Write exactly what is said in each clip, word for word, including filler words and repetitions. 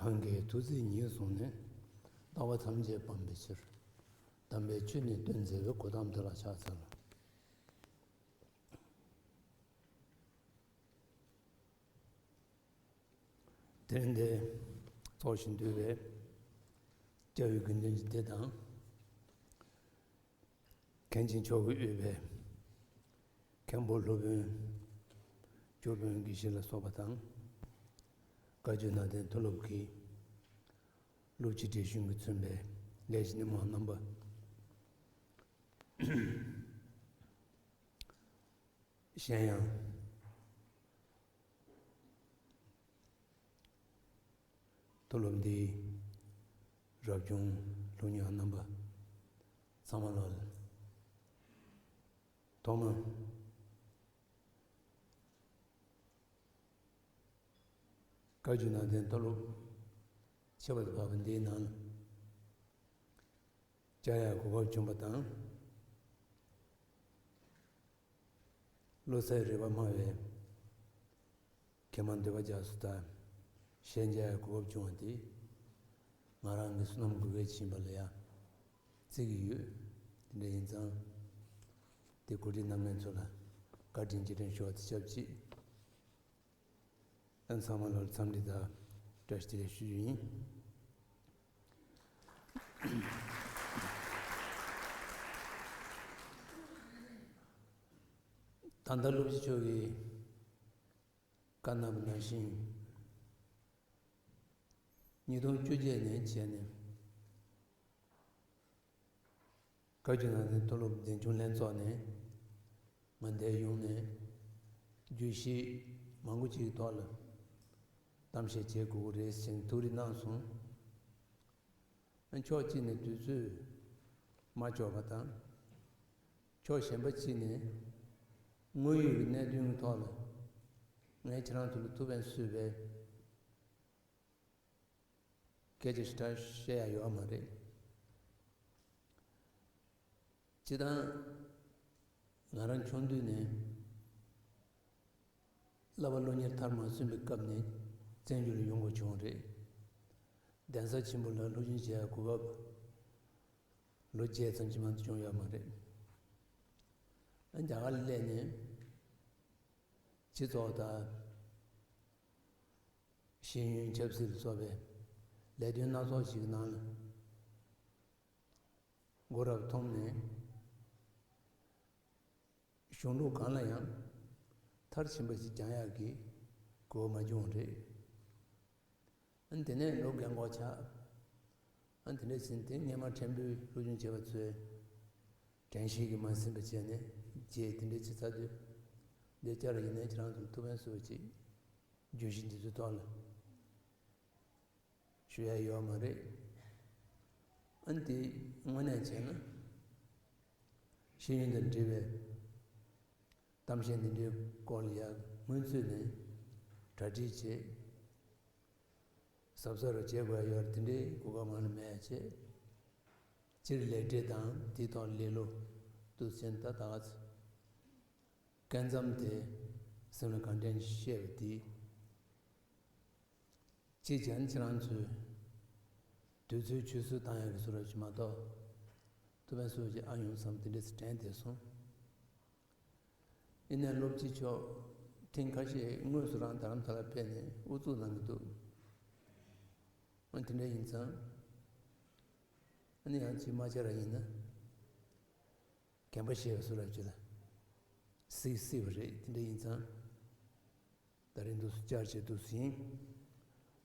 གང་གིས་ཐུགས་བརྩེ་ཉིད་བཟུང་ནས། ལྟ་བ་ཐམས་ཅད་སྤང་བའི་ཕྱིར། དམ་པའི་ཆོས་ནི་སྟོན་མཛད་པའི། གོ་ཏམ་དེ་ལ་ཕྱག་འཚལ་ལོ། དེ་ལས་འདིར་ཚོགས་ཞིང་འདུས་པའི་སྐྱབས་ཡུལ་དགེ་འདུན་གྱི་སྡེ་དང་། མཁན་ཆེན་མཆོག་གིས་དབུས་པའི་མཁན་པོ་སློབ་དཔོན། སྐྱོར་དཔོན་དགེ་བཤེས་ལ་སོགས་པ་དང་། བཀའ་བརྒྱུད་ནང་བསྟན་མཐོ་སློབ་ཀྱི་སློབ་སྤྱི་བགྲེས་གཞོན་གྱིས་མཚོན་པའི་ལས་ཀྱི་སྣེ་མོ་རྣམ་པ། གཞན་ཡང་། མཐོ་སློབ་འདིའི་རབ་བྱུང་སློབ་གཉེར་རྣམ་པ་ཚང་མ་ལ། ཐོག་མར། བཀའ་བརྒྱུད་ནང་བསྟན་མཐོ་སློབ་ཁྱད་པར་དུ་འཕགས་པ་འདིའི་ནང་ལ། བཅར་ཡག་གོ་སྐབས་བྱུང་བ་དང་། བློ་གསལ་རིག་པ་སྨྲ་བའི་མཁས་མང་འདུས་པ་རྒྱ་མཚོ་དང་ཞལ་མཇལ་ཡག་གོ་སྐབས་བྱུང་བ་དེས། ང་རང་གི་བསོད་ནམས་དགུ་པའི་ཕྱིན་པ་ལ་ཡང་བརྩི་གི་ཡོད། དེ་འདྲ་ཡིན་ཙང་། དེ་གོ་སྒྲིག་གནང་མཁན་ཚོ་ལ་བཀའ་དྲིན་རྗེས་དྲན་ཞུ་བ་དང་ཆབས་ཅིག་ཨ། ཚང་མ་ལ་འཚམས་འདྲི་དང་བཀྲ་ཤིས་བདེ་ལེགས་ཞུ་རྒྱུ་ཡིན། ད་ལྟ་སློབ་སྤྱི་མཆོག་གིས་བཀའ་གནང་བ་ནང་བཞིན། ཉིས་སྟོང་བཅོ་བརྒྱད་ནས་བྱས་ནས། བཀའ་བརྒྱུད་ནང་བསྟན་མཐོ་སློབ་འཛིན་སྐྱོང་ལྷན་ཚོགས་ནས་ང་འདིར་ཡོང་ནས་བརྗོད་གཞི་མང་པོ་ཅིག་གི་ཐོག་ལ་གཏམ་བཤད་བྱེད་དགོས་ཀྱི་རེད་ཟེར་ཐུགས་རེ་གནང་སོང་། ཕྱོགས་གཅིག་ནས་དུས་ཚོད་མ་ལྕོགས་པ་དང་། ཕྱོགས་གཞན་པ་གཅིག་ནས་དངོས་ཡོད་ཀྱི་གནད་དོན་གྱི་ཐོག་ལ་ངས་ཁྱེད་རང་ཚོ་ལ་ཐུགས་ཕན་གསོས་པའི་སྐད་ཆ་ཞེ་དྲག་བཤད་ཡ་ཡོད་མ་རེད། སྤྱིར་བཏང་ང་རང་ཆུང་དུས་ནས་བསླབ་པ་སློབ་གཉེར་མཐར་མ་སོན་པའི་སྐབས་ནས་བཙན་བྱོལ་ལ་ཡོང་དགོས་བྱུང་བ་རེད། གདན་ས་ཆེན་པོ་ལ་སློབ་སྦྱོང་བྱེད་ཡ་གོ་སྐབས་ལོ་བརྒྱད་ཙམ་གྱི་མང་དུ་བྱུང་ཡོད་མ་རེད། ཨ། རྒྱ་གར་ལ་སླེབས་ནས་སྤྱི་ཚོགས་དང་། ཤེས་ཡོན་ཆབ་སྲིད་ལ་སོགས་པའི་ལས་དོན་སྣ་ཚོགས་ཤིག་གི་ནང་ལ་མགོ་རབ་ཐོམ་ནས། གཞུང་ལུགས་སྒང་ལ་ཡང་མཐར་ཕྱིན་པ་ཞིག་སྦྱང་ཡག་གི་གོ་སྐབས་མ་བྱུང་བ་རེད། ཨ། དེ་ནས་ལོ་རྒན་གོག་ཆགས། ཨ། དེ་འདྲ་ཕྱིན་ཏེ་སྔས་མ་ཕྲན་བུའི་སློབ་སྦྱོང་བྱས་པ་ཚོས་དྲན་ཤེས་ཀྱིས་མ་ཟིན་པ་བྱས་ནས་རྗེས་དེ་འདྲ་བྱེད་ཚར་དུས། འདི་བསྐྱར་ཡིན་ནའི་ཁྱེད་རང་ཚོར་ཐུགས་ཕན་གསོས་པ་ཅིག་བརྗོད་གཞི་འདི་ཚོའི་ཐོག་ལ་ཞུ་ཡ་ཡོད་མ་རེད། ཨ། འདི་དངོས་གནས་བྱས་ན་ཤེས་ཡོན་དང་འབྲེལ་བའི་གཏམ་བཤད་འདི་འདྲའི་སྐོར་ལ་ཡ་སྔོན་ཚུད་ནས་གྲ་སྒྲིག་བྱེད། གཟབ་གཟབ་རུ་བྱེད་དགོས་ཡ་ཡོད་རེད། དེ་འདྲའི་གོ་སྐབས་ང་ལ་མེད་ཡ་བྱས། སྤྱིར་ལས་འབྲས་དང་དེའི་ཐོག་ལས་སླ་པོ་འདུག་ཟེར་ན། ད་ད་ག་ཚོད་སྐབས་མཚམས་དེ་སེམས་ལ་གང་དྲན་བཤད་པ་དེ། གཅིག་བྱས་ན་ཁྱེད་རང་ཚོས་དུས་ཚོད་ཆུད་ཟོས་བཏང་ཡག་གི་བཟོ་འདྲ་ཞིག་མ་གཏོགས། ཐུགས་ཕན་གསོས་ཀྱི་ཨ་ཡོང་བསམ་དེ་འདྲ་ཞིག་དྲན་བསྡད་སོང་། ཡིན་ནའི་སློབ་སྤྱི་མཆོག་ཐེངས་ཁ་ཤས་དངོས་སུ་རང་རྡ་རམ་ས་ལ་ཕེབས་ནས་ཨུ་ཚུགས་གནང་གི་འདུག་ཨ། དེ་འདྲ་ཡིན་ཙང་། ཨ་ནི་ཡང་ཅིག་མ་བྱས་ར་ཡིན་ན། རྒན་པ་ཞེས་པ་སུ་ར་ཅི་ལ་སྲིད་སྲིད་པ་རེད། དེ་འདྲ་ཡིན་ཙང་། ད་རིང་འདུག་སེ་བཅར་བྱས་འདུག་སེ་ཡིན།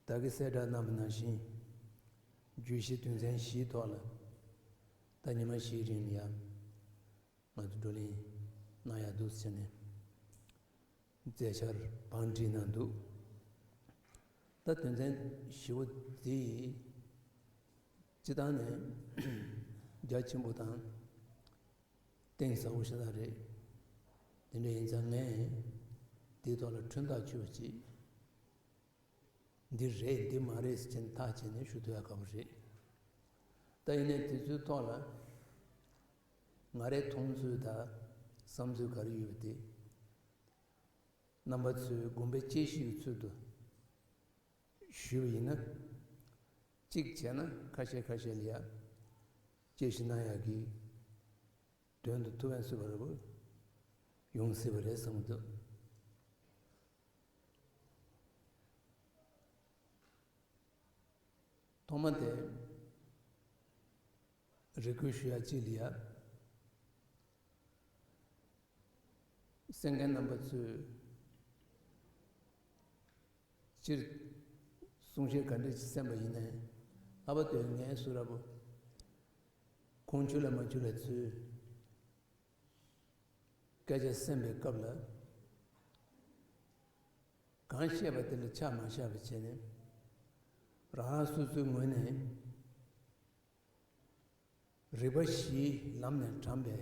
བདག་གིས་གསལ་བསྒྲགས་གནང་བ་ནང་བཞིན། བརྗོད་གཞི་དོན་ཚན་བཞིའི་ཐོག་ལ་ ད་ཉི་མ་བཞིའི་རིང་ལ་ཡ་ང་ཚོ་བགྲོ་གླེང་གནང་ཡག་འདུག་ཟེར་ནས་མཛད་འཆར་བང་བསྒྲིགས་གནང་འདུག་ད་དོན་ཚན་བཞི་པོ་འདི་སྤྱི་བཏང་ནས་རྒྱ་ཆེན་པོ་དང་གཏིང་ཟབ་པོ་ཞེ་དྲག་རེད། དེ་འདྲ་ཡིན་ཙང་ངས་འདིའི་ཐོག་ལ་ཁྲིམས་ཐག་ཆོད་པ་ཅིག་འདི་རེད་འདི་མ་རེད་ཟེར་ནས་ཐག་བཅད་ནས་ཞུ་ཐུབ་ཡག་དཀའ་པོ་རེད། ད་ཡིན་ནའི་དེ་ཚོའི་ཐོག་ལ་ང་རའི་མཐོང་ཚུལ་དང་བསམ་ཚུལ་ག་རེ་ཡོད་པ་དེ་རྣམ་པ་ཚོས་དགོངས་པ་དཔྱད་ཞིབ་ཀྱི་ཚུལ་དུ་ཞུས་པ་ཡིན་ན། གཅིག་བྱས་ན་ཁ་ཤས་ཁ་ཤས་ལ་ཡ་དཔྱད་ཞིབ་གནང་ཡག་གི་དོན་དུ་ཐུགས་ཕན་གསོས་པ་རེད་པ། ཡོང་སྲིད་པ་རེད་བསམ་གྱི་འདུག་ཐོག་མ་དེ་རེ་སྐུལ་ཞུ་ཡ་གཅིག་ལ་ཡ། གསན་མཁན་རྣམ་པ་ཚོས་སྤྱིར་གསུང་བཤད་ག་འདྲ་ཞིག་གསན་པ་ཡིན་ནའི་ལྷག་པར་དུ་ངའི་སུ་ར་བུ་ཁོང་ཆུ་ལ་མ་ཆུ་ལ་ཚོས་སྐད་ཆ་གསན་པའི་སྐབས་ལ་གང་བཤད་པ་དེ་ལ་ཆ་མ་བཞག་པ་བྱས་ནས་རང་རང་སོ་སོའི་ངོས་ནས་རིག་པ་བཞིའི་ལམ་ནས་དྲངས་པའི་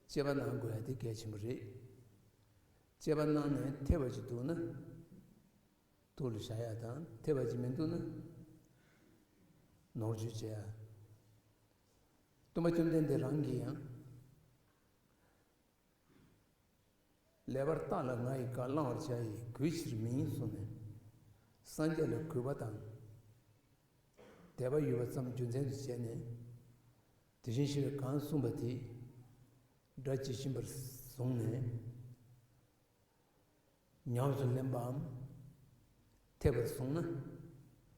དཔྱད་པ་གནང་དགོས་ཡ་དེ་གལ་ཆེན་པོ་རེད། དཔྱད་པ་གནང་ནས་འཐད་པ་ཅིག་འདུག་ན་ཐུགས་ལ་བཞག་ཡ་དང་འཐད་པ་ཅིག་མི་འདུག་ན་ནོར་བཅོས་བྱེད་ཡ། སྟོན་པ་བཅོམ་ལྡན་འདས་རང་གིས་ཡང་། ལེགས་པར་བརྟགས་ལ་ང་ཡི་བཀའ་བླང་བར་བྱ་ཡི་གུས་ཕྱིར་མིན་གསུངས་ནས། སངས་རྒྱས་ལ་གུས་པ་དང་དད་པ་ཡོད་པ་ཙམ་རྒྱུ་མཚན་དུ་བྱས་ནས། དེ་བཞིན་གཤེགས་པས་གང་གསུངས་པ་དེ་སྒྲ་ཇི་བཞིན་པར་བཟུང་ནས་ཉམས་སུ་ལེན་པའམ་འཐད་པར་བཟུང་ན་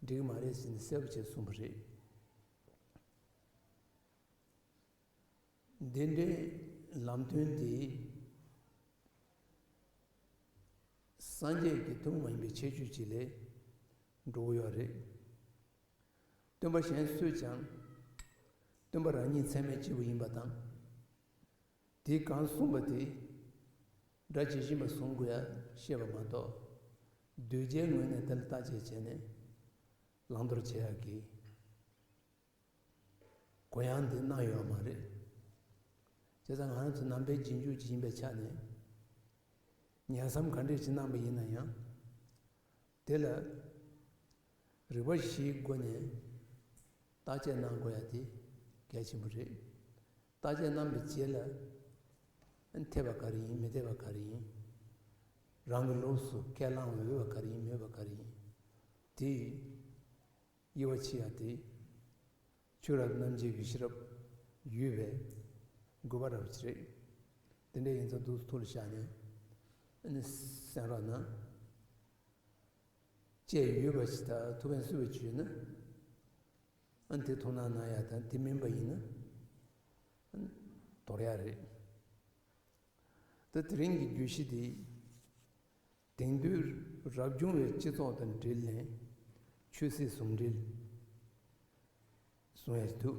འགྲིག་གི་མ་རེད་ཟེར་ནས་གསལ་པོ་བྱས་གསུངས་པ་རེད། འདི་འདྲའི་ལམ་སྟོན་དེ་སངས་རྒྱས་ཀྱི་ཐུན་མོང་མ་ཡིན་པའི་ཁྱད་ཆོས་ཅིག་ལས་འགྲོ་གི་ཡོད་རེད། སྟོན་པ་གཞན་སུས་ཀྱང་སྟོན་པ་རང་ཉིད་ཚད་མས་སྐྱེས་བུ་ཡིན་པ་དང་། དེས་གང་གསུངས་པ་དེ་སྒྲ་ཇི་བཞིན་པར་བཟུང་དགོས་ཡ་བཤད་པ་མ་གཏོགས། གདུལ་བྱའི་ངོས་ནས་དེ་ལ་བརྟག་དཔྱད་བྱས་ནས་བླང་དོར་བྱེད་ཡག་གི་གུ་ཡངས་འདི་གནང་ཡོད་མ་རེད། བྱས་ཙང་ང་རང་ཚོ་ནང་པའི་རྗེས་འཇུག་ཅིག་ཡིན་པའི་ཆ་ནས། ཉན་བསམ་ག་འདྲས་ཅིག་གནང་པ་ཡིན་ན་ཡང་། དེ་ལ་རིག་པ་བཞིའི་སྒོ་ནས་བརྟག་དཔྱད་གནང་དགོས་ཡ་དེ་གལ་ཆེན་པོ་རེད། བརྟག་དཔྱད་གནང་བའི་རྗེས་ལ་འཐད་པ་ག་རེ་ཡིན་མི་འཐད་པ་ག་རེ་ཡིན། རང་གི་ལུགས་སུ་ཁས་བླངས་འོས་པ་ག་རེ་ཡིན་མི་འོས་པ་ག་རེ་ཡིན། དེ་དབྱེ་བ་ཕྱེ་ཡ་དེ་ཆོས་རབ་རྣམ་འབྱེད་ཀྱི་ཤེས་རབ་ཡོད་པའི་དགོས་པ་རབ་ཅིག་རེད། དེ་འདྲ་ཡིན་ཙང་འདུག་ཐུགས་ལ་བཞག་ནས་ཨ་ནི་གསན་རོགས་གནང་། དཔྱད་ཡོད་པ་ཞིག་དང་ཐུགས་ཕན་གསོས་པ་ཅིག་ཡོད་ན། ཨ་ནི་དེ་ཐུགས་སྣང་གནང་ཡ་དང་དེ་མིན་པ་ཡིན་ན་ཨ་ནི་དོར་ཡ་རེད། ད་དེ་རིང་གི་བརྗོད་གཞི་དེ། དེང་དུས་རབ་བྱུང་བའི་སྤྱི་ཚོགས་དང་འབྲེལ་ནས་ཆོས་སྲིད་ཟུང་འབྲེལ་གསུང་ཡ་ཞིག་འདུག་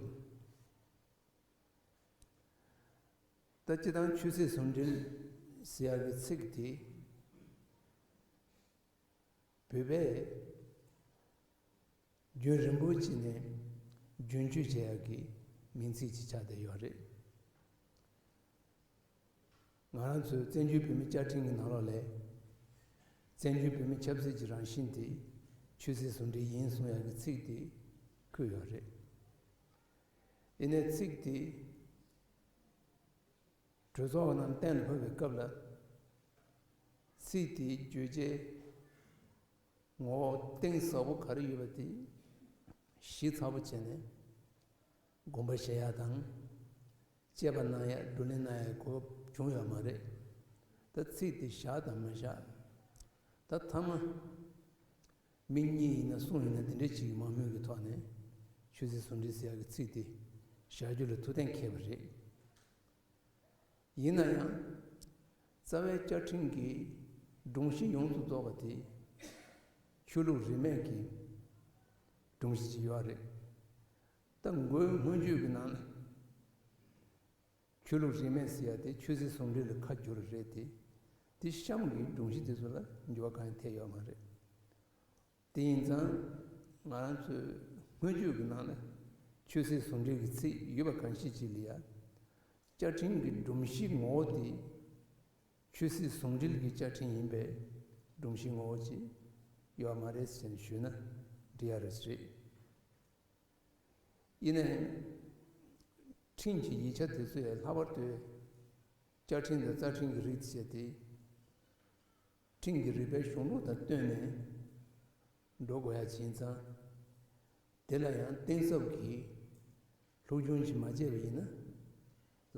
ད་སྤྱི་བཏང་ཆོས་སྲིད་ཟུང་འབྲེལ་ཟེར་ཡག་གི་ཚིག་དེ་བོད་པས་རྒྱུན་རིང་པོ་ཅིག་ནས་རྒྱུན་སྤྱོད་བྱེད་ཡག་གི་མིང་ཚིག་ཅིག་ཆགས་བསྡད་ཡོད་རེད། ང་རང་ཚོའི་བཙན་བྱོལ་བོད་མིའི་བཅའ་ཁྲིམས་ཀྱི་ནང་ལོགས་ལ། བཙན་བྱོལ་བོད་མིའི་ཆབ་སྲིད་ཀྱི་རང་བཞིན་དེ་ཆོས་སྲིད་ཟུང་འབྲེལ་ཡིན་གསུང་ཡག་གི་ཚིག་དེ་བཀོད་ཡོད་རེད། ཡིན་ནའི་ཚིག་དེ་གྲོས་ཚོགས་རྣམས་གཏན་ལ་ཕབ་པའི་སྐབས་ལ། ཚིག་དེའི་བརྗོད་བྱའི་ངོ་བོ་གཏིང་ཟབ་པོ་ག་རེ་ཡོད་པ་དེ་ཞིབ་ཚགས་པོ་བྱས་ནས་དགོངས་པ་བཞེས་ཡ་དང་། དཔྱད་པ་གནང་ཡ་བགྲོ་གླེང་གནང་ཡའི་གོ་སྐབས་བྱུང་ཡོད་མ་རེད། ད་ཚིག་དེ་བཞག་དང་མ་བཞག་ད་ཐ་མ་མི་གཉིས་ཡིན་ན་གསུམ་ཡིན་ན་དེ་འདྲས་ཅིག་གི་མང་མོས་ཀྱི་ཐོག་ནས་ཆོས་སྲིད་ཟུང་འབྲེལ་ཟེར་ཡ་གི་ཚིག་དེ་བཞག་རྒྱུ་ལ་ཐུགས་གཏན་འཁེལ་བ་རེད། ཡིན་ན་ཡང་རྩ་བའི་བཅའ་ཁྲིམས་ཀྱི་སྒྲོམ་གཞི་ཡོངས་སུ་རྫོགས་པ་དེ་ཆོས་ལུགས་རིས་མེད་ཀྱི་སྒྲོམ་གཞི་ཅིག་ཡོད་རེད། ད་མགོའི་སྔོན་བརྗོད་ཀྱི་ནང་ལ་ ཆོས་ལུགས་རིས་མེད་ཟེར་ཡ་དེ་ཆོས་སྲིད་ཟུང་འབྲེལ་ལ་ཁ་བསྒྱུར་རེད་དེ། དེ་གཤམ་གྱི་སྒྲོམ་གཞི་དེ་ཚོ་ལ་འགྱུར་བ་གང་ཡང་ཐེབས་ཡོད་མ་རེད། དེ་ཡིན་ཙང་ང་རང་ཚོའི་སྔོན་ཆད་ཀྱི་ནང་ལ་ཆོས་སྲིད་ཟུང་འབྲེལ་གྱི་ཚིག་ཡོད་པ་གང་ཞིག་ཅིག་ལ་ཡ། བཅའ་ཁྲིམས་ཀྱི་སྒྲོམ་གཞི་ངོ་བོ་དེ་ཆོས་སྲིད་ཟུང་འབྲེལ་གྱི་བཅའ་ཁྲིམས་ཡིན་པས་སྒྲོམ་གཞི་ངོ་བོ་ཅིག་ཡོད་མ་རེད་ཟེར་ནས་ཞུས་ན་འགྲིག་ཡ་རེད་ཟེར། ཡིན་ནའི་ཁྲིམས་ཀྱི་ཡིག་ཆ་དེ་ཚོས་ལྷག་པར་དུ་བཅའ་ཁྲིམས་དང་རྩ་ཁྲིམས་ཀྱི་རིགས་བྱས་ཏེ། ཁྲིམས་ཀྱི་རིག་པའི་གཞུང་ལུགས་དང་བསྟུན་ནས་འགྲོ་དགོས་ཡ་ཅིག་ཡིན་ཙང་། དེ་ལ་ཡང་གཏིང་ཟབ་ཀྱི་སློབ་སྦྱོང་ཞིག་མ་བྱས་པ་ཡིན་ན་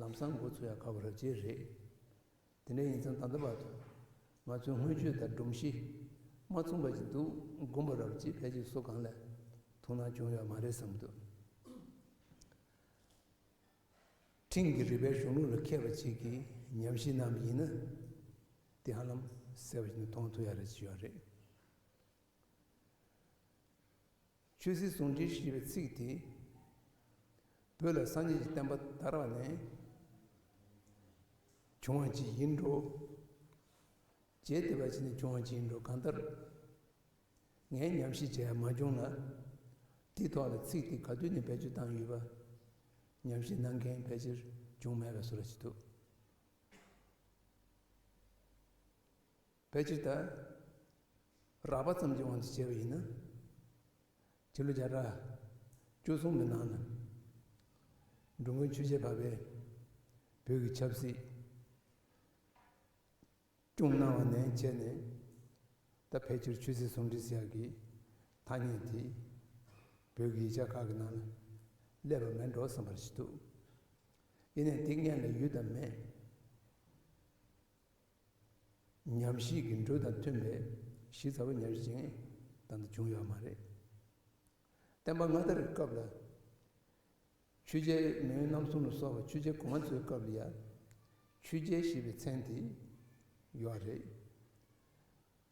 ལམ་སང་འགོ་ཚུགས་ཡ་ཁག་པོ་རབ་ཅིག་རེད། དེ་འདྲ་ཡིན་ཙང་ད་ལྟ་བར་དུ་ང་ཚོའི་སྔོན་ཆད་དང་སྒྲོམ་གཞི་མ་མཚུངས་པ་ཞིག་འདུག་དགོངས་པ་རབ་ཅིག་ཕལ་ཆེར་སུ་གང་ལ་ཐུགས་སྣང་བྱུང་ཡོད་མ་རེད་བསམ་འདུག་ཁྲིམས་ཀྱི་རིག་པའི་གཞུང་ལུགས་ལ་མཁས་པ་ཅིག་གིས་ཉམས་ཞིབ་གནང་བ་ཡིན་ན། དེ་ཧ་ལམ་གསལ་པོ་ཞིག་ནས་མཐོང་ཐུབ་ཡ་རེ་ཅིག་ཡོད་རེད། ཆོས་སྲིད་ཟུང་འབྲེལ་ཞེས་པའི་ཚིག་དེ། བོད་ལ་སངས་རྒྱས་ཀྱི་བསྟན་པ་དར་བ་ནས་བྱུང་བ་ཅིག་ཡིན་འགྲོ། རྗེས་དེ་བ་ཅིག་ནས་བྱུང་བ་ཅིག་ཡིན་འགྲོ། གང་ལྟར། ངས་ཉམས་ཞིབ་བྱས་ཡ་མ་བྱུང་ལ། དེའི་ཐོག་ལ་ཚིག་དེ་ག་དུས་ནས་བེད་སྤྱོད་བཏང་ཡོད་པ། ཉམས་ཞིབ་གནང་མཁན་ཕལ་ཆེར་བྱུང་མེད་པའི་བཟོ་འདྲ་ཞིག་འདུག་ཕལ་ཆེར་ད། རགས་པ་ཙམ་གྱི་དབང་དུ་བྱས་པ་ཡིན་ན། ཕྱི་ལོ་བརྒྱ་ཕྲག་བཅུ་གསུམ་གྱི་ནང་ལ། འགྲོ་མགོན་ཆོས་རྒྱལ་འཕགས་པས་བོད་ཀྱི་ཆབ་སྲིད། སྐྱོང་གནང་བ་ནས་བྱས་ནས། ད་ཕལ་ཆེར་ཆོས་སྲིད་ཟུང་འབྲེལ་ཟེར་ཡག་གི་ཐ་སྙད་དེ་བོད་ཀྱི་ཡིག་ཆ་ཁག་གི་ནང་ལ་སླེབས་པ་མེད་འགྲོ་བསམ་པ་ཞིག་འདུག་ཡིན་ནའི་དེ་སྔོན་ལ་ཡོད་དམ་མེད། ཉམས་ཞིབ་ཀྱི་འགྲོས་དང་མཐུན་པའི་གཞི་རྩ་བའི་ཉམས་ཞིབ་ཅིག་ད་ལྟ་བྱུང་ཡོད་མ་རེད། བསྟན་པ་སྔ་དར་གྱི་སྐབས་ལ། ཆོས་རྒྱལ་མེས་དབོན་རྣམ་གསུམ་ལ་སོགས་པ་ཆོས་རྒྱལ་གོང་མ་ཚོའི་སྐབས་ལ་ཡང་ཆོས་རྒྱལ་ཞེས་པའི་མཚན་དེ་ཡོད་རེད།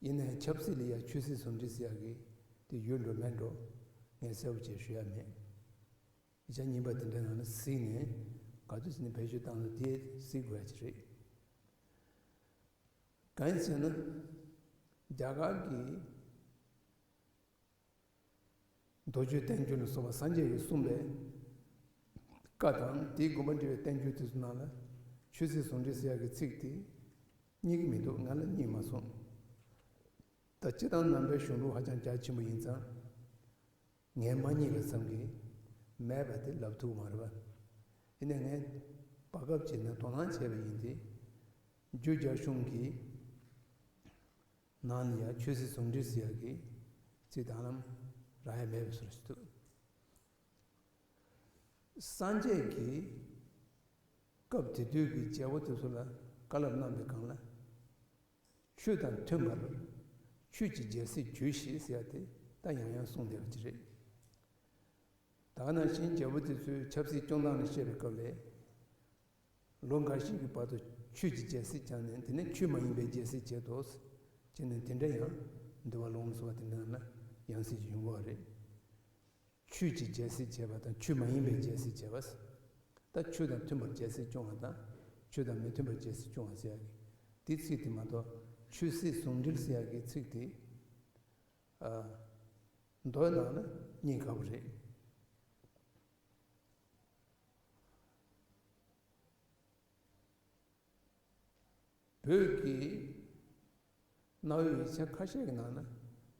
ཡིན་ནའི་ཆབ་སྲིད་ལ་ཡང་ཆོས་སྲིད་ཟུང་འབྲེལ་ཟེར་ཡག་གི་དེ་ཡོད་འགྲོ་མེད་འགྲོ་ངས་གསལ་པོ་བྱས་ཞུ་ཡ་མེད། ཡིག་ཆ་རྙིང་པ་དེ་འདྲའི་ནང་ལ་གཟིགས་ནས་ག་དུས་ཟིན་ནས་བེད་སྤྱོད་བཏང་ན་དེ་གཟིགས་དགོས་ཡ་ཅིག་རེད། གང་ཡིན་ཟེར་ན། རྒྱ་གར་གྱི་མདོ་རྒྱུད་བསྟན་བཅོས་ལ་སོགས་པ་སངས་རྒྱས་ཀྱིས་གསུངས་པའི་བཀའ་དང་དེའི་དགོངས་པ་འགྲེལ་བའི་བསྟན་བཅོས་དེ་ཚོ་ནང་ལ་ཆོས་སྲིད་ཟུང་འབྲེལ་ཟེར་ཡག་གི་ཚིག་དེ་རྙེད་ཀྱི་མི་འདུག་ང་ལ་རྙེད་མ་སོང་། ད་སྤྱིར་བཏང་ནང་པའི་གཞུང་ལུགས་ཧ་ཅང་རྒྱ་ཆེན་པོ་ཡིན་ཙང་། ངས་མ་རྙེད་པ་ཙམ་གྱིས་མེད་པ་དེ་ལབ་ཐུབ་མ་རེད་པ། ཡིན་ནའི་ངས་བར་སྐབས་ཅིག་ནས་དོ་སྣང་བྱས་པ་ཡིན་ཏེ། རྒྱུད་རྒྱ་གཞུང་གི་ནང་ལ་ཡང་ཆོས་སྲིད་ཟུང་འབྲེལ་ཟེར་ཡག་གི་ཚིག་དང་ལམ་རག་ཡ་མེད་པའི་བཟོ་འདྲ་ཞིག་འདུག་སངས་རྒྱས་ཀྱིས་སྐབས་དེ་དུས་ཀྱི་རྒྱལ་པོ་དེ་ཚོ་ལ་བཀའ་སློབ་གནང་པའི་སྒང་ལ། ཆོས་དང་མཐུན་པར་ཆོས་ཀྱི་རྒྱལ་སྲིད་བྱོས་ཤིག་ཟེར་ཡ་དེ་ད་ཡང་ཡང་གསུངས་བསྡད་པ་ཅིག་རེད། ད་ག་ནང་བཞིན་རྒྱལ་པོ་དེ་ཚོས་ཆབ་སྲིད་སྐྱོང་སྟངས་ལ་བཤད་པའི་སྐབས་ལ། ལོ་འགའ་ཞིག་གི་བར་དུ་ཆོས་ཀྱི་རྒྱལ་སྲིད་བསྐྱངས་ནས་དེ་ནས་ཆོས་མ་ཡིན་པའི་རྒྱལ་སྲིད་བྱས་ཏོ། བྱས་ནས་དེ་འདྲ་ཡང་འདུལ་བ་ལུང་ལ་སོགས་པ་དེ་འདྲ་ནང་ལ་ཡང་སྲིད་ཅིག་ཡོང་གི་ཡོད་རེད། ཆོས་ཀྱི་རྒྱལ་སྲིད་བྱས་པ་དང་ཆོས་མ་ཡིན་པའི་རྒྱལ་སྲིད་བྱས་པ། ད་ཆོས་དང་མཐུན་པར་རྒྱལ་སྲིད་སྐྱོང་བ་དང་ཆོས་དང་མི་མཐུན་པར་རྒྱལ་སྲིད་སྐྱོང་བ་ཟེར་ཡག་གི་དེ་ཚིག་དེ་མ་གཏོགས་ཆོས་སྲིད་ཟུང་འབྲེལ་ཟེར་ཡག་གི་ཚིག་དེ། ཨ། མདོའི་ནང་ལ་རྙེད་དཀའ་པོ་རེད། བོད་ཀྱི་གནའ་བོའི་ཡིག་ཆ་ཁ་ཤས་ཀྱི་ནང་ན་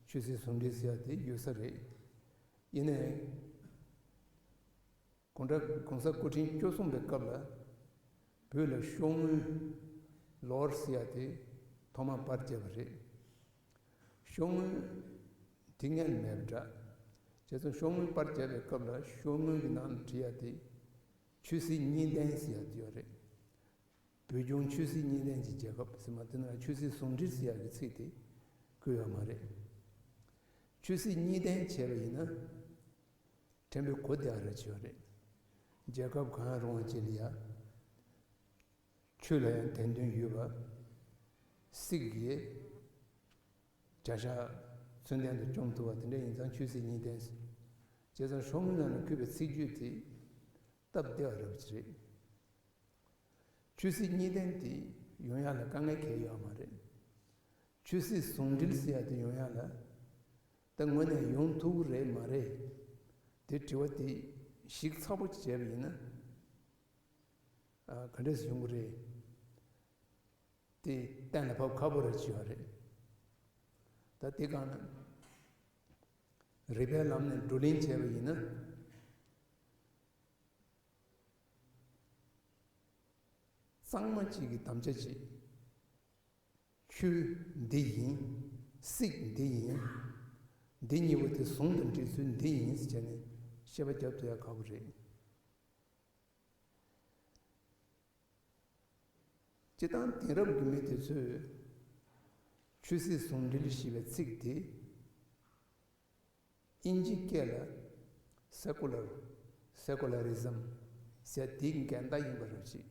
ཆོས་སྲིད་ཟུང་འབྲེལ་ཟེར་ཡ་དེ་ཡོད་ས་རེད། ཡིན་ནའི་གོང་ས་སྐུ་ཕྲེང་བཅུ་གསུམ་པའི་སྐབས་ལ་བོད་ལ་ཤོག་ངོས་ལོར་ཟེར་ཡ་དེ་ཐོག་མར་པར་བརྒྱབ་པ་རེད། ཤོག་ངོས་དེ་སྔོན་མེད་པ་འདྲ། བྱས་ཙང་ཤོག་ངོས་པར་བརྒྱབ་པའི་སྐབས་ལ་ཤོག་ངོས་ཀྱི་ནང་ལ་བྲིས་ཡ་དེ་ཆོས་སྲིད་གཉིས་ལྡན་ཟེར་ཡ་དེ་ཡོད་རེད། བོད་ལྗོངས་ཆོས་སྲིད་གཉིས་ལྡན་གྱི་རྒྱལ་ཁབ་ཟེར་མ་དེ་ན་ཆོས་སྲིད་ཟུང་འབྲེལ་ཟེར་ཡག་གི་ཚིག་དེ་བཀོད་ཡོད་མ་རེད། ཆོས་སྲིད་གཉིས་ལྡན་བྱས་པ་ཡིན་ན་ཕྲན་བུ་གོ་བདེ་བ་རེ་བྱས་ཡོད་རེད། རྒྱལ་ཁབ་གང་ཡང་རུང་བ་ཅིག་ལ་ཡ་ཆོས་ལ་ཡང་དད་འདུན་ཡོད་པ། སྲིད་ཀྱི་བྱ་གཞག་ཚུལ་ལྡན་དུ་སྐྱོང་ཐུབ་པ་དེ་འདྲ་ཡིན་ཙང་ཆོས་སྲིད་གཉིས་ལྡན། བྱས་ཙང་ཤོག་ངོས་ནང་ལ་བཀོད་པའི་ཚིག་བརྗོད་དེ་སྟབས་བདེ་བ་རེད་པ་ཅིག་རེད། ཆོས་སྲིད་གཉིས་ལྡན་དེ་ཡོང་ཡག་ལ་དཀའ་ངལ་གང་ཡང་ཡོད་མ་རེད། ཆོས་སྲིད་ཟུང་འབྲེལ་ཟེར་ཡག་དེ་ཡོང་ཡག་ལ་ད་དངོས་གནས་ཡོང་ཐུབ་ཀྱི་རེད་མ་རེད། དེ་དྲི་བ་དེ་ཞིབ་ཚགས་པོ་བྱས་པ་ཡིན་ན། ཨ། ག་འདྲས་ཡོང་གི་རེད། དེ་གཏན་ལ་ཕབ་ཁག་པོ་རེད་བྱས་པ་རེད། ད་དེ་གང་ན་རིགས་པའི་ལམ་ནས་བགྲོ་གླེང་བྱས་པ་ཡིན་ན། གཙང་མ་གཅིག་གི་དམ་བཅའ་གཅིག་ཆོས་འདི་ཡིན། སྲིད་འདི་ཡིན། འདི་གཉིས་པོ་དེ་ཟུང་དུ་འབྲེལ་ཚུལ་འདི་ཡིན་ཟེར་བྱས་ནས་བཤད་པ་རྒྱབ་ཐུབ་ཡག་ཁག་པོ་རེད། སྤྱིར་བཏང་དེང་རབས་ཀྱི་མི་དེ་ཚོས་ཆོས་སྲིད་ཟུང་འབྲེལ་ཞེས་པའི་ཚིག་དེ། དབྱིན་ཇིའི་སྐད་ལ་secular, secularism ཟེར་དེའི་འགལ་ཟླ་ཡིན་པ་རེད་ཅེས།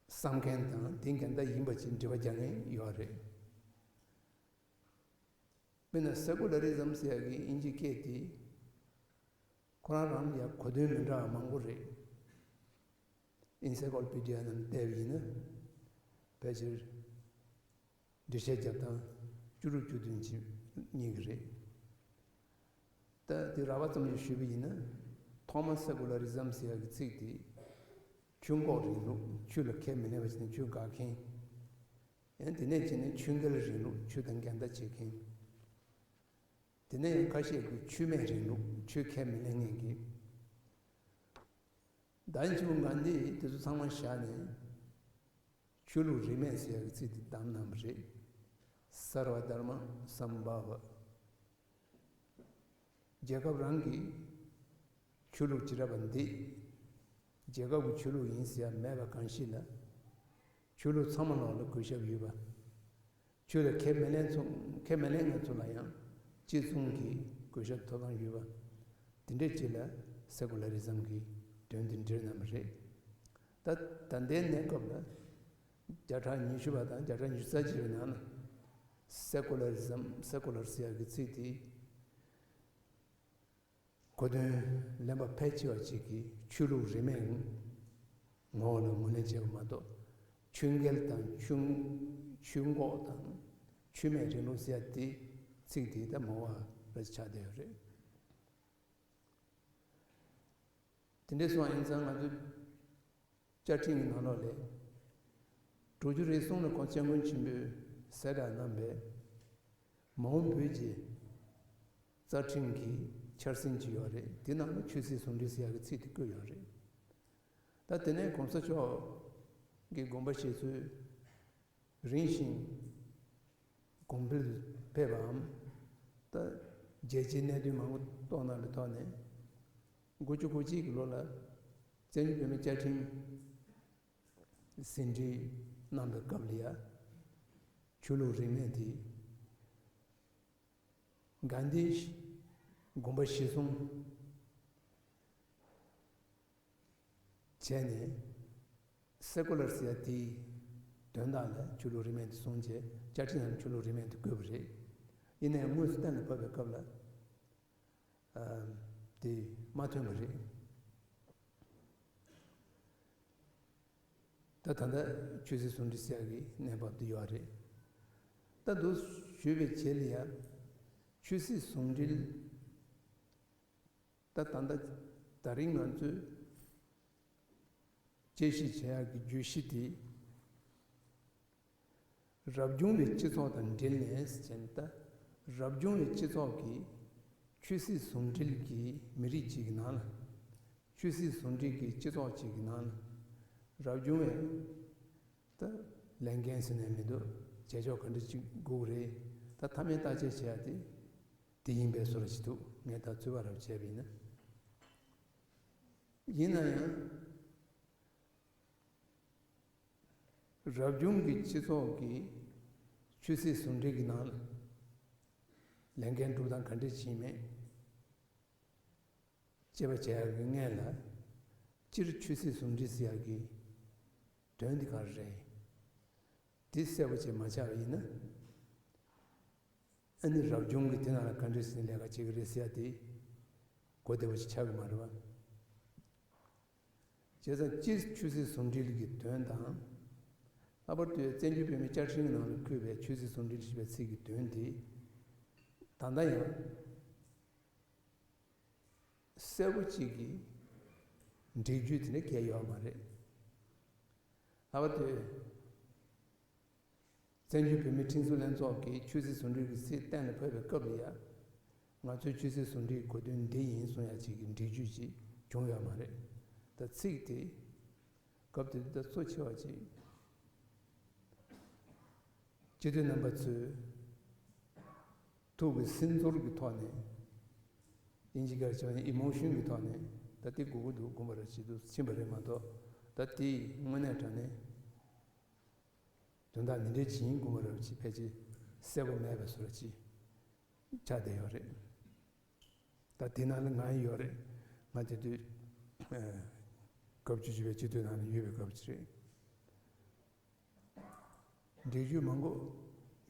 བསམ་མཁན་དང་དེའི་འགལ་ཟླ་ཡིན་པ་ཅིག་འགྲེལ་པ་རྒྱག་མཁན་ཡོད་རེད། དཔེར་ན་secularism ཟེར་ཡག་གི་དབྱིན་ཇིའི་སྐད་དེ་ཁོ་རང་རང་ལ་ཡང་གོ་དོན་མི་འདྲ་བ་མང་པོ་རེད། Encyclopedia ནང་བལྟས་པ་ཡིན་ན་ཕལ་ཆེར་འགྲེལ་བཤད་རྒྱབ་སྟངས་བཅུ་དྲུག་བཅུ་བདུན་ཅིག་རྙེད་ཀྱི་རེད། ད་དེ་རགས་པ་ཙམ་ཞིག་ཞུས་པ་ཡིན་ན། ཐོག་མར་secularism ཟེར་ཡག་གི་ཚིག་དེ་ཆོས་འགོག་རིང་ལུགས། ཆོས་ལ་ཁས་མི་ལེན་པ་བྱས་ནས་ཆོས་འགོག་མཁན། ཡང་དེ་ནས་བྱས་ནས་ཆོས་འགལ་རིང་ལུགས། ཆོས་དང་འགལ་ཟླ་བྱེད་མཁན། དེ་ནས་ཡང་ཁ་ཤས་ཀྱིས་ཆོས་མེད་རིང་ལུགས། ཆོས་ཁས་མི་ལེན་མཁན་གྱི། ད་ཆུ་ང་འདི་དེ་ཚོ་ཚང་མ་བཞག་ནས་ཆོས་ལུགས་རིས་མེད་ཟེར་ཡག་གི་ཚིག་དེ་བདམས་གནང་བ་རེད། Sarva Dharma Sambhava། རྒྱལ་ཁབ་རང་གི་ཆོས་ལུགས་བྱེ་བྲག་པ་འདི་རྒྱལ་ཁབ་ཀྱི་ཆོས་ལུགས་ཡིན་ཟེར་ཡག་མེད་པ་གང་ཞིག་ལ། ཆོས་ལུགས་ཚང་མ་ལོག་ལ་གུས་ཞབས་ཡོད་པ། ཆོས་ལ་ཁས་མི་ལེན་ཚོ། ཁས་མི་ལེན་མཁན་ཚོ་ལ་ཡང་གཅིག་མཚུངས་ཀྱི་གུས་ཞབས་ཐོབ་ཐང་ཡོད་པ། དེ་འདྲས་ཅིག་ལ་secularism གྱི་དོན་དེ་འགྲེལ་གནང་བ་རེད། ད་ད་ལྟའི་གནས་སྐབས་ལ་བརྒྱ་ཕྲག་ཉི་ཤུ་པ་དང་བརྒྱ་ཕྲག་ཉི་ཤུ་རྩ་གཅིག་པའི་ནང་ལ་secularism, secular ཟེར་ཡག་གི་ཚིག་དེ། གོ་དོན་ལེན་པ་ཕལ་ཆེ་བ་ཅིག་གིས་ཆོས་ལུགས་རིས་མེད་ངོ་བོ་ལ་ངོས་ལེན་བྱེད་པ་མ་གཏོགས། ཆོས་འགལ་དང་ཆོས། ཆོས་འགོག་དང་ཆོས་མེད་རིང་ལུགས་ཟེར་ཡག་དེ་ཚིག་དེ་ད་མ་འོངས་པ་རེ་ཆགས་བསྡད་ཡོད་རེད། དེ་འདྲ་སོང་བ་ཡིན་ཙང་ང་ཚོས་བཅའ་ཁྲིམས་ཀྱི་ནང་ལོགས་ལ། དྲུག་ཅུ་རེ་གསུམ་ལ་གོང་ས་སྐྱབས་མགོན་ཆེན་པོས་གསལ་བསྒྲགས་གནང་བའི་མ་འོངས་བོད་ཀྱི་རྩ་ཁྲིམས་ཀྱི་འཆར་ཟིན་ཅིག་ཡོད་རེད། དེ་ནང་ལ་ཆོས་སྲིད་ཟུང་འབྲེལ་ཟེར་ཡག་གི་ཚིག་དེ་བཀོད་ཡོད་རེད། ད་དེ་ནས་གོང་ས་མཆོག་གི་དགོངས་པ་བཞེས་ཚུལ། རིང་ཞིང་གོང་འཕེལ་དུ་ཕེབས་པའམ། ད་རྒྱལ་སྤྱིའི་གནད་དོན་མང་པོ་རྟོགས་གནང་བའི་ཐོག་ནས། དགུ་བཅུ་གོ་གཅིག་གི་ལོ་ལ་བཙན་བྱོལ་བོད་མིའི་བཅའ་ཁྲིམས་ཟིན་བྲིས་གནང་བའི་སྐབས་ལ་ཡ། ཆོས་ལུགས་རིས་མེད་དེ་གྷན་དྷིའི་དགོངས་པ་གཞིར་བཟུང་བྱས་ནས། སེ་ཀུ་ལར་ཟེར་ཡ་དེའི་དོན་དག་ལ་ཆོས་ལུགས་རིས་མེད་དེ་གསུངས་རྗེས། བཅའ་ཁྲིམས་ནང་ཆོས་ལུགས་རིས་མེད་དེ་བཀོད་པ་རེད། ཡིན་ནའི་དངོས་སུ་གཏན་ལ་ཕབ་པའི་སྐབས་ལ། ཨ། དེ་མ་ཐོན་པ་རེད། ད་ད་ལྟ་ཆོས་སྲིད་ཟུང་འབྲེལ་ཟེར་ཡ་གི་གནས་བབ་དེ་ཡོད་རེད། ད་འདུག་ཞུས་པའི་རྗེས་ལ་ཡ། ཆོས་སྲིད་ཟུང་འབྲེལ། ད་ད་ལྟ་ད་རིང་ང་ཚོས་དཔྱད་ཞིབ་བྱེད་ཡག་གི་བརྗོད་གཞི་དེ། རབ་བྱུང་བའི་སྤྱི་ཚོགས་དང་འབྲེལ་ནས་ཟེར་ནས། ད་རབ་བྱུང་བའི་སྤྱི་ཚོགས་ཀྱི་ཆོས་སྲིད་ཟུང་འབྲེལ་གྱི་མི་རིགས་གཅིག་གི་ནང་ལ། ཆོས་སྲིད་ཟུང་འབྲེལ་གྱི་སྤྱི་ཚོགས་གཅིག་གི་ནང་ལ། རབ་བྱུང་བའི་ད་ལས་འགན་ཟེར་ནས་མི་འདུག་བྱེད་ཕྱོགས་ག་འདྲ་ཅིག་དགོས་རེད། ད་མཐའ་མའི་བརྟག་དཔྱད་བྱེད་ཡག་དེ་དེ་ཡིན་པའི་བཟོ་འདྲ་ཞིག་འདུག་ངས་ད་ཚོད་དཔག་རེ་བྱས་པ་ཡིན་ན། ཡིན་ན་ཡང་། རབ་བྱུང་གི་སྤྱི་ཚོགས་ཀྱི་ཆོས་སྲིད་ཟུང་འབྲེལ་གྱི་ནང་ལ་ལས་འགན་སྒྲུབ་སྟངས་ག་འདྲ་ཅིག་མེད། དཔྱད་པ་བྱེད་ཡག་གི་སྔོན་ལ། སྤྱིར་ཆོས་སྲིད་ཟུང་འབྲེལ་ཟེར་ཡག་གི་དོན་འདི་ག་རེ་རེད། འདི་གསལ་པོ་བྱས་མ་ཆགས་པ་ཡིན་ན། ཨ་ནི་རབ་བྱུང་གི་དེ་ནང་ལ་ག་འདྲ་ཞིག་ནས་ལས་ཀ་བྱེད་ཀྱི་རེད་ཟེར་ཡ་དེ་གོ་བདེ་པོ་ཞིག་ཆགས་ཀྱི་མ་རེད་པ། དེ་ཙང་སྤྱིར་ཆོས་སྲིད་ཟུང་འབྲེལ་གྱི་དོན་དང་། ལྷག་པར་དུ་བཙན་བྱོལ་བོད་མིའི་བསྐྱར་བཤད་ཀྱི་ནང་ལ་འཁོད་པའི་ཆོས་སྲིད་ཟུང་འབྲེལ་ཞེས་པའི་ཚིག་གི་དོན་དེ། ད་ལྟ་ཡང་གསལ་པོ་གཅིག་གིས་འགྲེལ་བརྗོད་དེ་འདྲ་བྱས་ཡོད་མ་རེད། ལྷག་པར་དུ། བཙན་བྱོལ་བོད་མིའི་ཁྲིམས་བཟོ་ལྷན་ཚོགས་ཀྱིས་ཆོས་སྲིད་ཟུང་འབྲེལ་གྱི་ཚིག་གཏན་ལ་ཕབ་པའི་སྐབས་ལ་ཡང་། ང་ཚོའི་ཆོས་སྲིད་ཟུང་འབྲེལ་གྱི་གོ་དོན་འདི་ཡིན་གསུང་ཡ་ཅིག་གི་འགྲེལ་བརྗོད་ཅིག་བྱུང་ཡོད་མ་རེད། ད་ཚིག་དེ་སྐབས་དེ་དུས་ད་གཙོ་ཆེ་བ་ཅིག་སྤྱི་འཐུས་རྣམ་པ་ཚོས་ཐུགས་ཀྱི་སེམས་ཚོར་གྱི་ཐོག་ནས། དབྱིན་ཇི་སྐད་བྱས་ན་ཨི་མོ་ཤོན་གྱི་ཐོག་ནས་ད་དེ་དགོས་ཀྱི་འདུག་དགོངས་པ་རེ་བྱེད་དུ་ཕྱིན་པ་རེད་མ་གཏོགས། ད་དེ་དངོས་གནས་དྲང་གནས། དོན་དག་འདི་འདྲའི་ཇི་ཡིན་དགོངས་པ་རེ་བ་ཅིག་ཕལ་ཆེར་གསལ་པོ་མེད་པའི་བཟོ་འདྲ་ཅིག་ཆགས་བསྡད་ཡོད་རེད། ད་དེ་ནང་ལ་ང་ཡང་ཡོད་རེད། ང་དེ་དུས་ཨ་སྐབས་བཅུ་གཅིག་པའི་སྤྱི་འཐུས་ནང་ལ་ཡོད་པའི་སྐབས་ཅིག་རེད། འགྲེལ་བརྗོད་མང་པོ་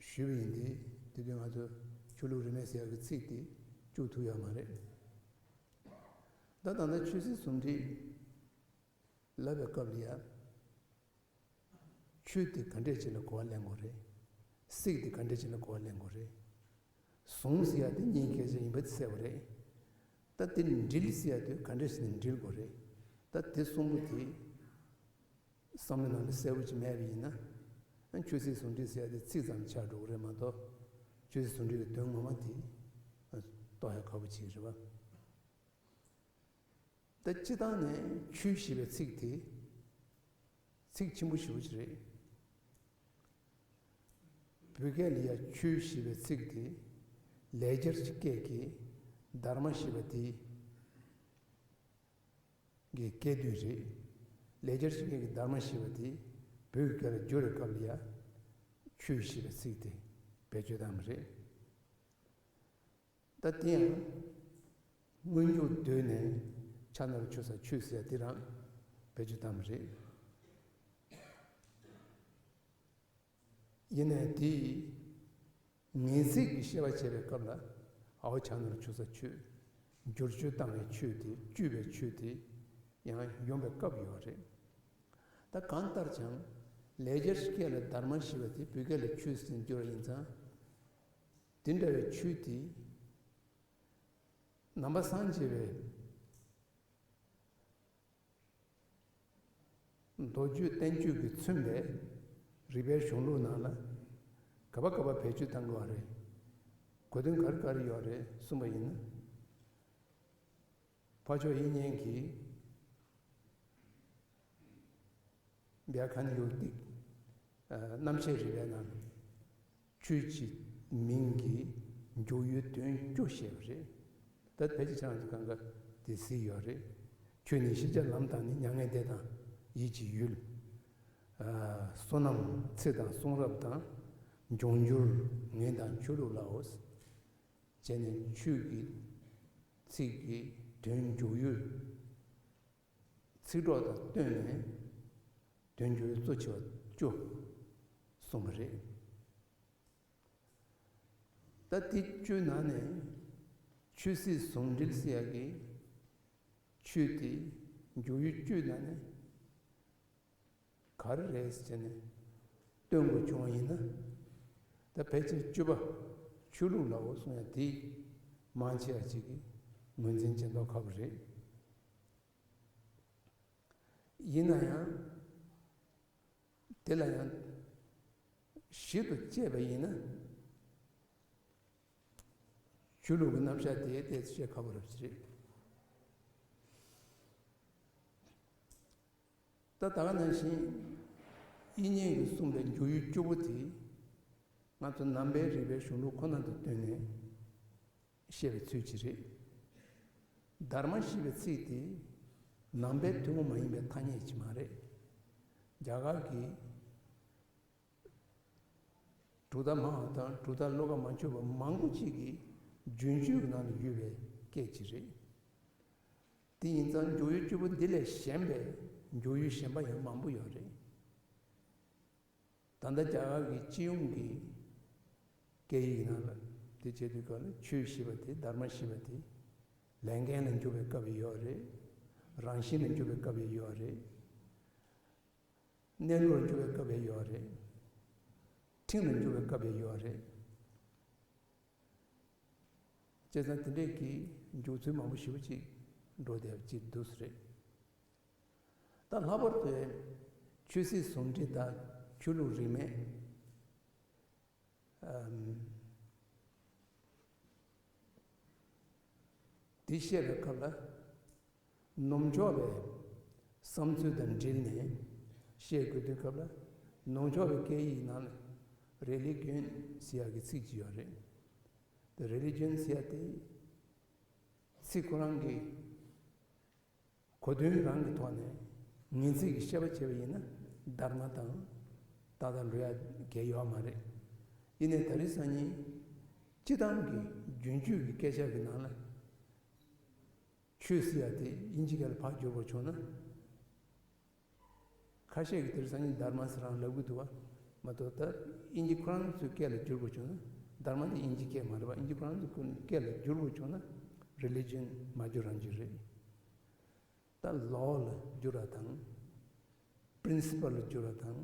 ཞུས་པ་ཡིན་ཏེ། དེ་དུས་ང་ཚོ་ཆོས་ལུགས་རིས་མེད་ཟེར་ཡག་གི་ཚིག་དེ་བཅུག་ཐུབ་ཡོད་མ་རེད། ད་ད་ལྟ་ཆོས་སྲིད་ཟུང་འབྲེལ་ལབ་པའི་སྐབས་ལ་ཡ། ཆོས་དེ་ག་འདྲས་ཅིག་ལ་གོ་བ་ལེན་དགོས་རེད། སྲིད་དེ་ག་འདྲས་ཅིག་ལ་གོ་བ་ལེན་དགོས་རེད། ཟུང་ཟེར་ཡ་དེ་གཉིས་ཁྱད་ཆོས་ཡིན་པ་དེ་གསལ་པོ་རེད། ད་དེ་འབྲེལ་ཟེར་ཡ་དེ་ག་འདྲས་ཅིག་ནས་འབྲེལ་དགོས་རེད། ད་དེ་གསུམ་པོ་དེ་བསམ་བློ་ནང་ལ་གསལ་པོ་ཅིག་མེད་པ་ཡིན་ན། ཆོས་སྲིད་ཟུང་འབྲེལ་ཟེར་ཡ་དེ་ཚིག་ཙམ་ཆགས་འགྲོ་གི་རེད་མ་གཏོགས། ཆོས་སྲིད་ཟུང་འབྲེལ་གྱི་དོན་ངོ་མ་དེ་རྟོགས་ཡ་ཁག་པོ་ཅིག་རེད་པ། ད་སྤྱིར་བཏང་ནས་ཆོས་ཞེས་པའི་ཚིག་དེ་ཚིག་ཆེན་པོ་ཞེ་པོ་ཅིག་རེད། བོད་སྐད་ལ་ཡ་ཆོས་ཞེས་པའི་ཚིག་དེ་ལེགས་སྦྱར་གྱི་སྐད་ཀྱི་དྷརྨ་ཞེས་པ་དེ་གི་སྐད་དོད་རེད། ལེགས་སྦྱར་གྱི་སྐད་ཀྱི་དྷརྨ་ཞེས་པ་དེ་བོད་ཀྱི་སྐད་ལ་བསྒྱུར་བའི་སྐབས་ལ་ཡ་ཆོས་ཞེས་པའི་ཚིག་དེ་བེད་སྤྱོད་བཏང་བ་རེད། ད་དེ་ཡང་སྔོན་འཇུག་དོན་ནས་ཕྱག་ན་རུ་ཆུ་ས་ཆོས་ཟེར་ཡ་དེ་རང་བེད་སྤྱོད་བཏང་བ་རེད། ཡིན་ནའི་དེ་ངེས་ཚིག་གི་བཤད་པ་བྱེད་པའི་སྐབས་ལ། ཨའོ་ཕྱག་ན་རུ་ཆུ་ས་ཆོས། བསྒྱུར་བཅོས་བཏང་བའི་ཆོས་དེ། བཅོས་པའི་ཆོས་དེ་ཡང་ཡོང་བའི་སྐབས་ཡོད་རེད། ད་གང་ལྟར་ཀྱང་ལེགས་སྦྱར་སྐད་ལ་དྷརྨ་ཞེས་པ་དེ་བོད་སྐད་ལ་ཆོས་ཟེར་བསྒྱུར་བ་ཡིན་ཙང་། དེ་འདྲ་བའི་ཆོས་དེ་ནང་པ་སངས་རྒྱས་པའི་མདོ་རྒྱུད་བསྟན་བཅོས་ཀྱིས་མཚོན་པའི་རིགས་པའི་གཞུང་ལུགས་ནང་ལ་ག་པར་ག་པར་བེད་སྤྱོད་བཏང་དགོས་པ་རེད། གོ་དོན་ག་རེ་ག་རེ་ཡོད་རེད་གསུངས་པ་ཡིན་ན། འཕགས་མཆོག་དབྱིག་གཉེན་གྱིས་བྱཱ་ཀ་ཎ་ཡུག་ཏིག་རྣམ་བཤད་རིག་པའི་ནང་ཆོས་ཀྱི་མིང་གི་འཇུག་ཡུལ་དོན་བཅུ་བཤད་པ་རེད། ད་ཕལ་ཆེར་ཁྱེད་རང་ཚོ་གང་ག་དེ་གཟིགས་ཡོད་རེད། ཆོས་ནི་ཤེས་བྱ་ལམ་དང་ནི། མྱ་ངན་འདས་དང་ཡིད་ཀྱི་ཡུལ། བསོད་ནམས་ཚེ་དང་གསུང་རབ་དང་། འབྱུང་འགྱུར་ངེས་དང་ཆོས་ལུགས་ལའོ། བྱས་ནས་ཆོས་ཀྱི་ཚིག་གི་དོན་འཇུག་ཡུལ། ཚིག་གྲོགས་དང་བསྟུན་ནས་དོན་འཇུག་ཡུལ་གཙོ་ཆེ་བ་བཅུ་གསུངས་པ་རེད། ད་དེ་བཅུའི་ནང་ནས་ཆོས་སྲིད་ཟུང་འབྲེལ་ཟེར་ཡག་གི་ཆོས་དེ་འཇུག་ཡུལ་བཅུའི་ནང་ནས་ག་རེ་རེད་ཟེར་ནས་སྟོན་དགོས་བྱུང་བ་ཡིན་ན། ད་ཕལ་ཆེར་བཅུ་པ་ཆོས་ལུགས་ལའོ་གསུང་ཡ་དེ་མང་ཆེ་བ་ཅིག་གིས་ངོས་འཛིན་བྱེད་མདོག་ཁ་པོ་རེད། ཡིན་ན་ཡང་དེ་ལ་ཡང་ཞིབ་ཏུ་དཔྱད་པ་ཡིན་ན། ཆོས་ལུགས་ཀྱི་རྣམ་གཞག་དེ་ཏོག་ཙམ་བཤད་ཁག་པོ་རེད་པ་རེད། ད་ད་ག་ནང་བཞིན་དབྱིག་གཉེན་གྱིས་གསུངས་པའི་འཇུག་ཡུལ་བཅུ་པོ་དེ་ང་ཚོ་ནང་པའི་རིག་པའི་གཞུང་ལུགས་ཁོ་ན་དང་བསྟུན་ནས་བཤད་པའི་ཚུལ་གྱིས་རེད། དྷརྨ་ཞེས་པའི་ཚིག་དེ་ནང་པའི་ཐུན་མོང་མ་ཡིན་པའི་ཐ་སྙད་ཅིག་མ་རེད། རྒྱ་གར་གྱི་གྲུབ་མཐའ་སྨྲ་བ་དང་གྲུབ་མཐའ་བློ་ཁ་མ་ཆོད་པ་མང་པོ་ཅིག་གིས་རྒྱུན་སྤྱོད་ཀྱི་ནང་ལ་ཡོད་པའི་སྐད་ཅིག་རེད། དེ་ཡིན་ཙང་འཇུག་ཡུལ་བཅུ་པོ་འདི་ལས་གཞན་པའི་འཇུག་ཡུལ་གཞན་པ་ཡང་མང་པོ་ཡོད་རེད། ད་ལྟ་རྒྱ་གར་གྱི་སྤྱི་ཡོངས་ཀྱི་སྐད་ཡིག་ནང་ལ་དེ་བྱེད་དུས་སྐབས་ལ་ཆོས་ཞེས་པ་དེ་དྷརྨ་ཞེས་པ་དེ་ལས་འགན་ལ་འཇུག་པའི་སྐབས་ཡོད་རེད། རང་བཞིན་ལ་འགྱུར་བའི་སྐབས་ཡང་ཡོད་རེད། གནས་ལུགས་ལ་འགྱུར་བའི་སྐབས་ཡང་ཡོད་རེད། ཁྲིམས་ལ་འགྱུར་བའི་སྐབས་ཡང་ཡོད་རེད། བྱས་ཙང་དེ་འདྲས་ཀྱི་འགྱུར་ཚུལ་མང་པོ་ཞེ་པོ་ཅིག་འགྲོ་བསྡད་པ་ཅིག་འདུག་ས་རེད། ད་ལྷག་པར་དུ་ཆོས་སྲིད་ཟུང་འབྲེལ་དང་ཆོས་ལུགས་རིས་མེད། ཨམ། འདི་བཤད་པའི་སྐབས་ལ། ནུབ་ཕྱོགས་པའི་བསམ་ཚུལ་དང་འབྲེལ་ནས་བཤད་དགོས་དུས་སྐབས་ལ། ནུབ་ཕྱོགས་པའི་སྐད་ཡིག་ནང་ལ་རི་ལི་ཇན་ཟེར་ཡག་གི་ཚིག་ཅིག་ཡོད་རེད། དེ་རི་ལི་ཇན་ཟེར་ཡག་དེ་ཚིག་ཁོ་རང་གི་གོ་དོན་རང་གི་ཐོག་ནས་ངེས་ཚིག་གི་བཤད་པ་བྱས་པ་ཡིན་ན་དྷརྨ་དང་ཏག་ཏག་འགྲོ་ཡག་གལ་ཡོད་མ་རེད། ཡིན་ནའི་ད་རེས་སང་ཉིན་སྤྱི་བཏང་གི་རྒྱུན་སྤྱོད་ཀྱི་སྐད་ཆ་གི་ནང་ལ། ཆོས་ཟེར་ཡག་དེ་དབྱིན་ཇི་སྐད་ལ་ཕར་བསྒྱུར་བ་བྱུང་ན། ཁ་ཤས་ཀྱིས་དེར་སང་ཉིན་དྷརྨ་ཟེར་རང་ལབ་གི་འདུག་བ། མ་གཏོགས་ད་དབྱིན་ཇི་ཁོ་རང་ཚོའི་སྐད་ལ་བསྒྱུར་བ་བྱུང་ན། དྷརྨ་དེ་དབྱིན་ཇི་སྐད་མ་རེད་བ། དབྱིན་ཇི་ཁོ་རང་ཚོའི་སྐད་ལ་བསྒྱུར་བ་བྱུང་ན་རི་ལི་ཇན་མ་བསྒྱུར་རང་བྱས་རེད། ད་ལོ་ལ་བསྒྱུར་བ་དང་། པི་རིན་སི་པལ་ལ་བསྒྱུར་བ་དང་།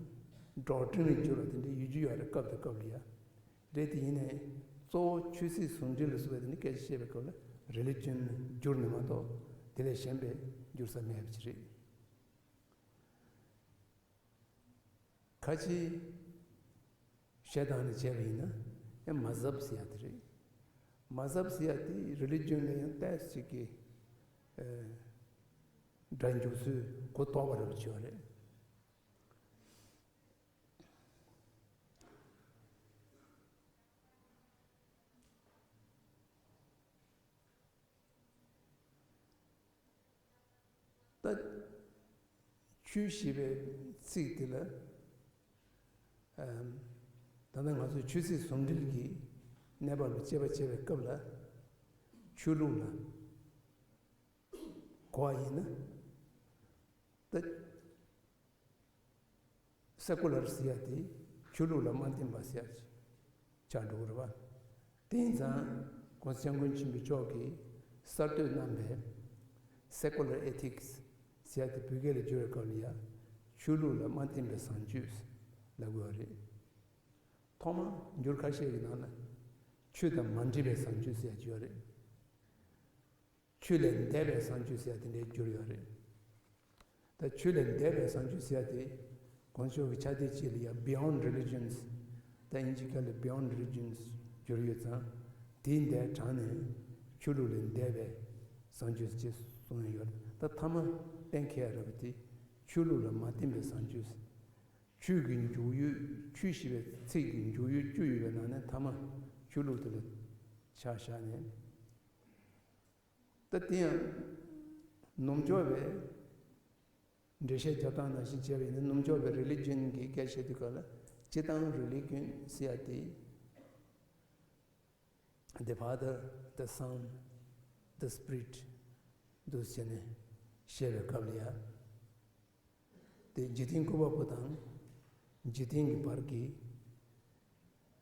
ཌོག་ཊྲིན་ལ་བསྒྱུར་བ་དེ་འདྲའི་ཡོད་རྒྱུ་ཡོད་རེད། སྐབས་དང་སྐབས་ལ་ཡ། རེད་དེ་ཡིན་ནའི་གཙོ་བོ་ཆོས་སྲིད་ཟུང་འབྲེལ་ལ་སོགས་པའི་དེ་འདྲའི་སྐད་ཆ་བཤད་པའི་སྐབས་ལ་རི་ལི་ཇན་བསྒྱུར་ནས་མ་གཏོགས་དེ་ལས་གཞན་པའི་བསྒྱུར་ས་མེད་པ་ཅིག་རེད། ཁ་ཆེའི་བཤད་སྟངས་ནས་བྱས་པ་ཡིན་ན་ཡང་མ་ཟབ་ཟེར་ཡག་དེ་རེད། མ་ཟབ་ཟེར་ཡག་དེ་རི་ལི་ཇན་ལ་ཡང་ཏོག་ཙམ་ཅིག་གི་ཨ་སྒྲ་འཇུག་ཚུལ་གོ་ལྡོག་པ་རེད་པ་ཅིག་ཡོད་རེད། ད་ཆོས་ཞེས་པའི་ཚིག་དེ་ལ། ཨམ། ད་ལྟ་ང་ཚོས་ཆོས་སྲིད་ཟུང་འབྲེལ་གྱི་གནས་བབ་ལ་དཔྱད་པ་བྱེད་པའི་སྐབས་ལ་ཆོས་ལུགས་ལ་གོ་བ་ཡིན་ན། ད་སེ་ཀུ་ལར་ཟེར་ཡག་དེ་ཆོས་ལུགས་ལ་མ་བརྟེན་པ་ཟེར་ཡག་ཆགས་འགྲོ་གི་རེད་བ། དེ་ཡིན་ཙང་༸གོང་ས་༸སྐྱབས་མགོན་ཆེན་པོ་མཆོག་གིས་གསར་གཏོད་གནང་བའི་སེ་ཀུ་ལར་ཨེ་ཐིག་སི་ཟེར་ཡག་དེ་བོད་སྐད་ལ་བསྒྱུར་བའི་སྐབས་ལ་ཡ་ཆོས་ལུགས་ལ་མ་བརྟེན་པའི་བཟང་སྤྱོད་ལབ་དགོས་པ་རེད། ཐོག་མར་འགྱུར་ཁ་ཤས་ཀྱི་ནང་ལ་ཆོས་དང་མ་འདྲེས་པའི་བཟང་སྤྱོད་ཟེར་ཡག་ཅིག་ཡོད་རེད། ཆོས་ལས་འདས་པའི་བཟང་སྤྱོད་ཟེར་ཡག་དེ་འདྲའི་འགྱུར་ཡོད་རེད། ད་ཆོས་ལས་འདས་པའི་བཟང་སྤྱོད་ཟེར་ཡག་དེ་༸གོང་ས་མཆོག་གི་ཕྱག་དེབ་ཅིག་ལ་ཡ་Beyond Religions། ད་དབྱིན་ཇི་སྐད་ལ་Beyond Religions་བསྒྱུར་ཡོད་ཙང་། དེའི་འདས་དྲངས་ནས་ཆོས་ལུགས་ལས་འདས་པའི་བཟང་སྤྱོད་ཅེས་གསུངས་ཡོད་རེད། ད་ཐ་མ་གཏན་འཁེལ་ཡག་རེད་པ་དེ་ཆོས་ལུགས་ལ་མ་བརྟེན་པའི་བཟང་སྤྱོད། ཆོས་ཀྱི་འཇུག་ཡུལ། ཆོས་ཞེས་པའི་ཚིག་གི་འཇུག་ཡུལ་བཅུ་ཡོད་པའི་ནང་ནས་ཐ་མ་ཆོས་ལུགས་དེ་ལ་ཆ་བཞག་ནས། ད་དེ་ཡང་ནུབ་ཕྱོགས་པའི་འགྲེལ་བཤད་རྒྱབ་སྟངས་ནང་བཞིན་བྱས་པ་ཡིན་ན། ནུབ་ཕྱོགས་པའི་རི་ལི་ཇན་གྱི་སྐད་བཤད་དུས་སྐབས་ལ་སྤྱིར་བཏང་རི་ལི་ཇན་ཟེར་ཡག་དེ། The Father, the Son, the Spirit འདུག་སེ་བྱས་ནས་བཤད་པའི་སྐབས་ལ་ཡ། དེ་འཇིག་རྟེན་བཀོད་པ་པོ་དང་འཇིག་རྟེན་གྱི་བར་གྱི་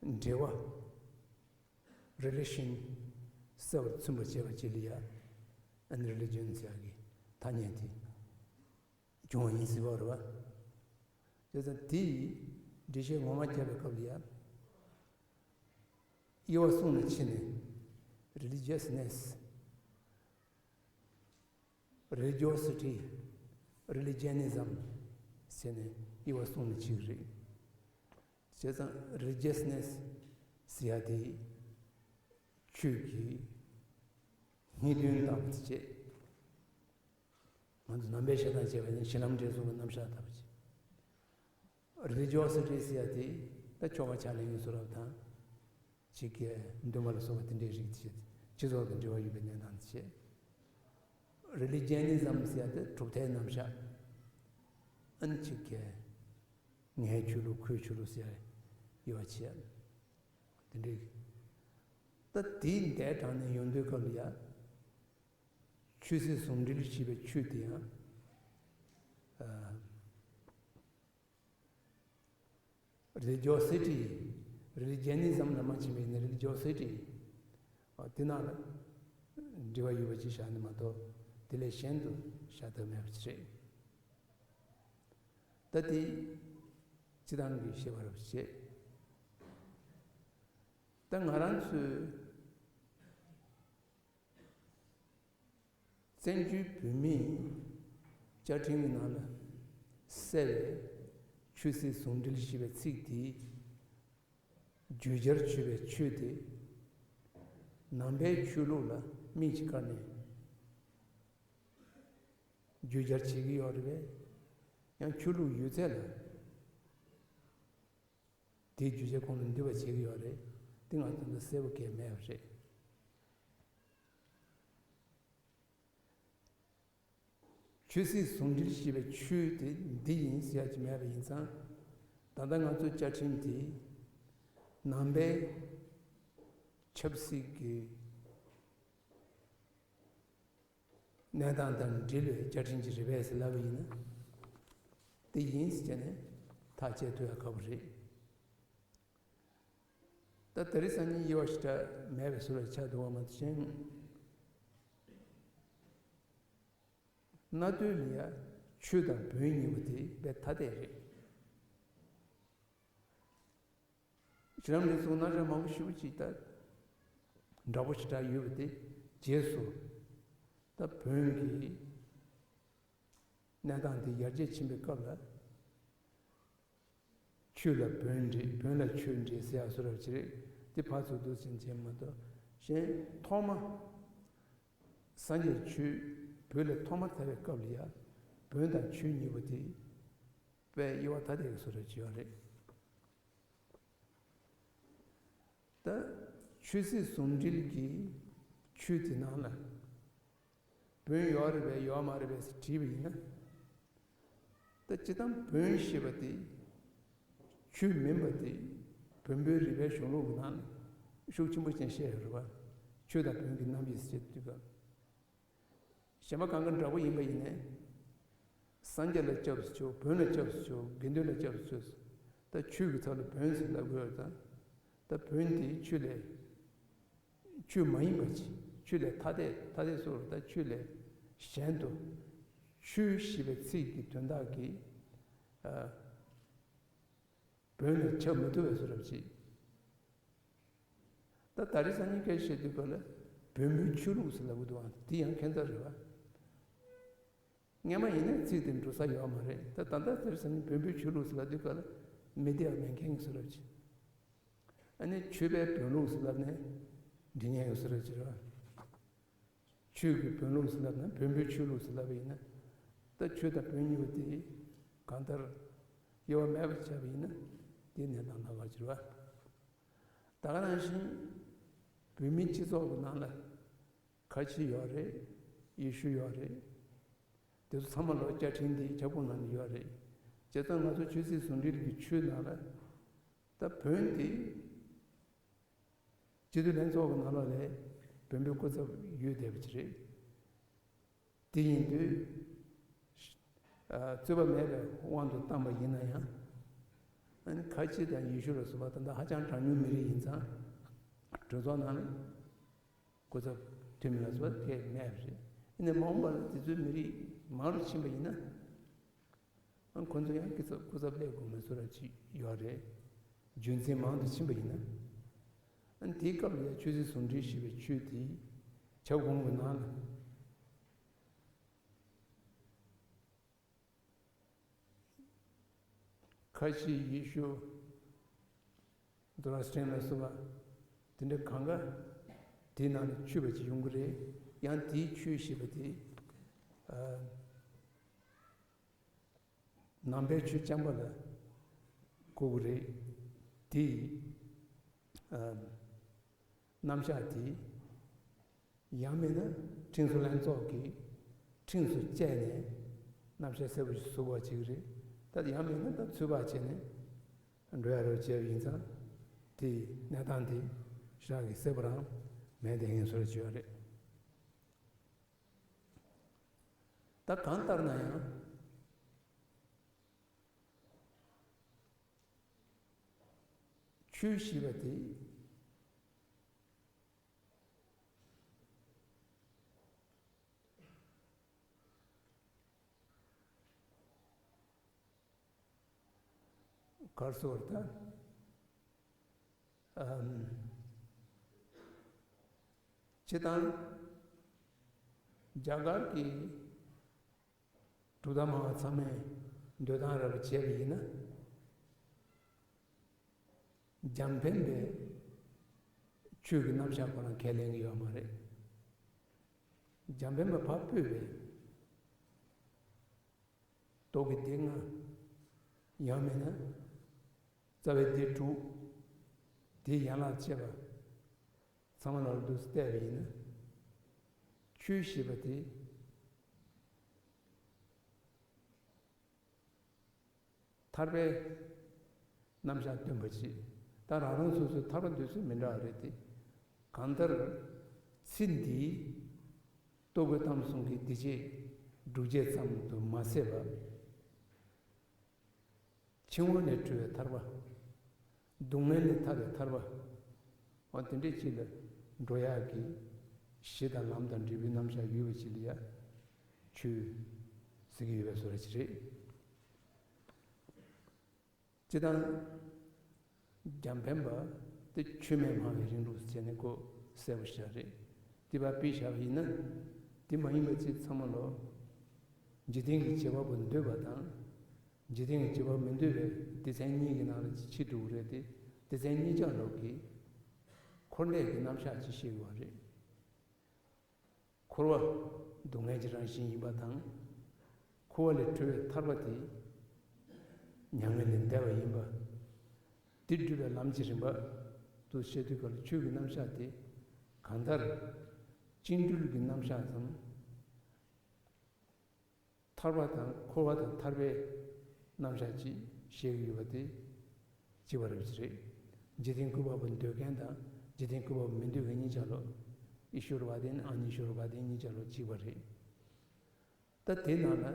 འབྲེལ་བ། རི་ལེ་ཤན་གསལ་བར་མཚོན་པར་བྱེད་པ་ཅིག་ལ་ཡ། ཨ་ནི་རི་ལི་ཇན་ཟེར་ཡག་གི་ཐ་སྙད་དེ་བྱུང་བ་ཡིན་ཟེར་བ་རེད་བ། བྱས་ཙང་དེ་ཡི་འགྲེལ་བཤད་ངོ་མ་བརྒྱབ་པའི་སྐབས་ལ་ཡ། དབྱེ་བ་གསུམ་ལ་ཕྱེ་ནས། Religiousness, Religiosity, Religianism ཟེར་ནས་དབྱེ་བ་གསུམ་ལ་ཕྱེ་གི་རེད། བྱས་ཙང་རི་ལི་ཇི་ཡས་ནེ་སི་ཟེར་ཡག་དེ་ཆོས་ཀྱི་སྙིང་དོན་ལྟ་བུ་དེ་བྱས། ང་ཚོ་ནང་པའི་བཤད་སྟངས་བྱས་པ་ཡིན་ན་གཞི་ལམ་འབྲས་གསུམ་གྱི་རྣམ་གཞག་ལྟ་བུ་བྱས། རི་ལི་ཇི་སི་ཊི་ཟེར་ཡག་དེ་ད་ཆོ་ག་ཕྱག་ལེན་གྱི་གསུང་རབ་དང་། ཅིག་གི་འདུན་པ་ལ་སོགས་པ་དེ་འདྲའི་རིགས་དེ་བྱས། སྤྱི་ཚོགས་དང་འབྲེལ་བ་ཡོད་པའི་གནས་སྟངས་དེ་བྱས། རི་ལི་ཇི་ནི་ཛམ་ཟེར་ཡག་དེ་གྲུབ་མཐའི་རྣམ་གཞག་ཨ་ནི་ཅིག་གི་ངའི་ཆོས་ལུགས་ཁོའི་ཆོས་ལུགས་ཟེར་ཡག་ཡོད་པ་བྱས། དེ་འདྲའི། ད་དེའི་འདས་དྲངས་ནས་ཡོང་དུས་སྐབས་ལ་ཡ། ཆོས་སྲིད་ཟུང་འབྲེལ་ཞེས་པའི་ཆོས་དེ་ཡང་། ཨ། རི་ལི་ཇི་སི་ཊི། རི་ལི་ཇི་ནི་ཛམ་ལ་མ་ཕྱིན་པ་ཡིན་ན་རི་ལི་ཇི་སི་ཊི། ཨ། དེ་ནང་ལ་འབྲེལ་བ་ཡོད་པ་ཅིག་བཞག་ནས་མ་གཏོགས། དེ་ལས་གཞན་དུ་བཞག་ཐབས་མེད་པ་ཅིག་རེད། ད་དེ་སྤྱིར་བཏང་གི་བཤད་པ་རེད་པ་བྱས། ད་ང་རང་ཚོའི་བཙན་བྱོལ་བོད་མིའི་བཅའ་ཁྲིམས་ཀྱི་ནང་ལ་གསལ་བའི་ཆོས་སྲིད་ཟུང་འབྲེལ་ཞེས་པའི་ཚིག་དེ་བརྗོད་བྱར་བརྗོད་པའི་ཆོས་དེ་ནང་པའི་ཆོས་ལུགས་ལ་མིག་ཅིག་བཀར་ནས་བརྗོད་བྱར་བྱེད་ཀྱི་ཡོད་རེད་པས། ཡང་ཆོས་ལུགས་ཡོད་ཚད་ལ་དེའི་བརྗོད་བྱ་ཁོང་ལ་འདུས་པ་བྱེད་ཀྱི་ཡོད་རེད། དེ་ང་ཚོ་ལ་གསལ་པོ་གང་ཡང་མེད་པ་རེད། ཆོས་སྲིད་ཟུང་འབྲེལ་ཞེས་པའི་ཆོས་དེ་འདི་ཡིན་ཟེར་ཡག་ཅིག་མེད་པ་ཡིན་ཙང་། ད་ལྟ་ང་ཚོའི་བཅའ་ཁྲིམས་དེ་ནང་པའི་ཆབ་སྲིད་ཀྱི་གནས་སྟངས་དང་འབྲེལ་བའི་བཅའ་ཁྲིམས་ཅིག་རེད་པས་ཟེར་ལབ་པ་ཡིན་ན། དེ་ཡིན་ཟེར་བྱས་ནས་ཐག་བཅད་ཐུབ་ཡག་ཁག་པོ་རེད། ད་དེ་རིང་སང་ཉིན་དབྱེ་བ་ཞེ་དྲག་མེད་པའི་བཟོ་འདྲ་ཆགས་འདུག་པ་མ་གཏོགས། གཞན་གནའ་དུས་ལ་ཡ་ཆོས་དང་བོན་གཉིས་པོ་དེ་དཔེ་ཐ་དད་རེད། ཕྱི་ལམ་ནས་སོང་ན་རེ་མང་པོ་ཞེ་པོ་ཅིག་ད་འདྲ་པོ་ཞེ་དྲག་ཡོད་པ་དེ་རྗེས་སུ་ད་བོན་གྱི་གནས་སྟངས་དེ་ཡར་རྒྱས་ཕྱིན་པའི་སྐབས་ལ། ཆོས་ལ་བོན་འདྲེས། བོན་ལ་ཆོས་འདྲེས་ཟེར་ཡག་བཟོ་འདྲ་ཅིག་རེད། དེ་ཕར་ཚུར་འདུག་ཟེར་མཁན་མ་གཏོགས། གཞན་ཐོག་མ་སངས་རྒྱས་ཆོས་བོད་ལ་ཐོག་མར་དར་བའི་སྐབས་ལ་ཡ་བོན་དང་ཆོས་གཉིས་པོ་དེ་དཔེ་དབྱེ་བ་ཐ་དད་ཀྱི་བཟོ་འདྲ་ཅིག་ཡོད་རེད། ད་ཆོས་སྲིད་ཟུང་འབྲེལ་གྱི་ཆོས་དེ་ནང་ལ་བོན་ཡོད་རེད་པས་ཡོད་མ་རེད་པས་དྲིས་པ་ཡིན་ན། ད་སྤྱིར་བཏང་བོན་ཞེས་པ་དེ་ཆོས་མིན་པ་དེ་བོན་པོའི་རིག་པའི་གཞུང་ལུགས་ཀྱི་ནང་ལ་ཤུགས་ཆེན་པོ་ཅན་བཤད་ཡོད་རེད་པ། ཆོས་དང་བོན་གྱི་རྣམ་དབྱེ་ཟེར་དུས་སྐབས། གཞན་པ་གང་ག་འདྲ་པོ་ཡིན་པ་ཡིན་ནའི། སངས་རྒྱས་ལ་སྐྱབས་སུ་མཆིའོ། བོན་ལ་སྐྱབས་སུ་མཆིའོ། དགེ་འདུན་ལ་སྐྱབས་སུ་མཆིའོ། ད་ཆོས་ཀྱི་ཚབ་ལ་བོན་ཟེར་ལབ་དགོས་ཡོད་ཙང་། ད་བོན་དེ་ཆོས་ལས་ཆོས་མ་ཡིན་པ་ཅིག་ཆོས་ལས་ཐ་དད། ཐ་དད་སོགས་ད་ཆོས་ལས་གཞན་དུ་ཆོས་ཞེས་པའི་ཚིག་གི་དོན་དག་གིས་ཨ་བོན་ལ་ཁྱབ་མི་ཐུབ་པའི་བཟོ་འདྲ་ཅིག་ད་ད་རེས་སང་ཉིན་སྐད་ཆ་བཤད་དུས་སྐབས་ལ་བོན་པོའི་ཆོས་ལུགས་ཟེར་ལབ་ཀྱི་འདུག་ཨང་། དེ་ཡང་ཁྱད་མཚར་རེད་པ། སྔོན་མ་ཡིན་ན་ཚིག་དེ་འགྲོ་ས་ཡོད་མ་རེད། ད་ད་ལྟ་དེར་སང་ཉིན་བོན་པོའི་ཆོས་ལུགས་ཟེར་ལབ་དུས་སྐབས་ལ་མི་བདེ་བ་མེད་མཁན་གྱི་བཟོ་འདྲ་ཅིག་ཨ་ནི་ཆོས་པའི་བོན་ལུགས་ཟེར་ལབ་ནས་འགྲིག་མཁན་གྱི་བཟོ་འདྲ་ཅིག་རེད་པ། ཆོས་ཀྱི་བོན་ལུགས་ཟེར་ལབ་ན། བོན་པོའི་ཆོས་ལུགས་ཟེར་ལབ་པ་ཡིན་ན། ད་ཆོས་དང་བོན་གཉིས་པོ་དེ་གང་ལྟར་དབྱེ་བ་མེད་པ་བྱས་པ་ཡིན་ན། དེ་གནས་སྟངས་ལ་བ་གྱུར་པ། ད་ག་ནང་བཞིན་བོད་མིའི་སྤྱི་ཚོགས་ཀྱི་ནང་ལ་ཁ་ཆེ་ཡོད་རེད། ཡེ་ཤུ་ཡོད་རེད། དེ་ཚོ་ཚང་མ་ལོ་བཅའ་ཁྲིམས་འདིའི་ཁྱབ་ཁོངས་ནང་ནས་ཡོད་རེད། བྱས་ཙང་ང་ཚོ་ཆོས་སྲིད་ཟུང་འབྲེལ་གྱི་ཆོས་ནང་ལ་ད་བོན་དེ་སྤྱི་འཐུས་ལྷན་ཚོགས་ཀྱི་ནང་ལོགས་ལ་བོན་པོའི་སྐུ་ཚབ་ཡོད་བསྡད་པ་ཅིག་རེད། དེ་ཡིན་དུས་རྩོད་པ་མེད་པའི་དབང་དུ་བཏང་པ་ཡིན་ན་ཡང་། ཨ་ནི་ཁ་ཆེ་དང་ཡེ་ཤུ་ལ་སོགས་པ་ད་ལྟ་ཧ་ཅང་གྲངས་ཉུང་མི་རིགས་ཡིན་ཙང་། གྲོས་ཚོགས་ནང་ལ་སྐུ་ཚབ་འཐུས་མི་ལ་སོགས་པ་དེ་མེད་པ་རེད། ཡིན་ནའི་མ་འོངས་པ་ལ་དེ་ཚོའི་མི་རིགས་མང་རུ་ཕྱིན་པ་ཡིན་ན། ཨ་ཁོ་ཚོ་ཡང་སྐུ་ཚབ་སྐུ་ཚབ་སླེབས་དགོས་མིན་བཟོ་འདྲ་ཅིག་ཡོད་རེད། རྒྱུ་མཚན་མང་དུ་ཕྱིན་པ་ཡིན་ན། ཨ་ནི་དེའི་སྐབས་ལ་ཡང་ཆོས་སྲིད་ཟུང་འབྲེལ་ཞེས་པའི་ཆོས་དེའི་ཁྱབ་ཁོངས་ཀྱི་ནང་ལ། ཁ་ཆེ་ཡེ་ཤུ། ཛོ་རོ་སི་ཊན་ལ་སོགས་པ་དེ་འདྲ་གང་ག་དེའི་ནང་ནས་ཆོས་པ་ཅིག་ཡོང་གི་རེད། ཡང་དེའི་ཆོས་ཞེས་པ་དེ་ཨ་ནང་པའི་ཆོས་རྐྱང་པ་ལ་གོ་གི་རེད། དེ་ཡི་ཨ་རྣམ་གཞག་དེ། ཡང་མིན་ན་ཁྲིམས་བཟོ་ལྷན་ཚོགས་ཀྱི་ཁྲིམས་སུ་བཅད་ནས་རྣམ་གཞག་གསལ་པོ་ཞིག་བཟོ་དགོས་བྱེད་ཀྱི་རེད། ད་ཡང་མིན་ན་ད་ཚོད་དཔག་བྱས་ནས་འགྲོ་ཡ་རོགས་བྱས་པ་ཡིན་ཙང་། དེའི་གནས་སྟངས་དེ་ཞེ་དྲག་གི་གསལ་པོ་རང་མེད་བསྡད་མཁན་བཟོ་འདྲ་ཅིག་ཡོད་རེད། ད་གང་ལྟར་ན་ཡང་ཆོས་ཞེས་པ་དེ། གར་སོང་བར་ཐལ། ཨམ། སྤྱིར་བཏང་རྒྱ་གར་གྱི་གྲུབ་མཐའ་སྨྲ་བ་ཚང་མས་འདོད་སྟངས་རབ་བྱས་པ་ཡིན་ན། འཇམ་དཔལ་པའི་ཆོས་ཀྱི་རྣམ་གཞག་ཁོ་རང་ཁས་ལེན་གྱི་ཡོད་མ་རེད། འཇམ་དཔལ་པ་ཕར་སྤོས་པའི་རྟོག་གེ་སྡེ་ལྔ། ཡང་མིན་ན་རྩ་བའི་སྡེ་དྲུག། དེའི་ཡན་ལག་བཅས་པ་ཚང་མ་ལ་འདུག་སེ་བལྟས་པ་ཡིན་ན། ཆོས་ཞེས་པ་དེ་ཐར་པའི་རྣམ་གཞག་སྟོན་པ་ཅིག། ད་རང་རང་སོ་སོའི་ཐར་པ་འདོད་ཚུལ་མི་འདྲ་བ་རེད་དེ། གང་ལྟར་ཚེ་འདིའི་རྟོག་གེ་གཏམ་གསུམ་གྱི་སྡིག་བྱས་སྒྲུབ་བྱེད་ཙམ་དུ་མ་ཟད་པ། འཆིང་བ་ལས་གྲོལ་བའི་ཐར་པ། སྡུག་བསྔལ་ལས་ཐར་བའི་ཐར་པ། འོ་དེ་འདྲའི་ཅིག་ལ་འགྲོ་ཡག་གི་གཞི་དང་ལམ་དང་འབྲས་བུའི་རྣམ་གཞག་ཡོད་པ་ཅིག་ལ་ཡ་ཆོས་ཟེར་གྱི་ཡོད་པའི་བཟོ་འདྲ་ཅིག་རེད། སྤྱིར་བཏང་འཇམ་དཔལ་པ་དེ་ཆོས་མེད་སྨྲ་བའི་རིང་ལུགས་བྱས་ནས་ཁོ་གསལ་པོ་བཞག་རེད། དེ་བ་དཔེ་བཞག་པ་ཡིན་ན། དེ་མ་ཡིན་པ་ཅིག་ཚང་མ་ལོ། འཇིག་རྟེན་གྱི་བྱེད་པ་པོ་འདོད་པ་དང་། འཇིག་རྟེན་གྱི་བྱེད་པ་མི་འདོད་པའི་སྡེ་ཚན་གཉིས་ཀྱི་ནང་ལ་ཕྱེ་འགྲོ་གི་རེད་དེ། སྡེ་ཚན་གཉིས་ཆ་ལོག་གི་འཁོར་འདས་ཀྱི་རྣམ་གཞག་ཅིག་བཤད་དགོས་པ་རེད། འཁོར་བ་སྡུག་བསྔལ་གྱི་རང་བཞིན་ཡིན་པ་དང་། འཁོར་བ་ལས་གྲོལ་བའི་ཐར་པ་དེ་མྱ་ངན་ལས་འདས་པ་ཡིན་པ། དེ་སྒྲུབ་པའི་ལམ་གྱི་རིམ་པ་དུ་བཤད་དུས་སྐབས་ལ་ཆོས་ཀྱི་རྣམ་གཞག་དེ་གང་ལྟར་བཅིངས་གྲོལ་གྱི་རྣམ་གཞག་དང་། ཐར་པ་དང་འཁོར་བ་དང་ཐར་པའི་རྣམ་གཞག་ཅིག་བཤད་ཀྱི་ཡོད་པ་དེ་གཅིག་པ་རེད་པ་ཅིག་རེད། འཇིག་རྟེན་ཀུན་པ་པོ་འདོད་མཁན་དང་འཇིག་རྟེན་ཀུན་པ་པོ་མི་འདོད་མཁན་གཉིས་ཆ་ལོ། ཨི་ཤྭ་ར་བ་དེ་ནི་ཨ་ནི་ཤྭ་ར་བ་དེ་གཉིས་ཆ་ལོ་གཅིག་པ་རེད། ད་དེའི་ནང་ལ་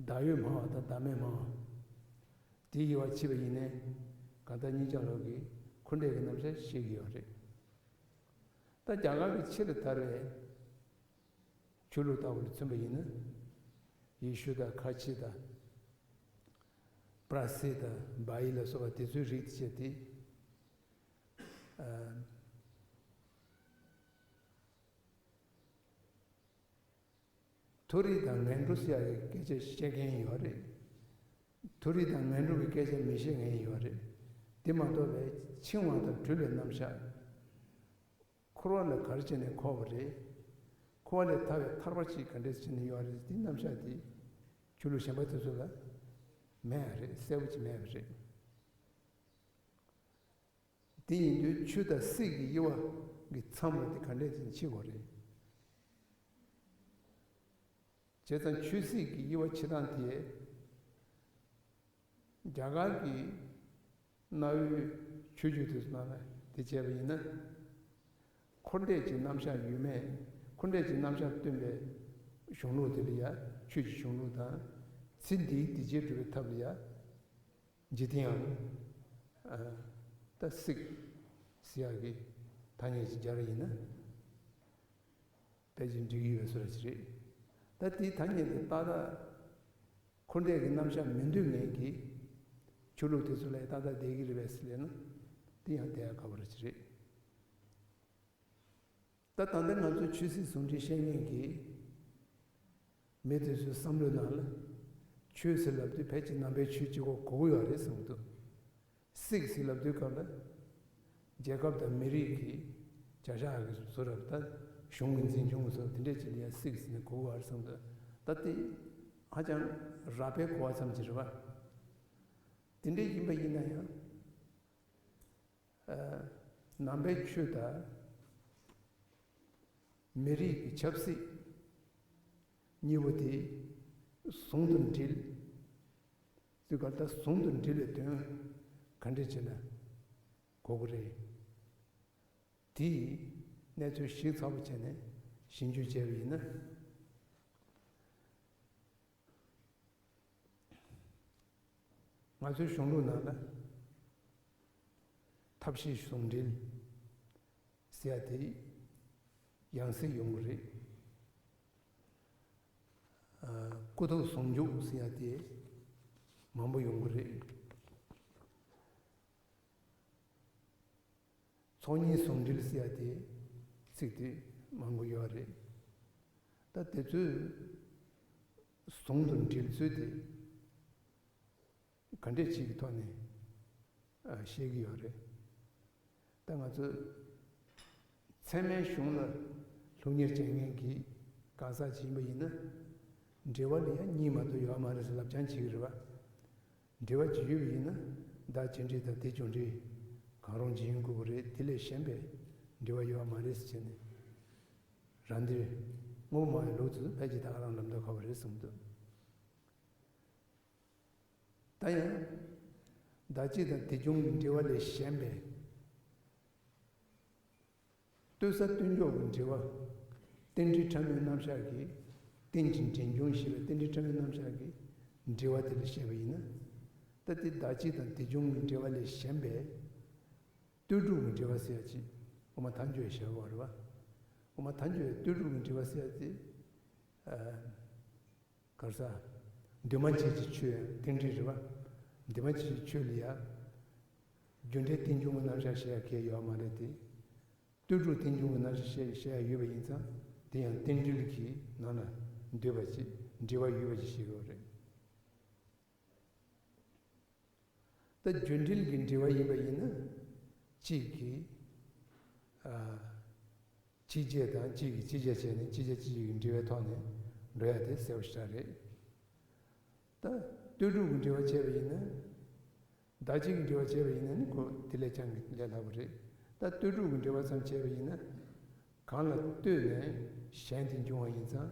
བདག་ཡོད་སྨྲ་བ་དང་བདག་མེད་སྨྲ་བ། དེའི་དབྱེ་བ་ཕྱེ་བ་ཡིན་ནའི་གང་ལྟར་གཉིས་ཆ་ལོ་གི་འཁོར་འདས་ཀྱི་རྣམ་གཞག་བཤད་ཀྱི་ཡོད་རེད། ད་རྒྱ་གར་གྱི་ཕྱི་ལ་དར་བའི་ཆོས་ལུགས་ལྟ་བུ་ལ་མཚོན་པ་ཡིན་ན། ཡེ་ཤུ་དང་ཁ་ཆེ་དང་། པྲ་སེ་དང་བྷ་ཡི་ལ་སོགས་པ་དེ་ཚོའི་རིགས་དེ་བྱས་ཏེ། ཨ། མཐོ་རིས་དང་ངན་འགྲོ་ཟེར་ཡག་གི་སྐད་ཆ་བཤད་མཁན་ཡོད་རེད། མཐོ་རིས་དང་ངན་འགྲོ་གི་སྐད་ཆ་མི་བཤད་མཁན་ཡོད་རེད། དེ་མ་གཏོགས་པའི་འཆིང་བ་དང་གྲོལ་བའི་རྣམ་གཞག། འཁོར་བ་ལ་ག་རེ་བྱས་ནས་འཁོར་བ་རེད། འཁོར་བ་ལས་ཐར་བའི་ཐར་པ་ཅིག་ག་འདྲས་བྱས་ནས་ཡོད་རེད། དེ་རྣམ་གཞག་དེ་ཆོས་ལུགས་གཞན་པ་དེ་ཚོ་ལ་མེད་རེད། གསལ་པོ་ཅིག་མེད་པ་རེད། དེ་ཡིན་དུས་ཆོས་དང་སྲིད་ཀྱི་དབྱེ་བ་གི་མཚམས་ལ་དེ་ག་འདྲས་ཅིག་ཕྱེ་དགོས་རེད། བྱས་ཙང་ཆོས་སྲིད་ཀྱི་དབྱེ་བ་ཕྱེ་སྟངས་དེ། རྒྱ་གར་གྱི་གནའ་བོའི་ཆོས་བརྒྱུད་དེ་ཚོ་ནང་ལ་དེ་བྱས་པ་ཡིན་ན། འཁོར་འདས་ཀྱི་རྣམ་གཞག་ཡོད་མེད། འཁོར་འདས་ཀྱི་རྣམ་གཞག་སྟོན་པའི་གཞུང་ལུགས་དེ་ལ་ཡ་ཆོས་ཀྱི་གཞུང་ལུགས་དང་། ཚེ་འདིའི་སྡིག་བྱས་སྒྲུབ་པའི་ཐབས་ལ་ཡ། འཇིག་རྟེན་ཡང་། ཨ། ད་སྲིད་ཟེར་ཡག་གི་ཐ་སྙད་ཅིག་སྦྱར་བ་ཡིན་ན། ཕལ་ཆེར་འགྲིག་གི་ཡོད་བཟོ་འདྲ་ཅིག་རེད། ད་དེའི་ཐ་སྙད་དེ་ཏག་ཏག་འཁོར་འདས་ཀྱི་རྣམ་གཞག་མི་འདོད་མཁན་གྱི་ཆོས་ལུགས་དེ་ཚོ་ལ་ཏག་ཏག་བསྡད་ཀྱི་རེད་པས་ཟེར་ལབ་ན། དེ་ཡང་བསྡད་ཡག་དཀའ་བ་རེད་ཅིག་རེད། ད་ད་ལྟ་ང་ཚོ་ཆོས་སྲིད་ཟུང་འབྲེལ་བཤད་མཁན་གྱི་མི་དེ་ཚོའི་བསམ་བློའི་ནང་ལ། ཆོས་ཟེར་ལབ་དུས་ཕལ་ཆེར་ནང་པའི་ཆོས་གཅིག་པོ་གོ་གི་ཡོད་རེད་བསམ་གྱི་འདུག། སྲིད་ཟེར་ལབ་དུས་སྐབས་ལ། རྒྱལ་ཁབ་དང་མི་རིགས་ཀྱི་བྱ་གཞག་གི་བཟོ་འདྲ། ད་གཞུང་གི་འཛིན་སྐྱོང་གི་བཟོ་འདྲ་དེ་འདྲས་ཅིག་ལ་ཡ་སྲིད་ཟེར་ནས་གོ་གི་ཡོད་རེད་བསམ་གྱི་འདུག། ད་དེ་ཧ་ཅང་རགས་པའི་གོ་བ་ཙམ་ཅིག་རེད་པ། དེ་འདྲས་ཡིན་པ་ཡིན་ན་ཡང་། ཨ། ནང་པའི་ཆོས་དང་མི་རིགས་ཀྱི་ཆབ་སྲིད་གཉིས་པོ་དེ་ཟུང་དུ་འབྲེལ། ཚུལ་ག་ད་ཟུང་དུ་འབྲེལ་བའི་དོན་ག་འདྲས་བྱས་ན་གོ་གི་རེད། དེའི་གནས་ཚུལ་ཞིབ་ཚགས་པོ་བྱས་ནས་ཞིབ་འཇུག་བྱས་པ་ཡིན་ན། ང་ཚོའི་གཞུང་ལུགས་ནང་ལ་ཐབས་ཤེས་ཟུང་འབྲེལ་ཟེར་ཡ་དེ་ཡང་སེ་ཡོང་གི་རེད། ཨ། སྐུ་ཐུག་ཟུང་འཇུག་ཟེར་ཡ་དེ་མང་པོ་ཡོང་གི་རེད། ཚོགས་གཉིས་ཟུང་འབྲེལ་ཟེར་ཡ་དེ་ཚིག་དེ་མང་པོ་ཡོད་རེད། ད་དེ་ཚོས་ཟུང་དུ་འབྲེལ་ཚུལ་དེ་ག་འདྲས་ཅིག་གི་ཐོག་ནས་ཨ་བཤད་ཀྱི་ཡོད་རེད། ད་ང་ཚོ་ཚད་མའི་གཞུང་ལ་སློབ་གཉེར་བྱེད་མཁན་གྱི་གང་ཟག་ཅིག་ཡིན་པ་ཡིན་ན། འབྲེལ་བ་ལ་ཡང་གཉིས་མ་གཏོགས་ཡོད་མ་རེད་ཟེར་ལབ་རྐྱང་བྱེད་ཀྱི་རེད་བ། འབྲེལ་བ་ཅིག་ཡོད་པ་ཡིན་ན། བདག་བྱེད་འབྲེལ་དང་དེ་སྦྱོར་འབྲེལ་གང་རུང་ཅིག་ཡིན་དགོས་པ་རེད། དེ་ལས་གཞན་པའི་འབྲེལ་བ་ཡོད་མ་རེད་ཟེར་བྱས་ནས། རང་འདིར་སྔོན་མ་ཡི་ལུགས་སུ་ཕལ་ཆེར་ད་ག་རང་ལབ་མདོག་ཁ་པོ་རེད་གསུངས་འདུག། ད་ཡང་བདག་བྱེད་དང་དེ་སྦྱོར་གྱི་འབྲེལ་བ་ལས་གཞན་པའི་ལྟོས་ས་ལྟོས་འཇོག་གི་འབྲེལ་བ། རྟེན་འབྲེལ་ཕྲ་མོའི་རྣམ་གཞག་གིས། རྟེན་ཅིང་འབྲེལ་འབྱུང་ཞེས་པའི་རྟེན་འབྲེལ་ཕྲ་མོའི་རྣམ་གཞག་གི་འབྲེལ་བ་དེ་ལ་བཤད་པ་ཡིན་ན། ད་དེ་བདག་བྱེད་དང་དེ་སྦྱོར་གྱི་འབྲེལ་བ་ལས་གཞན་པའི་ལྟོས་གྲུབ་ཀྱི་འབྲེལ་བ་ཟེར་ཡ་ཅིག་དབུ་མ་ཐལ་འགྱུར་བས་བཞག་ཡོད་རེད་བ། དབུ་མ་ཐལ་འགྱུར་བས་ལྟོས་གྲུབ་ཀྱི་འབྲེལ་བ་ཟེར་ཡ་དེ། ག་རེ་ཟ། འདུས་མ་བྱས་ཀྱི་ཆོས་ཡང་རྟེན་འབྲེལ་རེད་བ། འདུས་མ་བྱས་ཀྱི་ཆོས་ལ་ཡང་རྒྱུ་འབྲས་རྟེན་འབྱུང་གི་རྣམ་གཞག་བཤད་ཡ་གང་ཡང་ཡོད་མ་རེད་དེ། ལྟོས་གྲུབ་རྟེན་འབྱུང་གི་རྣམ་གཞག་བཤད་བཤད་ཡ་ཡོད་པ་ཡིན་ཙང་། དེ་ཡང་རྟེན་འབྲེལ་གྱི་ནང་ལ་འདུས་པ་ཅིག་འབྲེལ་བ་ཡོད་པ་ཅིག་བཤད་ཡོད་རེད། ད་རྒྱུ་འབྲེལ་གྱི་འབྲེལ་བ་ཡིན་པ་ཡིན་ན། གཅིག་གིས་ཨ་གཅིག་བྱས་དང་གཅིག་གིས་གཅིག་བྱས་བྱས་ནས། གཅིག་བྱས་གཅིག་གི་འབྲེལ་བའི་ཐོག་ནས་འགྲོ་ཡ་དེ་གསལ་པོ་ཞེ་དྲག་རེད། ད་ལྟོས་གྲུབ་ཀྱི་འབྲེལ་བ་བྱས་པ་ཡིན་ན། བདག་བྱེད་ཀྱི་འབྲེལ་བ་བྱས་པ་ཡིན་ན་ནི་ཁོ་དེ་ལས་ཀྱང་ལས་སླ་པོ་རེད། ད་ལྟོས་གྲུབ་ཀྱི་འབྲེལ་བ་ཙམ་བྱས་པ་ཡིན་ན། གང་ལ་ལྟོས་ནས་གཞན་དེ་འབྱུང་བ་ཡིན་ཙང་།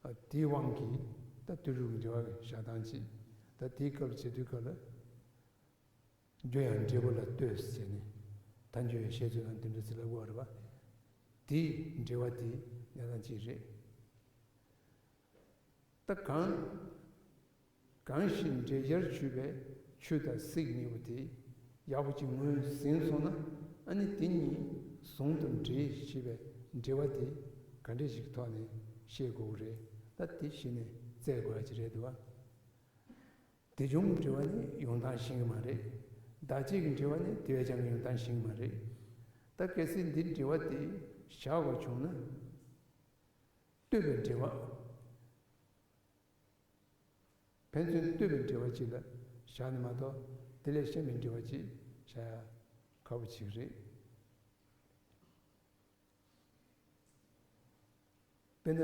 ཨ་དེའི་དབང་གིས་ད་ལྟོས་གྲུབ་ཀྱི་འབྲེལ་བ་བཞག་སྟངས་ཅིག། ད་དེའི་སྐབས་བྱེད་དུས་སྐབས་ལ། རྒྱུ་ཡང་འབྲས་བུ་ལ་ལྟོས་ཟེར་ནས། ཐལ་འགྱུར་བའི་བཤད་ཚུལ་ལ་དེ་འདྲ་ཟེར་ལབ་ཀྱི་ཡོད་རེད་བ། དེའི་འབྲེལ་བ་དེ་གནས་སྟངས་གཅིག་རེད། ད་གང་གང་ཞིག་འབྲེལ་བྱར་གྱུར་པའི་ཆུ་དང་གསེར་གཉིས་པོ་དེ་ཡག་པོ་ཅིག་ངོས་ཟིན་སོང་ན། ཨ་ནི་དེ་གཉིས་ཟུང་དུ་འབྲེལ་ཞེས་པའི་འབྲེལ་བ་དེ་ག་འདྲ་ཞིག་གི་ཐོག་ནས་བཤད་དགོས་ཀྱི་རེད། ད་དེ་གཞི་ནས་བཙལ་དགོས་ཡ་ཅིག་རེད་འདུག་བ། དེ་སྦྱོར་གྱི་འབྲེལ་བ་ནི་ཡོང་སྟངས་ཤེས་ཀྱི་མ་རེད། བདག་བྱེད་ཀྱི་འབྲེལ་བ་ནི་དེ་བས་ཀྱང་ཡོང་སྟངས་ཤེས་ཀྱི་མ་རེད། ད་གལ་སྲིད་འདི་འབྲེལ་བ་དེ་བཞག་དགོས་བྱུང་ན། ལྟོས་པའི་འབྲེལ་བ། ཕན་ཚུན་ལྟོས་པའི་འབྲེལ་བ་ཅིག་ལ་བཞག་ནས་མ་གཏོགས། དེ་ལས་གཞན་པའི་འབྲེལ་བ་ཅིག་བཞག་ཡ་ཁག་པོ་ཅིག་རེད། དཔེར་ན།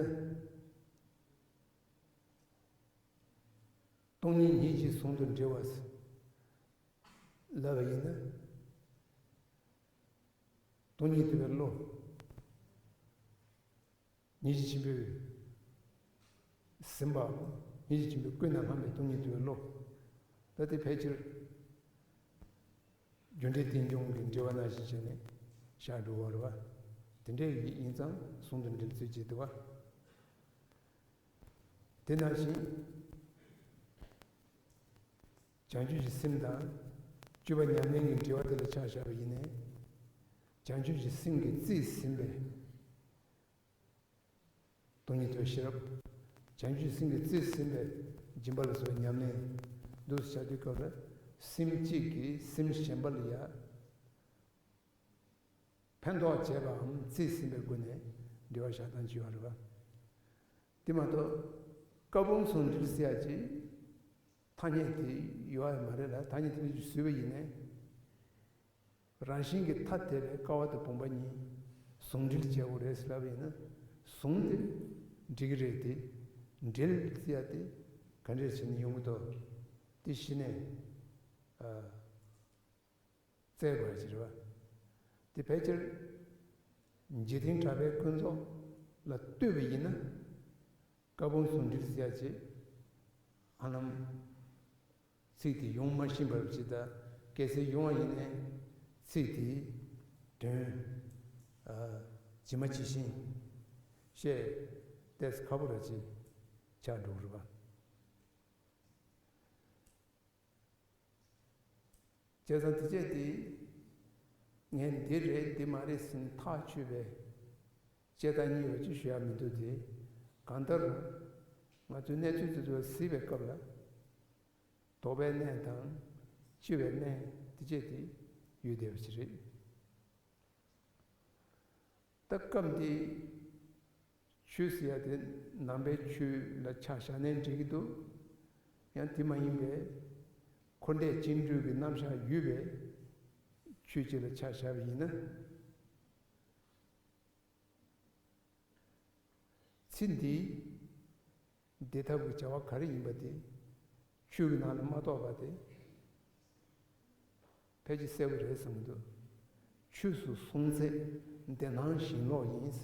སྟོང་ཉིད་ཉིད་ཀྱིས་ཟུང་དུ་འབྲེལ་བ་ལབ་པ་ཡིན་ན། སྟོང་ཉིད་རྟོགས་པའི་བློ། ཉིད་ཀྱི་ཆེན་པོས་ཟིན་པའམ། ཉིད་ཀྱི་ཆེན་པོས་ཀུན་ནས་བསླངས་པའི་སྟོང་ཉིད་རྟོགས་པའི་བློ། ད་དེ་ཕལ་ཆེར་རྒྱུ་འབྲས་རྟེན་འབྱུང་གི་འབྲེལ་བ་ནང་བཞིན་བྱས་ནས་བཞག་འགྲོ་བ་རེད་བ། དེ་འདྲ་ཡིན་ཙང་ཟུང་དུ་འབྲེལ་ཚུལ་གྱི་འདུག་བ། དེ་ནང་བཞིན་བྱང་ཆུབ་ཀྱི་སེམས་དང་སྤྱོད་པ་ཉམས་ལེན་གྱི་འབྲེལ་བ་དེ་ལ་ཆ་བཞག་པ་ཡིན་ནའི། བྱང་ཆུབ་ཀྱི་སེམས་ཀྱིས་རྩིས་ཟིན་པའི་སྟོང་ཉིད་རྟོགས་པའི་ཤེས་རབ། བྱང་ཆུབ་སེམས་ཀྱིས་རྩིས་ཟིན་པའི་སྦྱིན་པ་ལ་སོགས་པའི་ཉམས་ལེན་འདུག་སེ་བྱ་དུས་སྐབས་ལ། སེམས་གཅིག་གིས་སེམས་གཞན་པ་ལ་ཡང་ཕན་ཐོགས་བྱས་པའམ་རྩིས་ཟིན་པའི་སྒོ་ནས་འབྲེལ་བ་བཞག་སྟངས་ཅིག་ཡོད་རེད་བ། དེ་མ་གཏོགས་ཀ་བུམ་ཟུང་འབྲེལ་ཟེར་ཡ་ཅིག་ཐ་སྙད་དེ་ཡོད་ཡ་མ་རེད་ལ། ཐ་སྙད་དེ་འདྲ་ཞིག་བཟོས་པ་ཡིན་ནའི། རང་བཞིན་གྱིས་ཐ་དད་པའི་ཀ་བ་དང་བུམ་པ་གཉིས་ཟུང་འབྲེལ་བྱེད་དགོས་རེད་ཟེར་ལབ་པ་ཡིན་ན། ཟུང་དེ་འབྲེལ་གྱི་རེད་དེ། འབྲེལ་ཟེར་ཡ་དེ་ག་འདྲས་བྱས་ནས་ཡོང་གི་འདུག། དེ་གཞི་ནས་ཨ་བཙལ་དགོས་ཡ་ཅིག་རེད་བ། དེ་ཕལ་ཆེར་འཇིག་རྟེན་གྲགས་པའི་ཀུན་རྫོབ་ལ་ལྟོས་པ་ཡིན་ན། ཀ་བུམ་ཟུང་འབྲེལ་ཟེར་ཡ་ཅིག་ཧ་ལམ་ཚིག་དེ་ཡོང་མ་བཞིན་པ་ཅིག་དང་། གལ་སྲིད་ཡོང་བ་ཡིན་ནའི་ཚིག་དེའི་དོན་ཨ་ཇི་མ་ཇི་བཞིན་བཤད་ཏོག་ཙམ་ཁག་པོ་ར་ཅིག་ཆགས་འགྲོ་གི་རེད་པ། བྱས་ཙང་དེ་བྱས་ཏེ། ངས་འདི་རེད་འདི་མ་རེད་ཟེར་ནས་ཐག་ཆོད་པའི་དཔྱད་རྟགས་རྙེད་པ་ཅིག་ཞུ་ཡ་མི་འདུག་སྟེ། གང་ལྟར་ང་ཚོས་གནས་ཚུལ་དེ་ཚོ་གཟིགས་པའི་སྐབས་ལ། ལྡོག་པའི་གནས་དང་སྤྱི་པའི་གནས་དེ་བྱས་ཏེ། ཡོད་བསྡད་པ་ཞིག་རེད། ད་སྐབས་འདི་ཆོས་ཟེར་ཡ་དེ་ནང་པའི་ཆོས་ལ་ཆ་བཞག་ནའི་འགྲིག་གི་འདུག། ཡང་དེ་མ་ཡིན་པའི་འཁོར་འདས་འཆིང་གྲོལ་གྱི་རྣམ་གཞག་ཡོད་པའི་ཆོས་ཅིག་ལ་ཆ་བཞག་པ་ཡིན་ན། ཚེ་འདིའི་བདེ་ཐབས་ཀྱི་བྱ་བ་ག་རེ་ཡིན་པ་དེ་ཆོས་ཀྱི་ནང་ལ་མ་གཏོགས་པ་དེ་ཕལ་ཆེར་གསལ་པོ་རེད་བསམ་གྱི་འདུག། ཆོས་སུ་སོང་ཚེ་བདེ་སྣང་ཞེན་ལོག་ཡིན། བྱས་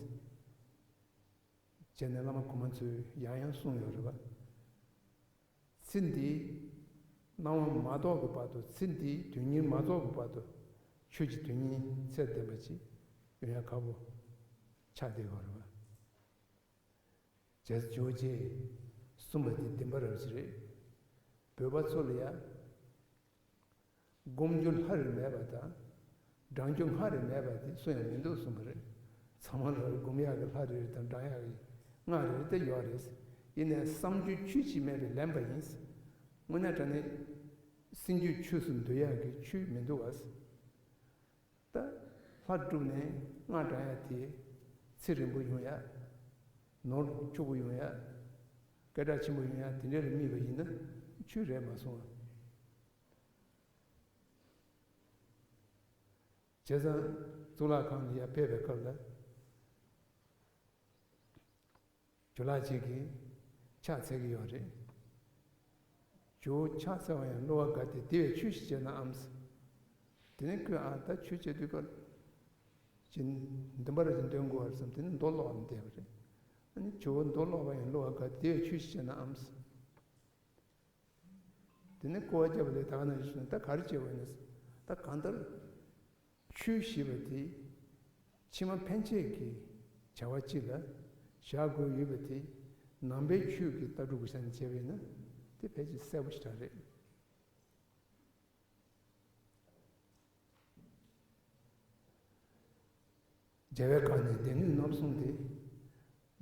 ནས་བླ་མ་གོང་མ་ཚོས་ཡང་ཡང་གསུངས་ཡོད་རེད་པ། ཚེ་འདིའི་སྣང་བ་མ་རྟོགས་ཀྱི་བར་དུ། ཚེ་འདིའི་དོན་གཉེར་མ་རྫོགས་ཀྱི་བར་དུ་ཆོས་ཀྱི་དོན་གཉེར་ཚད་ལྡན་པ་ཅིག་ཡོང་ཡ་ཁག་པོ་ཆགས་བསྡད་ཡོད་རེད་པ། རྗེ་ཇོ་བོ་རྗེས་གསུངས་པ་དེ་བདེན་པ་རང་ཞིག་རེད། བོད་པ་ཚོ་ལ་ཡ། སྒོམ་རྒྱུ་ལྷ་རེ་མེད་པ་དང་། བགྲང་རྒྱུ་སྔགས་རེ་མེད་པ་དེ་སུ་ཡང་མི་འདུག་གསུངས་པ་རེད། ཚང་མ་ལ་སྒོམ་ཡག་གི་ལྷ་རེ་རེ་དང་བགྲང་ཡག་གི་སྔགས་རེ་རེ་དེ་ཡོད་རེད། ཡིན་ནའི་བསམ་རྒྱུ་ཆོས་ཅིག་མེད་པའི་ལན་པ་ཡིན། དངོས་གནས་དྲང་གནས་སེམས་རྒྱུད་ཆོས་སུ་འདུ་ཡག་གི་ཆོས་མི་འདུག་བ། ད་ལྷ་བསྒྲུབས་ནས་སྔགས་བགྲང་ཡག་དེ་ཚེ་རིང་པོ་ཡོང་ཡག། ནོར་ཕྱུག་པོ་ཡོང་ཡག། སྐད་གྲགས་ཆེན་པོ་ཡོང་ཡག་དེ་འདྲ་ལ་དམིགས་པ་ཡིན་ན་ཆོས་རེད་མ་སོང་བ། བྱས་ཙང་གཙུག་ལག་ཁང་ལ་ཡར་ཕེབས་པའི་སྐབས་ལ། ཇོ་ལགས་གཅིག་གིས་ཕྱག་འཚལ་གྱི་ཡོད་རེད། ཇོ་བོ་ཕྱག་འཚལ་བ་ཡང་བསླུ་བ་དགའ་སྟེ། དེ་བས་ཆོས་ཤིག་བྱས་ན་ཨམ་ཟེར། དེ་ནས་ཁོས་ཨ་ད་ཆོས་བྱེད་དུས་སྐབས་ཅི་འདི་འདྲ་ཅིག་འདོན་དགོས་པ་རེད་བསམ། དེ་ནས་མདོ་ཀློག་ནས་བསྡད་པ་རེད། ཨ་ནི་ཇོ་བོ་མདོ་ཀློག་པ་ཡང་བསླུ་བ་དགའ་སྟེ། དེ་བས་ཆོས་ཤིག་བྱས་ན་ཨམ་ཟེར། དེ་ནས་སྐུར་བ་བརྒྱབ་པ་ལས་ད་ག་ནང་བཞིན་ད་ག་རེ་བྱེད་དགོས་ན། ད་གང་ལྟར་ཆོས་ཞེས་པ་དེ་ཕྱི་མ་ཕན་ཆད་ཀྱི་བྱ་བ་གཅིག་ལ་བཞག་དགོས་ཡོད་པ་དེ་ནང་པའི་ཆོས་ཀྱི་ལྟ་གྲུབ་ཀྱི་ཆ་ནས་བྱས་པ་ཡིན་ན་དེ་ཕལ་ཆེར་གསལ་པོ་ཞེ་དྲག་རེད། རྒྱལ་བའི་བཀའ་ནི་སྡེ་སྣོད་རྣམ་གསུམ་སྟེ།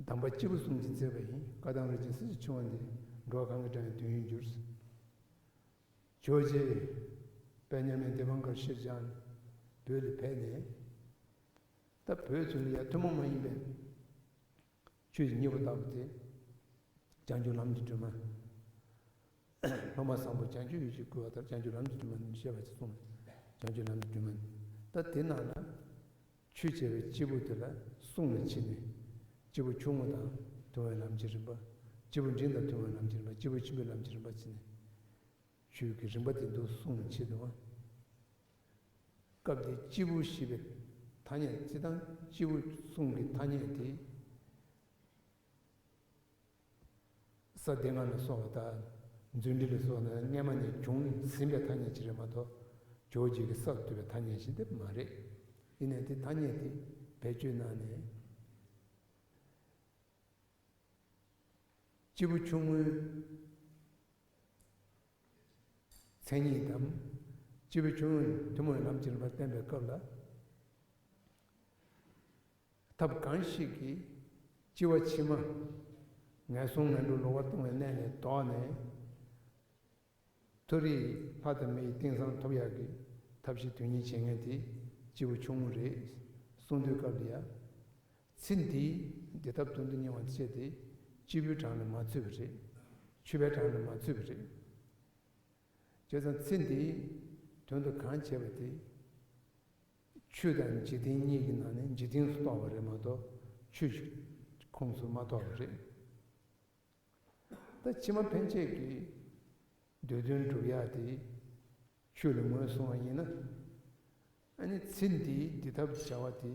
གདམས་པ་སྐྱེས་བུ་གསུམ་གྱིས་མཛད་པ་ཡིན། བཀའ་དང་རིགས་ཀྱི་སྲིད་ཞིའི་ཆུ་བོ་འདི། འགྲོ་བ་གང་གིས་བགྲང་ཡང་དོན་ཡོད་འགྱུར། ཇོ་བོ་རྗེ་དཔལ་མཉམ་མེད་བདེ་བ་འགའ་ཤེར་སྦྱངས་ནས་བོད་ལ་ཕེབས་ནས། ད་བོད་ཚུན་ལ་ཡང་ཐུན་མོང་མ་ཡིན་པའི་ཆོས་ཀྱི་སྙིང་པོ་ལྟ་བུ་དེ་བྱང་ཆུབ་ལམ་གྱི་སྒྲོན་མ། སློབ་མ་བཟང་པོ་བྱང་ཆུབ་ཡིད་ཀྱིས་བསྐུལ་བ་ལྟར། བྱང་ཆུབ་ལམ་གྱི་སྒྲོན་མ་ནི་བཤད་པ་ཅིག་གསུངས། བྱང་ཆུབ་ལམ་གྱི་སྒྲོན་མ་ནི། ད་དེ་ནང་ལ་ཆོས་བྱས་པའི་སྐྱེས་བུ་དེ་ལ་གསུང་ལ་ཕྱིན་ནས། སྐྱེས་བུ་ཆུང་ངུ་དང་མཐུན་པའི་ལམ་གྱི་རིམ་པ། སྐྱེས་བུ་འབྲིང་དང་མཐུན་པའི་ལམ་གྱི་རིམ་པ། སྐྱེས་བུ་ཆེན་པོའི་ལམ་གྱི་རིམ་པ་བྱས་ནས། ཆོས་ཀྱི་རིམ་པ་དེ་འདུག་གསུང་ལ་ཕྱིན་འདུག་བ། སྐབས་དེའི་སྐྱེས་བུ་ཞེས་པའི་ཐ་སྙད། སྤྱིར་བཏང་སྐྱེས་བུ་གསུམ་གྱི་ཐ་སྙད་དེ། ས་སྡེ་ལྔ་ལ་སོགས་པ་དང་། རྫུ་འཕྲུལ་ལ་སོགས་པ་སྔ་མ་ནས་བྱུང་ཟིན་པའི་ཐ་སྙད་ཅིག་རེད་མ་གཏོགས། ཇོ་བོ་རྗེ་གིས་གསར་དུ་བཏོན་པའི་ཐ་སྙད་ཞིག་དེ་མ་རེད། ཡིན་ནའི་དེ་ཐ་སྙད་དེ་བེད་སྤྱོད་གནང་ནས། སྐྱེས་བུ་ཆུང་ངུའི་མཚན་ཉིད་དམ། སྐྱེས་བུ་ཆུང་ངུ་ཐུན་མོང་ལམ་གྱི་རིམ་པ་བསྟན་པའི་སྐབས་ལ། ཐབས་གང་ཞིག་གིས་སྐྱེ་བ་ཕྱི་མ་ངན་སོང་ངན་འགྲོར་ལོག་པར་ལྟུང་བའི་གནས་ལས་ལྡོག་ནས། མཐོ་རིས་ལྷ་དང་མིའི་དེང་སང་ཐོབ་ཡག་གི་ཐབས་ཤེས་དོན་གཉེར་བྱེད་མཁན་དེ་སྐྱེས་བུ་ཆུང་ངུ་རེད་གསུང་དུས་སྐབས་ལ་ཡ། ཚེ་འདིའི་བདེ་ཐབས་དོན་དུ་གཉེར་བ་བྱས་ཏེ་སྐྱེས་བུའི་གྲངས་ལ་མ་ཚུད་པ་རེད། ཆོས་པའི་གྲངས་ལ་མ་ཚུད་པ་རེད། བྱས་ཙང་ཚེ་འདིའི་དོན་དུ་གང་བྱས་པ་དེ། ཆོས་དང་འཇིག་རྟེན་གཉིས་ཀྱི་ནང་ནས་འཇིག་རྟེན་སུ་གཏོགས་པ་རེད་མ་གཏོགས་ཆོས་ཀྱི་ཁོངས་སུ་མ་གཏོགས་པ་རེད། ད་ཕྱི་མ་ཕན་ཆད་ཀྱི་འདོད་དོན་སྒྲུབ་ཡག་དེ་ཆོས་ལ་ངོས་བཟུང་བ་ཡིན་ན། ཨ་ནི་ཚེ་འདིའི་འདི་ཐབས་བྱ་བ་དེ་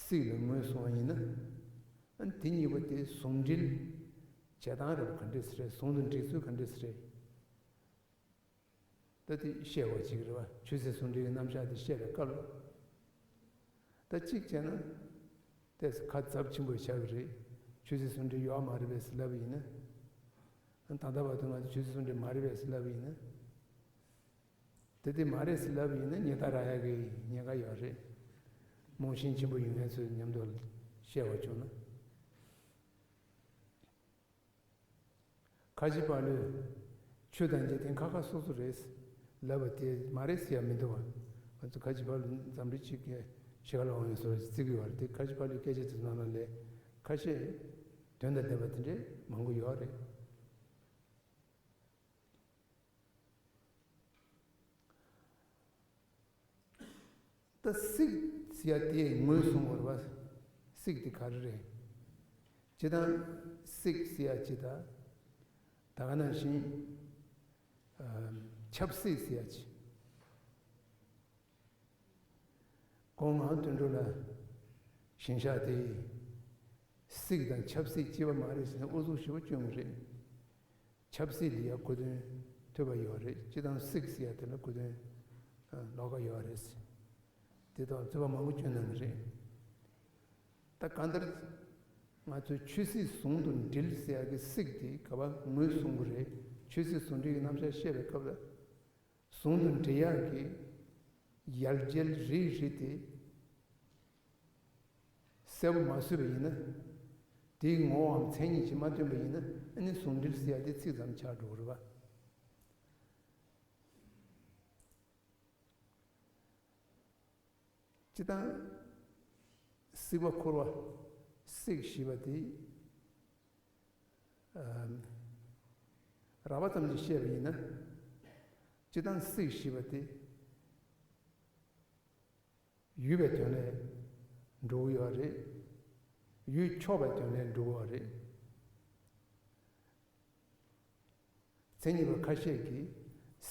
སྲིད་ལ་ངོས་བཟུང་བ་ཡིན་ན། ཨ་ནི་དེ་གཉིས་པོ་དེ་ཟུང་འབྲེལ་བྱེད་སྟངས་རེད་པ། ག་འདྲས་རེད། ཟུང་དུ་འབྲེལ་ཚུལ་ག་འདྲས་རེད། ད་དེ་བཤད་དགོས་ཅིག་རེད་བ། ཆོས་སྲིད་ཟུང་འབྲེལ་གྱི་རྣམ་གཞག་དེ་བཤད་པའི་སྐབས་ལ། ད་གཅིག་བྱས་ན། ཏོག་ཙམ་ཁ་ཚབས་ཆེན་པོ་ཆགས་ཀྱི་རེད། ཆོས་སྲིད་ཟུང་འབྲེལ་ཡོད་མ་རེད་པས་ཟེར་ལབ་པ་ཡིན་ན། ད་ལྟ་བར་དུ་ང་ཚོ་ཆོས་སྲིད་ཟུང་འབྲེལ་མ་རེད་པས་ཟེར་ལབ་པ་ཡིན་ན། དེ་དེ་མ་རེད་ཟེར་ལབ་པ་ཡིན་ན་ཉེས་རྡུང་རག་ཡག་གི་ཉེན་ཁ་ཡོད་རེད། རྨོངས་ཞེན་ཆེན་པོ་ཡོད་མཁན་ཚོའི་མཉམ་དུ་བཤད་པ་བྱུང་ན། ཁ་ཅིག་པ་ལོས། ཆོས་དང་འཇིག་རྟེན་ཁ་ཁ་སོ་སོ་རེད། ལབ་པ་དེ་མ་རེད་ཟེར་ཡ་མི་འདུག་བ། ང་ཚོ་ཁ་ཆེ་ཕ་ལུ་འཛམ་བུ་གླིང་གཅིག་གི་ཕྱི་ཁ་ལ་འོང་ཡོད་ཟེར་བ་ཞིག་བརྩི་གི་ཡོད་རེད། དེ་ཁ་ཆེ་ཕ་ལུའི་སྐད་ཆ་དེ་ནང་ལ་ལས་ཁ་ཤས་དོན་དང་ལྡན་པ་དེ་འདྲས་མང་པོ་ཡོད་རེད། ད་སིག་ཟེར་ཡ་དེ་ངོས་བཟུང་བ་རེད་བ། སིག་དེ་ག་རེ་རེད། སྤྱིར་བཏང་སིག་ཟེར་ཡ་ཅིག་དང་། ད་ག་ནང་བཞིན་ཨ་ཆབ་སྲིད་ཟེར་ཡ་ཅིག་གོང་ང་དོན་གྲུབ་ལ་ཞེན་ཆགས་དེ་སིག་དང་ཆབ་སྲིད་གཅིག་པ་མ་རེད་ཟེར་ནས་ཨུ་ཚུགས་ཞེ་པོ་སྐྱོན་གྱི་རེད། ཆབ་སྲིད་ལ་ཡང་གོ་དོན་ཐོས་པ་ཡོད་རེད། སྤྱིར་བཏང་སིག་ཟེར་ཡ་དེ་ལ་གོ་དོན་ཨ་ལོགས་ཀ་ཡོད་རེད། དེ་དང་རྩོད་པ་མང་པོ་བསྐྱོན་གནང་གི་རེད། ད་གང་ལྟར་ང་ཚོས་ཆོས་སྲིད་ཟུང་དུ་འབྲེལ་ཟེར་ཡ་གི་སིག་དེ་ག་པར་ངོས་བཟུང་གི་རེད། ཆོས་སྲིད་ཟུང་འབྲེལ་གྱི་རྣམ་གཞག་བཤད་པའི་སྐབས་ལ། ཟུང་དུ་འབྲེལ་ཡག་གི་ཡར་རྒྱས་རེ་རེ་དེ་གསལ་པོ་མ་བཟོས་པ་ཡིན་ན། དེའི་ངོ་བོའམ་མཚན་ཉིད་ཅིག་མ་སྟོན་པ་ཡིན་ན། ཨ་ནི་ཟུང་འབྲེལ་ཟེར་ཡ་དེ་ཚིག་ཙམ་ཆགས་འགྲོ་གི་རེད་བ། སྤྱིར་བཏང་སིག་པ་འཁོར་བ། སིག་ཞེས་པ་དེ་ཨ་རགས་པ་ཙམ་ཞིག་བཤད་པ་ཡིན་ན། སྤྱིར་བཏང་སིག་ཞེས་པ་དེ་ཡུལ་པའི་དོན་ལ་འགྲོ་གི་ཡོད་རེད། ཡུལ་ཕྱོགས་པའི་དོན་ལ་འགྲོ་གི་ཡོད་རེད། མཚན་ཉིད་པ་ཁ་ཤས་ཀྱིས་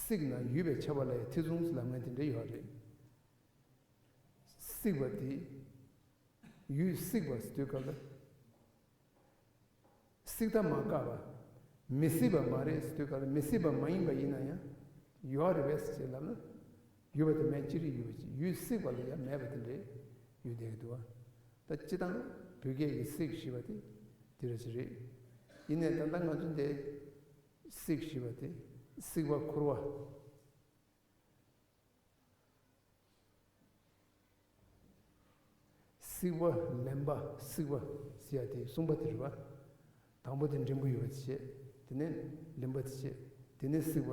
སིག་ན་ཡུལ་པས་ཁྱབ་པ་ལ་ཡང་ཐེ་ཚོམ་ལབ་མཁན་དེ་འདྲ་ཡོད་རེད། སིག་པ་དེ་ཡུལ་སིག་པ་ཟེར་དུས་སྐབས་ལ། སིག་ད་མ་བཀག་པ། མི་སྲིད་པ་མ་རེད་ཟེར་དུས་སྐབས་ལ། མི་སྲིད་པ་མ་ཡིན་པ་ཡིན་ན་ཡང་ཡོད་རེད་པས་ཟེར་ལབ་ན། ཡུལ་པ་དེ་མེད་ཅི་རིགས་ཡུལ་པ་ཅིག་ཡུལ་སིག་པ་ལ་ཡང་མེད་པ་དེ་འདྲས་ཡོད་བསྡད་ཀྱི་འདུག་བ། ད་སྤྱིར་བཏང་བོད་སྐད་ཀྱི་སིག་ཞེས་པ་དེ་དེ་རེད་ཟེར་རེད། ཡིན་ནའི་ད་ལྟ་ང་ཚོ་འདི་སིག་ཞེས་པ་དེ་སིག་པ་འཁོར་བ། སིག་པ་ལེན་པ། སིག་པ་ཟེར་ཡ་དེ་གསུམ་པ་དེ་རེད་བ། དང་པོ་དེ་འབྲིང་པོ་ཡོད་པ་དེ་བྱས། དེ་ནས་ལེན་པ་དེ་བྱས། དེ་ནས་སིག་པ།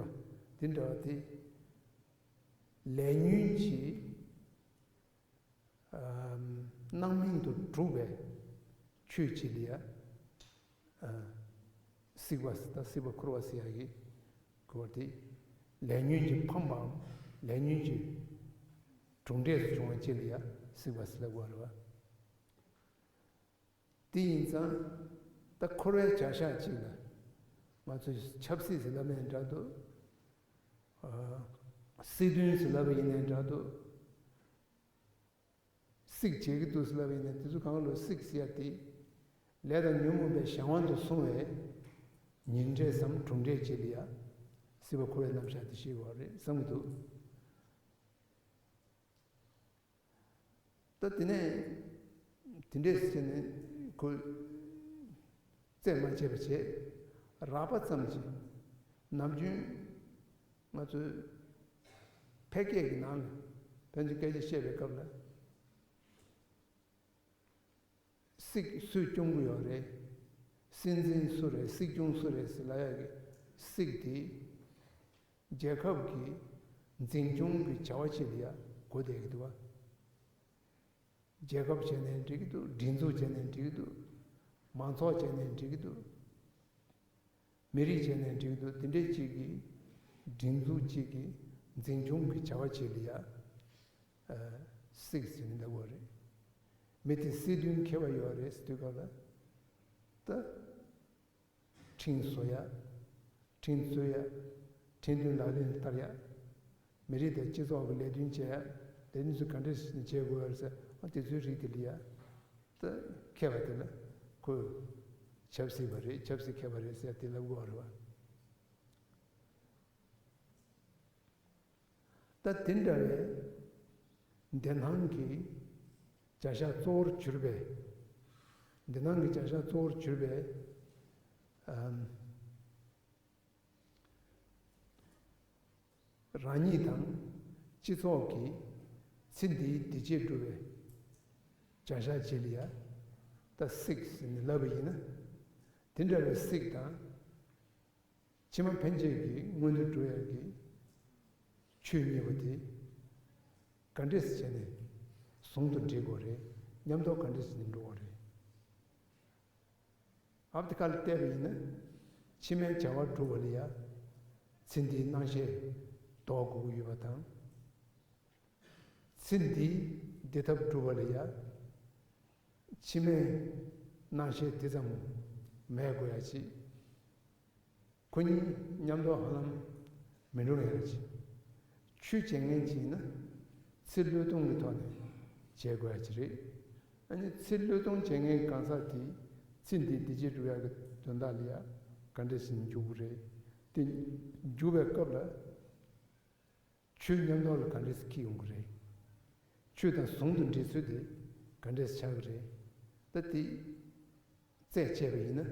དེ་འདྲ་བ་དེ་ལས་ཉོན་གྱི་ཨ་སྣང་མིན་དུ་གྲུབ་པའི་ཆོས་ཅིག་ལ་ཡ། ཨ་སིག་པ་དང་སིག་པ་འཁོར་བ་ཟེར་ཡ་གི་གོ་བ་དེ། ལས་ཉོན་གྱིས་འཕངས་པའམ་ལས་ཉོན་གྱི་གྲུབ་འབྲས་སུ་བྱུང་བ་ཅིག་ལ་ཡ་སིག་པ་ཟེར་ལབ་དགོས་རེད་བ། དེ་ཡིན་ཙང་ད་འཁོར་བའི་བྱ་གཞག་ཅིག་ལ་ང་ཚོས་ཆབ་སྲིད་ཟེར་ལབ་ནའི་འདྲ་འདུག་ཨ་སྲིད་དོན་ཟེར་ལབ་པ་ཡིན་ནའི་འདྲ་འདུག་སིག་བྱེད་ཀྱི་འདུག་ཟེར་ལབ་པ་ཡིན་ན། དེ་ཚོ་གང་ལ་སིག་ཟེར་ཡ་དེ། ལས་དང་ཉོན་མོངས་པའི་གཞན་དབང་དུ་སོང་བའི་ཉེས་འབྲས་སམ་གྲུབ་འབྲས་ཅིག་ལ་ཡ་སྲིད་པ་འཁོར་བའི་རྣམ་གཞག་དེ་ཤེས་དགོས་རེད་བསམ་གྱི་འདུག་ད་དེ་ནས་དེ་འདྲས་བྱས་ནས་ཁོས་རྩད་མ་ཆད་པ་བྱས། རགས་པ་ཙམ་གྱིས་ནམ་རྒྱུན་ང་ཚོའི་ཕལ་སྐད་ཀྱི་ནང་ལ་ཕན་ཚུན་སྐད་ཆ་བཤད་པའི་སྐབས་ལ། སྲིད་སུས་སྐྱོང་གི་ཡོད་རེད། སྲིད་འཛིན་སུ་རེད། སྲིད་སྐྱོང་སུ་རེད་ཟེར་ལབ་ཡག་གི་སྲིད་དེ་རྒྱལ་ཁབ་ཀྱི་འཛིན་སྐྱོང་གི་བྱ་བ་ཅིག་ལ་ཡ་གོ་བསྡད་ཀྱི་འདུག་བ། རྒྱལ་ཁབ་བྱས་ནའི་འགྲིག་གི་འདུག་སྒྲིག་འཛུགས་བྱས་ནའི་འགྲིག་གི་འདུག་མང་ཚོགས་བྱས་ནའི་འགྲིག་གི་འདུག་མི་རིགས་བྱས་ནའི་འགྲིག་འདུག་དེ་འདྲའི་གཅིག་གི་སྒྲིག་འཛུགས་གཅིག་གི་འཛིན་སྐྱོང་གི་བྱ་བ་ཅིག་ལ་ཡ། ཨ་སྲིད་ཟེར་ནས་ལབ་དགོས་རེད། མི་དེ་སྲིད་དོན་མཁས་པ་ཡོད་རེད་ཟེར་དུས་སྐབས་ལ། ད་ཁྲིམས་བཟོ་ཡ། ཁྲིམས་རྩོད་ཡ། ཁྲིམས་དོན་ལག་ལེན་བསྟར་ཡ། མི་རིགས་དང་སྤྱི་ཚོགས་ཀྱི་ལས་དོན་བྱེད་ཡ། ལས་དོན་ཚོ་ག་འདྲས་བྱེད་དགོས་ཡ་ཟེར། ཨ་དེ་ཚོའི་རིགས་དེ་ལ་ཡ། ད་མཁས་པ་དེ་ལ་ཁོས་ཆབ་སྲིད་པ་རེད། ཆབ་སྲིད་མཁས་པ་རེད་ཟེར་དེ་ལབ་དགོས་པ་རེད་བ། ད་དེ་འདྲ་བའི་འདི་སྣང་གི་བྱ་གཞག་གཙོ་བོར་གྱུར་པའི། འདི་སྣང་གི་བྱ་གཞག་གཙོ་བོར་གྱུར་པའི་ཨམ། རང་ཉིད་དང་སྤྱི་ཚོགས་ཀྱི་ཚེ་འདིའི་བདེ་སྐྱིད་སྒྲུབ་པའི་བྱ་གཞག་ཅིག་ལ་ཡ་ད་སྲིད་ཟེར་ནས་ལབ་པ་ཡིན་ན། དེ་འདྲ་བའི་སྲིད་དང་། ཕྱི་མ་ཕན་ཆད་ཀྱི་མངོན་དུ་འགྲོ་ཡག་གི་ཆོས་གཉིས་པོ་དེ་ ག་འདྲས་བྱས་ནས་ཟུང་དུ་འབྲེལ་དགོས་རེད། མཉམ་དུ་ག་འདྲས་བྱས་ནས་འགྲོ་དགོས་རེད། ཨ་དེ་ཁ་ལ་བལྟས་པ་ཡིན་ན། ཕྱི་མའི་བྱ་བ་སྒྲུབ་པ་ལ་ཡ། ཚེ་འདིའི་སྣང་ཤས་ལྡོག་དགོས་ཀྱི་ཡོད་པ་དང་། ཚེ་འདིའི་བདེ་ཐབས་སྒྲུབ་པ་ལ་ཡ། ཕྱི་མའི་སྣང་ཤས་དེ་ཙམ་མེད་དགོས་ཡ་ཅིག་ཁོ་གཉིས་མཉམ་དུ་ཧ་ལམ་མི་འགྲོ་ཡ་ཅིག་ཆོས་བྱེད་མཁན་ཅིག་ཡིན་ན་ཚེ་བློས་གཏོང་གི་ཐོག་ནས་བྱེད་དགོས་ཡ་ཅིག་རེད། ཨ་ནི་ཚེ་བློས་གཏོང་བྱེད་མཁན་གང་ཟག་དེས་ཚེ་འདིའི་བདེ་སྐྱིད་སྒྲུབ་ཡ་གི་དོན་དག་ལ་ཡ་ག་འདྲ་ཞིག་འཇུག་གི་རེད། དེ་འཇུག་པའི་སྐབས་ལ། ཆོས་མཉམ་དུ་ལ་ག་འདྲས་སེ་འཁྱེར་ཡོང་གི་རེད། ཆོས་དང་ཟུང་དུ་འབྲེལ་ཚུལ་དེ་ག་འདྲས་སེ་ཆགས་ཀྱི་རེད། ད་དེ་རྩད་བཅད་པ་ཡིན་ན།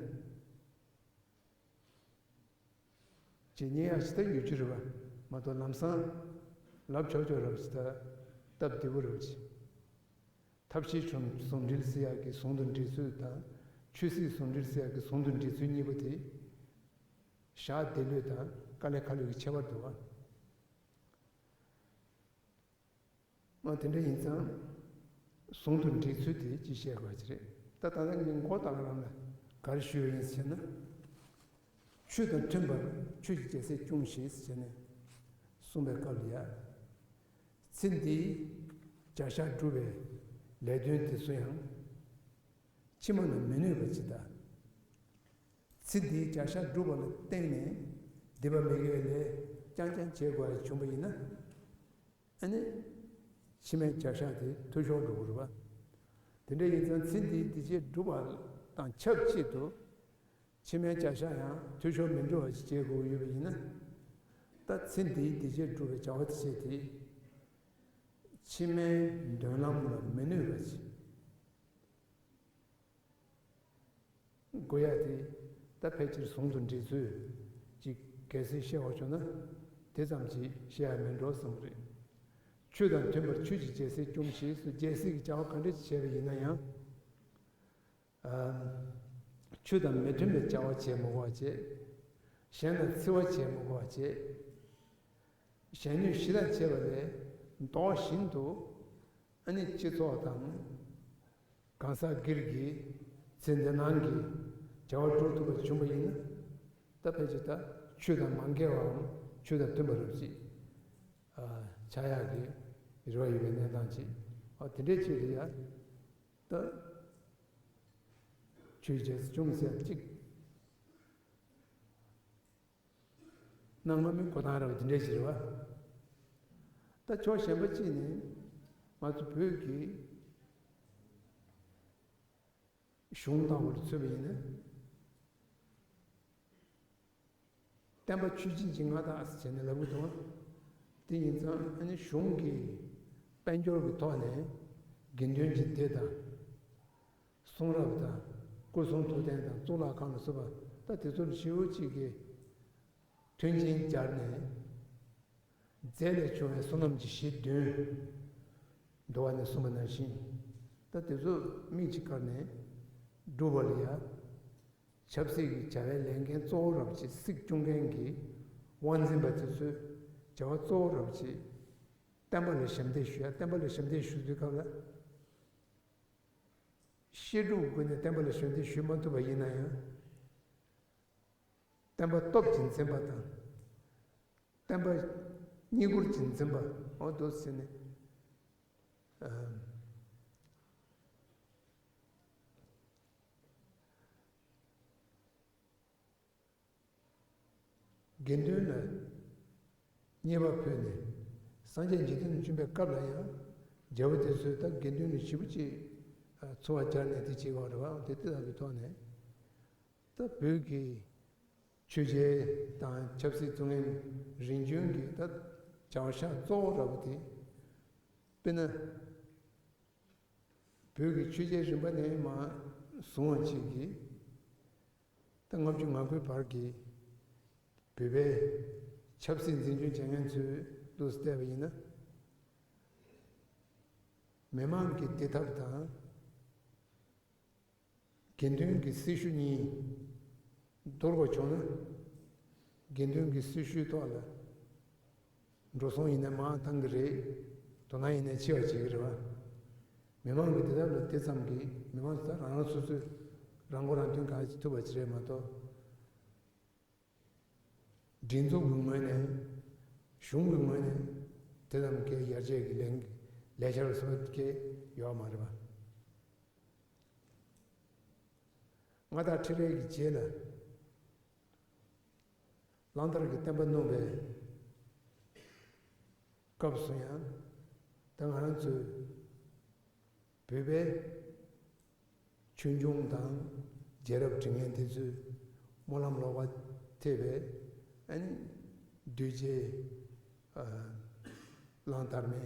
ཇི་སྙེད་ཡག་ཞིག་ད་ཡོད་རྒྱུ་རེད་པ། མ་གཏོགས་ལམ་སང་ལབ་ཆོག་ཆོག་རེད་པ་ཞིག་ད་སྟབས་བདེ་པོ་རེད་པ་ཞིག་ཐབས་ཤེས་ཟུང་ཟུང་འབྲེལ་ཟེར་ཡག་གི་ཟུང་དུ་འབྲེལ་ཚུལ་དང་། ཆོས་སྲིད་ཟུང་འབྲེལ་ཟེར་ཡག་གི་ཟུང་དུ་འབྲེལ་ཚུལ་གཉིས་པོ་དེ། ཞག་བདེ་ལོས་དང་དཀའ་ལས་ཁག་ལོས་ཀྱི་ཁྱད་པར་འདུག་པ། ཨ་དེ་འདྲ་ཡིན་ཙང་། ཟུང་དུ་འབྲེལ་ཚུལ་དེ་ཅིག་བཤད་དགོས་ཀྱི་རེད། ད་ད་ལྟ་ངས་མགོ་ལྟག་རང་ལ་ག་རེ་ཞུས་པ་ཡིན་ཟེར་ན། ཆོས་དང་མཐུན་པར་ཆོས་ཀྱི་རྒྱལ་སྲས་སྐྱོངས་ཤིག་ཟེར་ནས་གསུངས་པའི་སྐབས་ལ་ཡ། ཚེ་འདིའི་བྱ་བཞག་སྒྲུབ་པའི་ལས་དོན་དེ་ཚོ་ཡང་ཕྱི་མ་ལ་མི་གནོད་པ་ཅིག་དང་། ཚེ་འདིའི་བྱ་བཞག་སྒྲུབ་པ་ལ་བརྟེན་ནས་སྡིག་པ་མི་དགེ་བའི་ལས་རྐྱང་རྐྱང་བྱེད་དགོས་པ་བྱུང་བ་ཡིན་ན། ཨ་ནི། ཕྱི་མའི་བྱ་བཞག་དེ་འཐུས་ཤོར་འགྲོ་གི་རེད་པ། དེ་འདྲ་ཡིན་ཙང་ཚེ་འདིའི་བདེ་སྐྱིད་སྒྲུབ་པ་དང་ཆབས་ཅིག་ཏུ། ཕྱི་མའི་བྱ་བཞག་ཡང་འཐུས་ཤོར་མི་འགྲོ་བ་ཞིག་བྱེད་དགོས་ཡོད་པ་ཡིན་ན། ད་ཚེ་འདིའི་བདེ་སྐྱིད་སྒྲུབ་པའི་བྱ་བ་དེ་བྱེད་དེ། ཕྱི་མའི་མདུན་ལམ་ལ་མི་གནོད་པ་ཞིག་དགོས་ཡ་དེ། ད་ཕལ་ཆེར་ཟུང་དུ་འབྲེལ་ཚུལ་ཅིག་གལ་སྲིད་བཤད་པ་བྱུང་ན། དེ་ཙམ་ཅིག་བཤད་ཡ་མིན་འགྲོ་བསམ་གི་རེད། ཆོས་དང་མཐུན་པར་ཆོས་ཀྱི་རྒྱལ་སྲས་སྐྱོངས་ཤིག་ཟེར། རྒྱལ་སྲས་ཀྱི་བྱ་བ་ག་འདྲ་ཞིག་བྱས་པ་ཡིན་ན་ཡང་། ཨ། ཆོས་དང་མི་མཐུན་པའི་བྱ་བ་བྱེད་མི་དགོས་པ་བྱེད། གཞན་ལ་འཚེ་བ་བྱེད་མི་དགོས་པ་བྱེད། གཞན་གནོད་གཞི་ལ་བྱེད་པ་ལས་ལྡོག་བཞིན་དུ། ཨ་ནི་སྤྱི་ཚོགས་དང་། གང་ཟག་སྒེར་གྱི་ཚེ་འདི་སྣང་གི་བྱ་བ་སྒྲུབ་ཐུབ་པ་བྱུང་བ་ཡིན་ན། ད་ཕལ་ཆེར་ད་ཆོས་དང་མ་འགལ་བའམ་ཆོས་དང་མཐུན་པ་རབ་ཅིག་ཨ། ཆགས་ཡག་གི་རེ་བ་ཡོད་པའི་གནས་སྟངས་ཅིག་ཨ། དེ་འདྲའི་ཅིག་རེད་ཡ། ད་ཆོས་རྒྱལ་སྲས་སྐྱོངས་ཟེར་ཅིག་སྣང་བ་མི་གོ་ཐང་ར་བ་དེ་འདྲས་ཞིག་རེད་བ། ད་ཕྱོགས་གཞན་པ་གཅིག་ནས་ང་ཚོ་བོད་ཀྱི་གཞུང་ལྟ་བུར་མཚོན་པ་ཡིན་ན། བསྟན་པ་ཆོས་བཞིན་གྱི་མངའ་བདག་ཟེར་ནས་ལབ་ཀྱི་འདུག་དེ་ཡིན་ཙང་ཨ་ནི་གཞུང་གི་དཔལ་འབྱོར་གྱི་ཐོག་ནས་དགེ་འདུན་གྱི་སྡེ་དང་། གསུང་རབ་དང་སྐུ་གསུང་ཐུགས་རྟེན་དང་གཙུག་ལག་ཁང་ལ་སོགས་པ་ད་དེ་ཚོར་ཞེ་པོ་ཅིག་གི་མཐུན་རྐྱེན་སྦྱར་ནས། རྫས་ལས་བྱུང་བའི་བསོད་ནམས་ཀྱི་གཞི་བདུན། འདུལ་བ་ནས་གསུངས་པ་ནང་བཞིན། ད་དེ་ཚོ་མིག་གཅིག་དཀར་ནས་སྒྲུབ་པ་ལ་ཡ། ཆབ་སྲིད་ཀྱི་བྱ་བའི་ལས་འགན་གཙོ་བོ་རབ་ཅིག་སྲིད་སྐྱོང་མཁན་གྱི་དབང་འཛིན་པ་དེ་ཚོས་བྱ་བ་གཙོ་བོ་རབ་ཅིག་བསྟན་པ་ལ་ཞབས་འདེགས་ཞུ་ཡ། བསྟན་པ་ལ་ཞབས་འདེགས་ཞུ་དུས་སྐབས་ལ། བཤད་སྒྲུབ་སྒོ་ནས་བསྟན་པ་ལ་ཞབས་འདེགས་ཞུ་མ་ཐུབ་པ་ཡིན་ན་ཡང་། བསྟན་པ་སྟོབས་ཀྱིས་འཛིན་པ་དང་། བསྟན་པ་བསྙེན་བཀུར་གྱིས་འཛིན་པ་འོ་འདུག་ཟེར་ནས། ཨ། དགེ་འདུན་ལ་མཉེས་པ་ཕུལ་ནས་སངས་རྒྱས་འཇིག་རྟེན་དུ་བྱོན་པའི་སྐབས་ལ་ཡང་རྒྱལ་པོ་དེ་ཚོས་ད་དགེ་འདུན་ལ་ཞེ་པོ་ཅིག་འཚོ་བ་སྦྱར་ནས་དེ་བྱེད་པ་རེད་བ། དེ་དེ་དག་གི་ཐོག་ནས་ད་བོད་ཀྱི་ཆོས་བྱེད་དང་ཆབ་སྲིད་བཙུགས་མཁན་རིམ་བྱོན་གྱི་ད་བྱ་བ་ཤ་གཙོ་བོ་འདྲ་པོ་དེ་དཔེར་ན། བོད་ཀྱི་ཆོས་བྱེད་རིམ་པ་ནས་མར་བཟུང་བ་ཅིག་གིས་ད་ལྔ་བཅུ་ང་དགུའི་བར་གྱི་བོད་པའི་ཆབ་སྲིད་འཛིན་སྐྱོང་བྱེད་མཁན་ཚོའི་ལུགས་སུ་བལྟས་པ་ཡིན་ན། མི་མང་གི་བདེ་ཐབས་དང་དགེ་འདུན་གྱི་སྲི་ཞུ་གཉིས་བསྡུར་དགོས་བྱུང་ན། དགེ་འདུན་གྱི་སྲི་ཞུའི་ཐོག་ལ་འགྲོ་སོང་ཡིན་ན་མང་བཏང་གི་རེད། ང་ཡིན་ནའི་ཆེ་བ་བྱེད་ཀྱི་རེད་བ། མི་མང་གི་དེ་ལྟར་ལ་དེ་ཙམ་གྱིས་མི་མང་ཚོ་ད་རང་རང་སོ་སོས་རང་མགོ་རང་ཐོན་གང་ཐུབ་པ་བྱེད་རེད་མ་གཏོགས། སྒྲིག་འཛུགས་ཀྱི་ངོས་ནས། གཞུང་གི་ངོས་ནས་དེ་ཙམ་གྱི་ཡར་རྒྱས་ཀྱི་ལས་ལས་འཆར་སོགས་ཀྱི་ཡོད་མ་རེད་པ། མངའ་བདག་ཁྲི་རལ་གྱི་རྗེས་ལ་གླང་དར་གྱི་བསྟན་པ་སྣུབས་པའི་སྐབས་སུ་ཡང་ད་ང་རང་ཚོའི་བོད་པའི་ཆོས་འབྱུང་དང་རྒྱལ་རབས་འབྲི་མཁན་དེ་ཚོས་སྨོན་ལམ་ལོག་པ་ཐེབས་པས་ཨ་ནི་གདུལ་བྱའི་ཨ་གླང་དར་མས་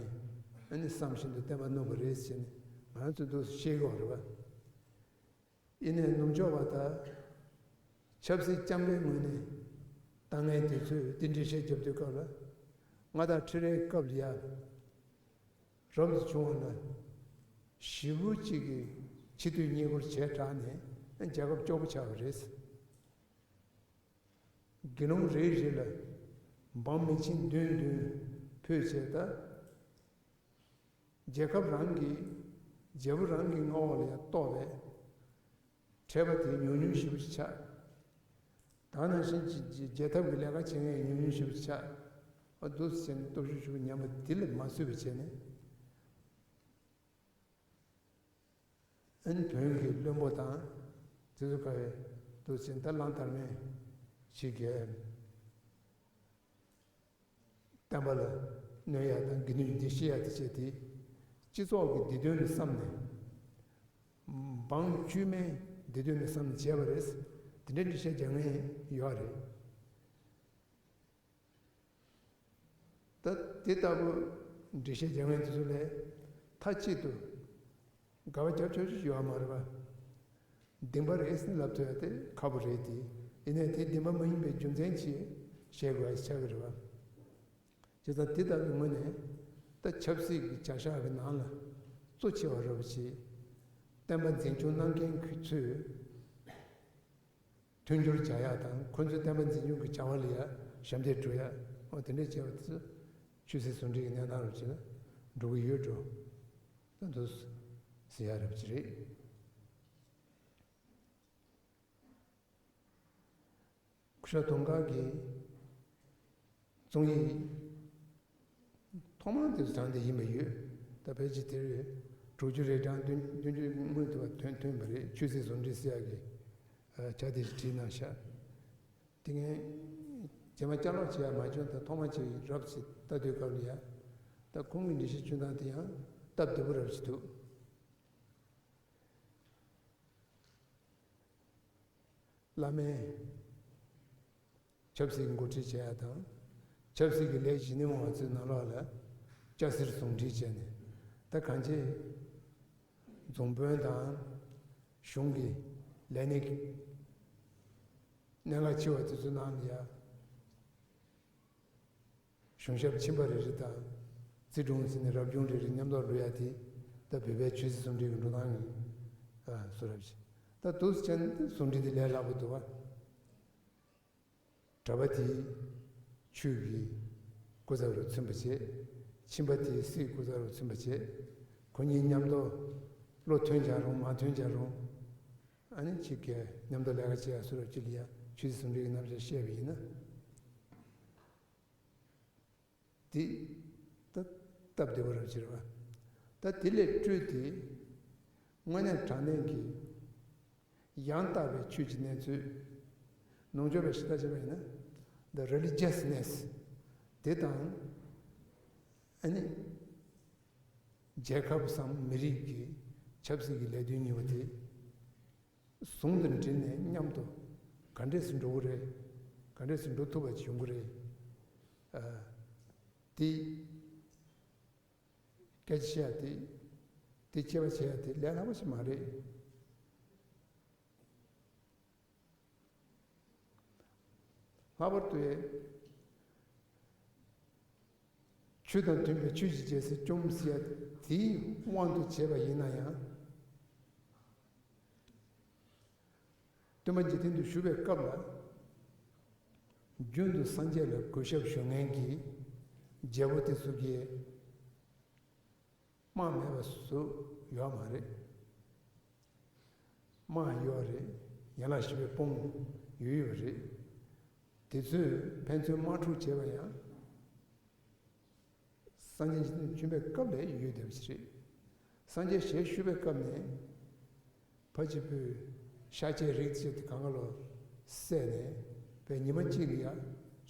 ཨ་ནི་བསམ་བཞིན་དུ་བསྟན་པ་བསྣུབས་པ་རེད་ཟེར་ནས་ང་རང་ཚོས་འདུག་སེ་བཤད་ཀྱི་ཡོད་རེད་པ། ཡིན་ནའི་ནུབ་ཕྱོགས་པ་དང་ཆབ་སྲིད་རྐྱང་པའི་ངོས་ནས་ལྟ་མཁན་དེ་ཚོས་འདི་འགྲེལ་བཤད་རྒྱབ་དུས་སྐབས་ལ་མངའ་བདག་ཁྲི་རལ་སྐབས་ལ་ཡ། རབ་ཏུ་བྱུང་བ་ན་ཞེ་པོ་ཅིག་གིས་ཕྱི་སྡོད་བསྙེན་བཀུར་བྱས་དྲགས་ནས་རྒྱལ་ཁབ་སྐྱོ་པོ་ཆགས་པ་རེད། དགེ་སློང་རེ་རེ་ལ་འབངས་མི་ཆེན་བདུན་བདུན་ཕུད་བྱས་ད། རྒྱལ་ཁབ་རང་གི་རྒྱལ་པོ་རང་གི་མངའ་འོག་ལ་ཡང་གཏོགས་པའི་ཁྲལ་པ་དེ་ཉུང་ཉུང་ཞེ་པོ་ཅིག་ཆགས། ད་ནང་བཞིན་གྱི་རྒྱལ་ཐབས་ཀྱི་ལས་ཀ་བྱེད་མཁན་ཉུང་ཉུང་ཞེ་པོ་ཅིག་ཆགས། ཨ་འདུག་སེ་བྱས་ནས་སྟོབས་ཤུགས་ཞེ་པོ་ཉམས་པ་དེ་ལ་མ་བཟོད་པ་བྱས་ནས། ཨ་ནི་བོན་གྱི་བློན་པོ་དང་དེ་ཚོ་ག་བའི་འདུག་སེ་ད་གླང་དར་མས་ཞིག་གིས་བསྟན་པ་ལ་གནོད་ཡ་དང་དགེ་འདུན་འདི་བཤད་ཡ་དེ་བྱས་ཏེ་སྤྱི་ཚོགས་ཀྱི་བདེ་དོན་ལ་བསམ་ནས་འབངས་དཀྱུས་མའི་བདེ་དོན་ལ་བསམ་ནས་བྱས་པ་རེད། དེ་འདྲའི་འགྲེལ་བཤད་རྒྱག་མཁན་ཡོད་རེད། ད་དེ་ལྟ་བུ་འགྲེལ་བཤད་རྒྱག་མཁན་དེ་ཚོ་ལས་མཐའ་གཅིག་ཏུ་དགག་པ་རྒྱབ་ཆོག་ཆོག་ཡོད་མ་རེད་པ། བདེན་པ་རེད་ཟེར་ལབ་ཐུབ་ཡ་དེ་ཁག་པོ་རེད་དེ། ཡིན་ནའི་དེ་བདེན་པ་མ་ཡིན་པའི་རྒྱུ་མཚན་ཅིག་བཤད་དགོས་ཡ་ཆགས་ཀྱི་རེད་པ། བྱས་ཙང་དེ་ལྟ་བུའི་ངོས་ནས་ད་ཆབ་སྲིད་ཀྱི་བྱ་གཞག་གི་ནང་ལ་གཙོ་ཆེ་བ་རེད་པ་ཞིག་བསྟན་པ་འཛིན་སྐྱོང་གནང་མཁན་ཁོ་ཚོས། མཐུན་འགྱུར་བྱ་ཡག་དང་ཁོ་ཚོའི་བསྟན་པ་འཛིན་སྐྱོང་གི་བྱ་བ་ལ་ཡང་ཞབས་འདེགས་སྒྲུབ་ཡག་འོ་དེ་འདྲས་བྱས་པ་དེ་ཚོ་ཆོས་སྲིད་ཟུང་འབྲེལ་གྱི་གནས་སྟངས་རུ་བྱས་ན་འགྲོ་གི་ཡོད་འགྲོ། ད་འདུག་ཟེར་ཡག་རབ་ཅིག་རེད། སྐུ་ཞབས་དུང་དཀར་གྱི་རྩོམ་ཡིག་ཐོག་མར་དེ་ཚོ་དྲངས་ཏེ་ཡིན་པ་ཡོད། ད་ཕལ་ཆེར་དེ་རེད། དྲུག་ཅུ་རེ་གྲངས་བདུན་བདུན་ཅུ་སྔོན་དུ་བ་ཐོན་ཐོན་པ་རེད། ཆོས་སྲིད་ཟུང་འབྲེལ་ཟེར་ཡག་གི་ཨ་ཆ་དེ་བྲིས་གནང་ཤག་དེ་ངས་རྗེས་མ་བསྐྱར་ཀློག་བྱེད་ཡག་མ་བྱུང་། ད་ཐོག་མ་ཅིག་རབ་ཅིག་ལྟ་དུས་སྐབས་ལ་ཡ། ད་ཁོང་གི་འགྲེལ་བཤད་བྱུང་སྟངས་དེ་ཡང་སྟབས་བདེ་པོ་རབ་ཅིག་འདུག་བླ་མས་ཆབ་སྲིད་འགོ་ཁྲིད་བྱེད་ཡ་དང་། ཆབ་སྲིད་ཀྱི་ལས་གཞི་ནི་མང་བ་ཚོའི་ནང་ལོགས་ལ་སྐྱ་སེར་ཟུང་འབྲེལ་བྱས་ནས། ད་གང་ཅི་རྫོང་དཔོན་དང་གཞུང་གི་ལས་སྣེ་གནད་འགག་ཆེ་བ་དེ་ཚོའི་ནང་ལ་ཡ། གཞུང་ཞབས་ཁྱིམ་པ་རེ་རེ་དང་། རྩིས་དྲུང་ཟེར་ནས་རབ་བྱུང་རེ་རེ་མཉམ་དུ་འགྲོ་ཡ་དེ། ད་བོད་པའི་ཆོས་སྲིད་ཟུང་འབྲེལ་གྱི་འགྲོ་སྟངས་ཡིན། ཨ་སུ་རབ་ཞིག་ད་འདུག་སེ་བྱས་ན་ཟུང་འབྲེལ་དེ་ལས་སླ་པོ་འདུག་བ། གྲྭ་པ་དེས་ཆོས་ཀྱི་སྐུ་ཚབ་རུ་མཚོན་པ་བྱེད། ཁྱིམ་པ་དེས་སྲིད་སྐུ་ཚབ་རུ་མཚོན་པ་བྱེད། ཁོ་གཉིས་མཉམ་དུ་བློ་མཐུན་ཀྱང་རུང་མ་མཐུན་ཀྱང་རུང་། ཨ་ནི་གཅིག་གིས་མཉམ་དུ་ལས་ཀ་བྱེད་ཡ་སུ་རབ་ཅིག་ལ་ཡ་ཆོས་སྲིད་ཟུང་འབྲེལ་གྱི་རྣམ་གཞག་བཤད་པ་ཡིན་ན། འདི་ད་སྟབས་བདེ་བོ་རབ་ཅིག་རེད་བ། ད་དེ་ལས་སྤྲོས་ཏེ་དངོས་གནས་དྲང་གནས་ཀྱི་ཡང་དག་པའི་ཆོས་ཀྱི་གནས་ཚུལ། ནུབ་ཕྱོགས་པའི་ཤེས་ལྟ་བྱས་པ་ཡིན་ན། The religiousness དེ་དང་། ཨ་ནི་རྒྱལ་ཁབ་སམ་མི་རིགས་ཀྱི་ཆབ་སྲིད་ཀྱི་ལས་དོན་གཉིས་པོ་དེ། ཟུང་དུ་འབྲེལ་ནས་མཉམ་དུ་ག་འདྲས་སུ་འགྲོ་གི་རེད། ག་འདྲས་སུ་འགྲོ་ཐུབ་པ་ཅིག་ཡོང་གི་རེད། ཨ། དེ་སྐད་ཆ་བཤད་ཡ་དེ། དེ་དཔྱད་པ་བྱེད་ཡ་དེ་ལས་སླ་པོ་ཞིག་མ་རེད། ལྷག་པར་དུ་ཡ། ཆོས་དང་མཐུན་པའི་ཆོས་ཀྱི་རྒྱལ་སྲིད་སྐྱོང་ཟེར་ཡ་དེའི་དབང་དུ་བྱས་པ་ཡིན་ན་ཡང་། སྟོན་པ་འཇིག་རྟེན་དུ་བཞུགས་པའི་སྐབས་ལ། རྒྱུན་དུ་སངས་རྒྱས་ལ་གུས་ཞབས་ཞུ་མཁན་གྱི་རྒྱལ་པོ་དེ་ཚོ་གིས་ དམག་མེད་པ་བཟོ་ཡོད་མ་རེད། དམག་ཡོད་རེད། ཡན་ལག་བཞི་པའི་དཔུང་ཡོད་ཡོད་རེད། དེ་ཚོས་ཕན་ཚུན་དམག་འཁྲུག་བྱས་པ་ཡང་སངས་རྒྱས་ཆོས་དབྱིངས་བསྟན་པའི་སྐབས་ལས་ཡོད་བསྡད་པ་ཞིག་རེད། སངས་རྒྱས་ཞལ་བཞུགས་པའི་སྐབས་ནས་ཕ་གཅིག་པུས་ཤཱཀྱའི་རིགས་བཅས་དེ་གང་ག་ལོ་བསད་ནས་བའི་ཉི་མ་གཅིག་ལ་ཡ་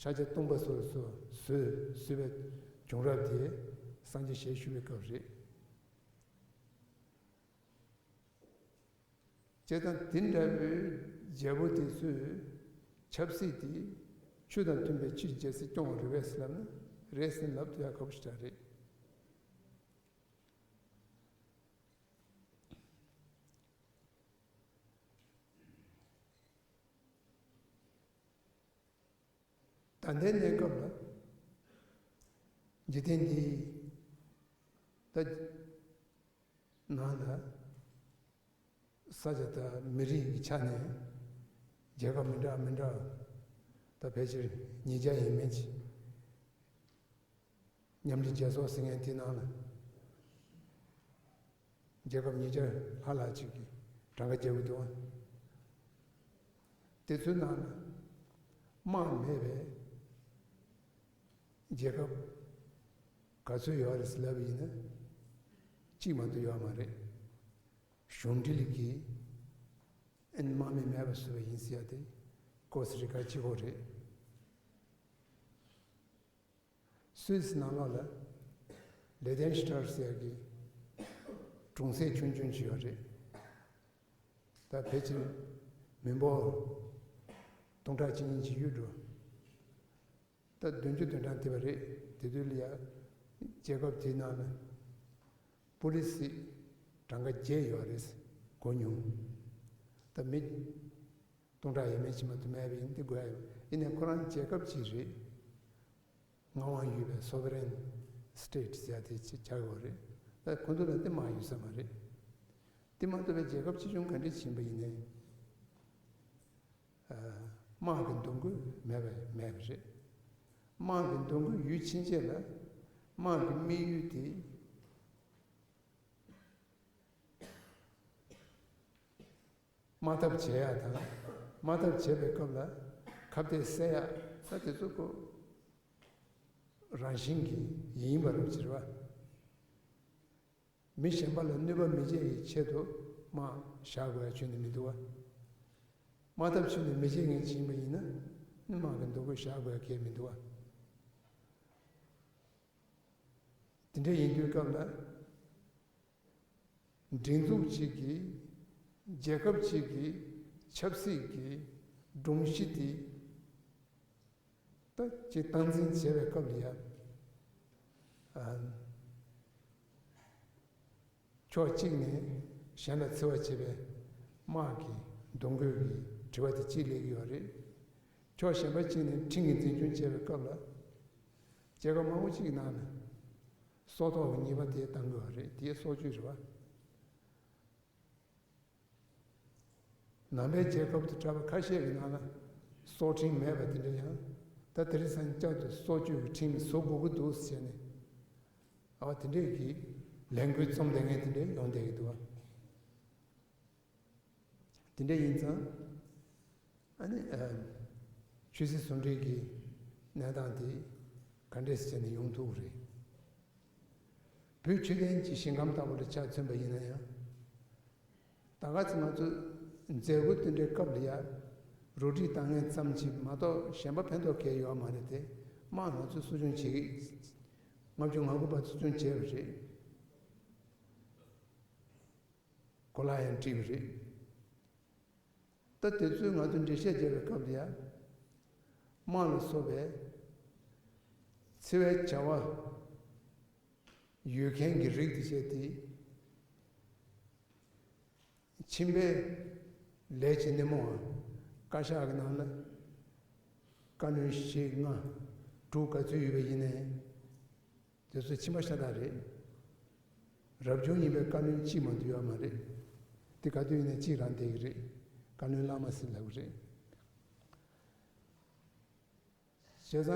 ཤཱཀྱ་སྟོང་པ་སོགས་སུ་བཟོས་བཟོས་པའི་བྱུང་རབས་དེ་སངས་རྒྱས་ཞལ་བཞུགས་པའི་སྐབས་རེད། བྱས་ཙང་དེ་འདྲ་བའི་རྒྱལ་པོ་དེ་ཚོས་ཆབ་སྲིད་དེ་ཆོས་དང་མཐུན་པའི་ཕྱིར་རྒྱལ་སྲིད་སྐྱོང་བ་རེད་པས་ལབ་ན་རེད་ཟེར་ལབ་ཐུབ་ཡ་ཁག་པོ་ཞིག་རེད། ད་ལྟའི་གནས་སྐབས་ལ་འཇིག་རྟེན་འདིའི་ད་ནང་ལ་ས་ཆ་དང་མི་རིགས་ཀྱི་ཆ་ནས་རྒྱལ་ཁབ་མི་འདྲ་མི་འདྲ་ད་ཕལ་ཆེར་ཉིས་བརྒྱ་ཡས་མས་ཅིག་མཉམ་འབྲེལ་རྒྱལ་ཚོགས་ཟེར་མཁན་དེ་ནང་ལ་རྒྱལ་ཁབ་ཉིས་བརྒྱ་ལྷག་ལྷག་ཅིག་གིས་གྲངས་ཀ་རྒྱག་གི་འདུག་དེ་ཚོའི་ནང་ལ་དམག་མེད་པའི་རྒྱལ་ཁབ་ག་ཚོད་ཡོད་རེད་ཟེར་ལབ་པ་ཡིན་ན་གཅིག་མ་གཏོགས་ཡོད་མ་རེད། གཞུང་འབྲེལ་གྱིས་ཨན་དམག་མི་མེད་པ་བཟོས་པ་ཡིན་ཟེར་ཡ་དེ་ཀོ་སི་རི་ཀ་གཅིག་པོ་རེད། སུད་སི་ནང་ལོགས་ལ་ལེ་ཏན་ཤི་ཏར་ཟེར་གྱི་གྲོང་གསེབ་ཆུང་ཆུང་ཅིག་ཡོད་རེད། ད་ཕལ་ཆེར་མི་འབོར་སྟོང་ཕྲག་གཅིག་གཉིས་ཅིག་ཡོད་འགྲོ། ད་བདུན་ཅུ་དོན་གྲངས་དེ་བ་རེད། དེ་དུས་ལ་ཡ་རྒྱལ་ཁབ་དེའི་ནང་ལ་པུ་ལི་སི་གྲངས་ཀ་བརྒྱད་ཡོད་རེད། གོ་མྱོང་། ད་མི་སྟོང་ཕྲག་ཡས་མས་ཅིག་མ་གཏོགས་མེད་པ་ཡིན་དེ་དགོས་ཡ་ཡོད། ཡིན་ནའི་ཁོ་རང་རྒྱལ་ཁབ་ཅིག་རེད། མངའ་དབང་ཡོད་པའི་སོ་བ་རན་སི་ཊེ་ཊི་ཟེར་ཡ་དེ་ཅིག་ཆགས་ཡོད་རེད། ད་ཁོ་ཚོ་ལ་དེ་མ་ཡོད་ས་མ་རེད། དེ་མ་གཏོགས་པའི་རྒྱལ་ཁབ་ཆེ་ཆུང་ག་འདྲ་ཕྱིན་པ་ཡིན་ནའི། དམག་གི་འདུ་འགོད་མེད་པ་མེད་པ་རེད། དམག་གི་འདུ་འགོད་ཡོད་ཕྱིན་ཆད་ལ་དམག་གི་དམིགས་ཡུལ་དེ་དམག་འཐབ་བྱེད་ཡག་དང་། དམག་འཐབ་བྱེད་པའི་སྐབས་ལ་ཁ་གཏད་བསལ་ཡག་ས་དེ་ཚོ་ཁོ་རང་བཞིན་གྱིས་ཡིན་པ་རེད་ཟེར་བ། མི་གཞན་པ་ལ་གནོད་པ་མི་བྱེད་ཀྱི་ཆེད་དུ་དམག་བཞག་དགོས་ཡ་ཁྱོན་ནས་མི་འདུག་བ། དམག་འཐབ་ཁྱོན་ནས་མི་བྱེད་མཁན་ཅིག་ཡིན་པ་ཡིན་ན་ནི་དམག་གི་འདུ་འགོད་བཞག་དགོས་ཡ་གང་ཡང་མི་འདུག་བ། དེ་འདྲ་ཡིན་དུས་སྐབས་ལ་སྒྲིག་འཛུགས་གཅིག་གིས་རྒྱལ་ཁབ་གཅིག་གི་ཆབ་སྲིད་ཀྱི་སྒྲོམ་གཞི་དེ་ད་ཅིག་སྟངས་འཛིན་བྱེད་པའི་སྐབས་ལ་ཡ། ཨ། ཕྱོགས་གཅིག་ནས་གཞན་ལ་འཚེ་བ་བྱེད་པའི་དམག་གི་འདུ་འགོད་ཀྱི་དྲི་བ་དེ་གཅིག་སླེབས་ཀྱི་ཡོད་རེད། ཕྱོགས་གཞན་པ་གཅིག་ནས་ཁྲིམས་ཀྱི་འཛིན་སྐྱོང་བྱེད་པའི་སྐབས་ལ་རྒྱལ་ཁབ་མང་པོ་གཅིག་གི་ནང་ནས་སྲོག་ཐོག་གི་ཉེས་པ་དེ་བཏང་གི་ཡོད་རེད། དེ་སྲོག་གཅོད་རེད་བ། ནང་པའི་རྒྱལ་ཁབ་དང་གྲྭ་པ་ཁ་ཤས་ཀྱི་ནང་ལ་སྲོག་ཁྲིམས་མེད་པ་དེ་འདྲ་ཡང་ད་དེ་རིང་སང་བསྐྱར་དུ་སྲོག་གཅོད་ཀྱི་ཁྲིམས་བཟོ་དགོས་ཀྱི་འདུག་ཟེར་ནས། ཨ་དེ་འདྲས་ཀྱི་ལས་འགུལ་རྩོམ་བསྡད་མཁན་དེ་འདྲས་ཡོང་བསྡད་ཀྱི་འདུག་བ། དེ་འདྲས་ཡིན་ཙང་ཨ་ནི་ཨ་ཆོས་སྲིད་ཟུང་འབྲེལ་གྱི་གནས་སྟངས་དེ་ག་འདྲས་བྱས་ནས་ཡོང་ཐུབ་ཀྱི་རེད། བོད་ཆོས་ལྡན་གྱི་ཞིང་ཁམས་ལྟ་བུ་ལ་ཆ་མཚོན་པ་ཡིན་ན་ཡང་། ད་ག་ཚོད་ང་ཚོས་མཛད་སྒོ་དེ་འདྲའི་སྐབས་ལ་ཡ་རོགས་སྒྲིག་བཏང་མཁན་ཙམ་ཞིག་མ་གཏོགས་གཞན་པ་ཕན་ཐོགས་གང་ཡང་ཡོད་མ་རེད་དེ། དམག་ང་ཚོས་གསོ་སྐྱོང་བྱེད་ཀྱི། ལྔ་བཅུ་ང་དགུ་པ་གསོ་སྐྱོང་བྱས་པ་རེད། གོ་ལག་ཡང་བསྒྲིགས་པ་རེད། ད་དེ་ཚོས་ང་ཚོ་འགྲེལ་བཤད་བརྒྱབ་པའི་སྐབས་ལ་ཡ། དམག་ལ་སོགས་པའི་འཚེ་བའི་བྱ་བ་ཡོད་མཁན་གྱི་རིགས་དེ་བྱས་ཏེ། ཁྱིམ་པའི་ལས་བྱེད་སྣེ་མོའམ་བཀའ་ཤག་གི་ནང་ལ་བཀའ་བློན་བཞི་ལྔ་དྲུག་ག་ཚོད་ཡོད་པ་ཡིན་ནའི། དེ་ཚོ་ཁྱིམ་པ་ཤ་སྟག་རེད། རབ་བྱུང་ཡིན་པའི་བཀའ་བློན་གཅིག་མ་གཏོགས་ཡོད་མ་རེད། དེ་ག་དུས་ཡིན་ནའི་གཅིག་རང་བསྡད་ཀྱི་རེད། བཀའ་བློན་བླ་མ་ཟེར་ལབ་ཀྱི་རེད། བྱས་ཙང་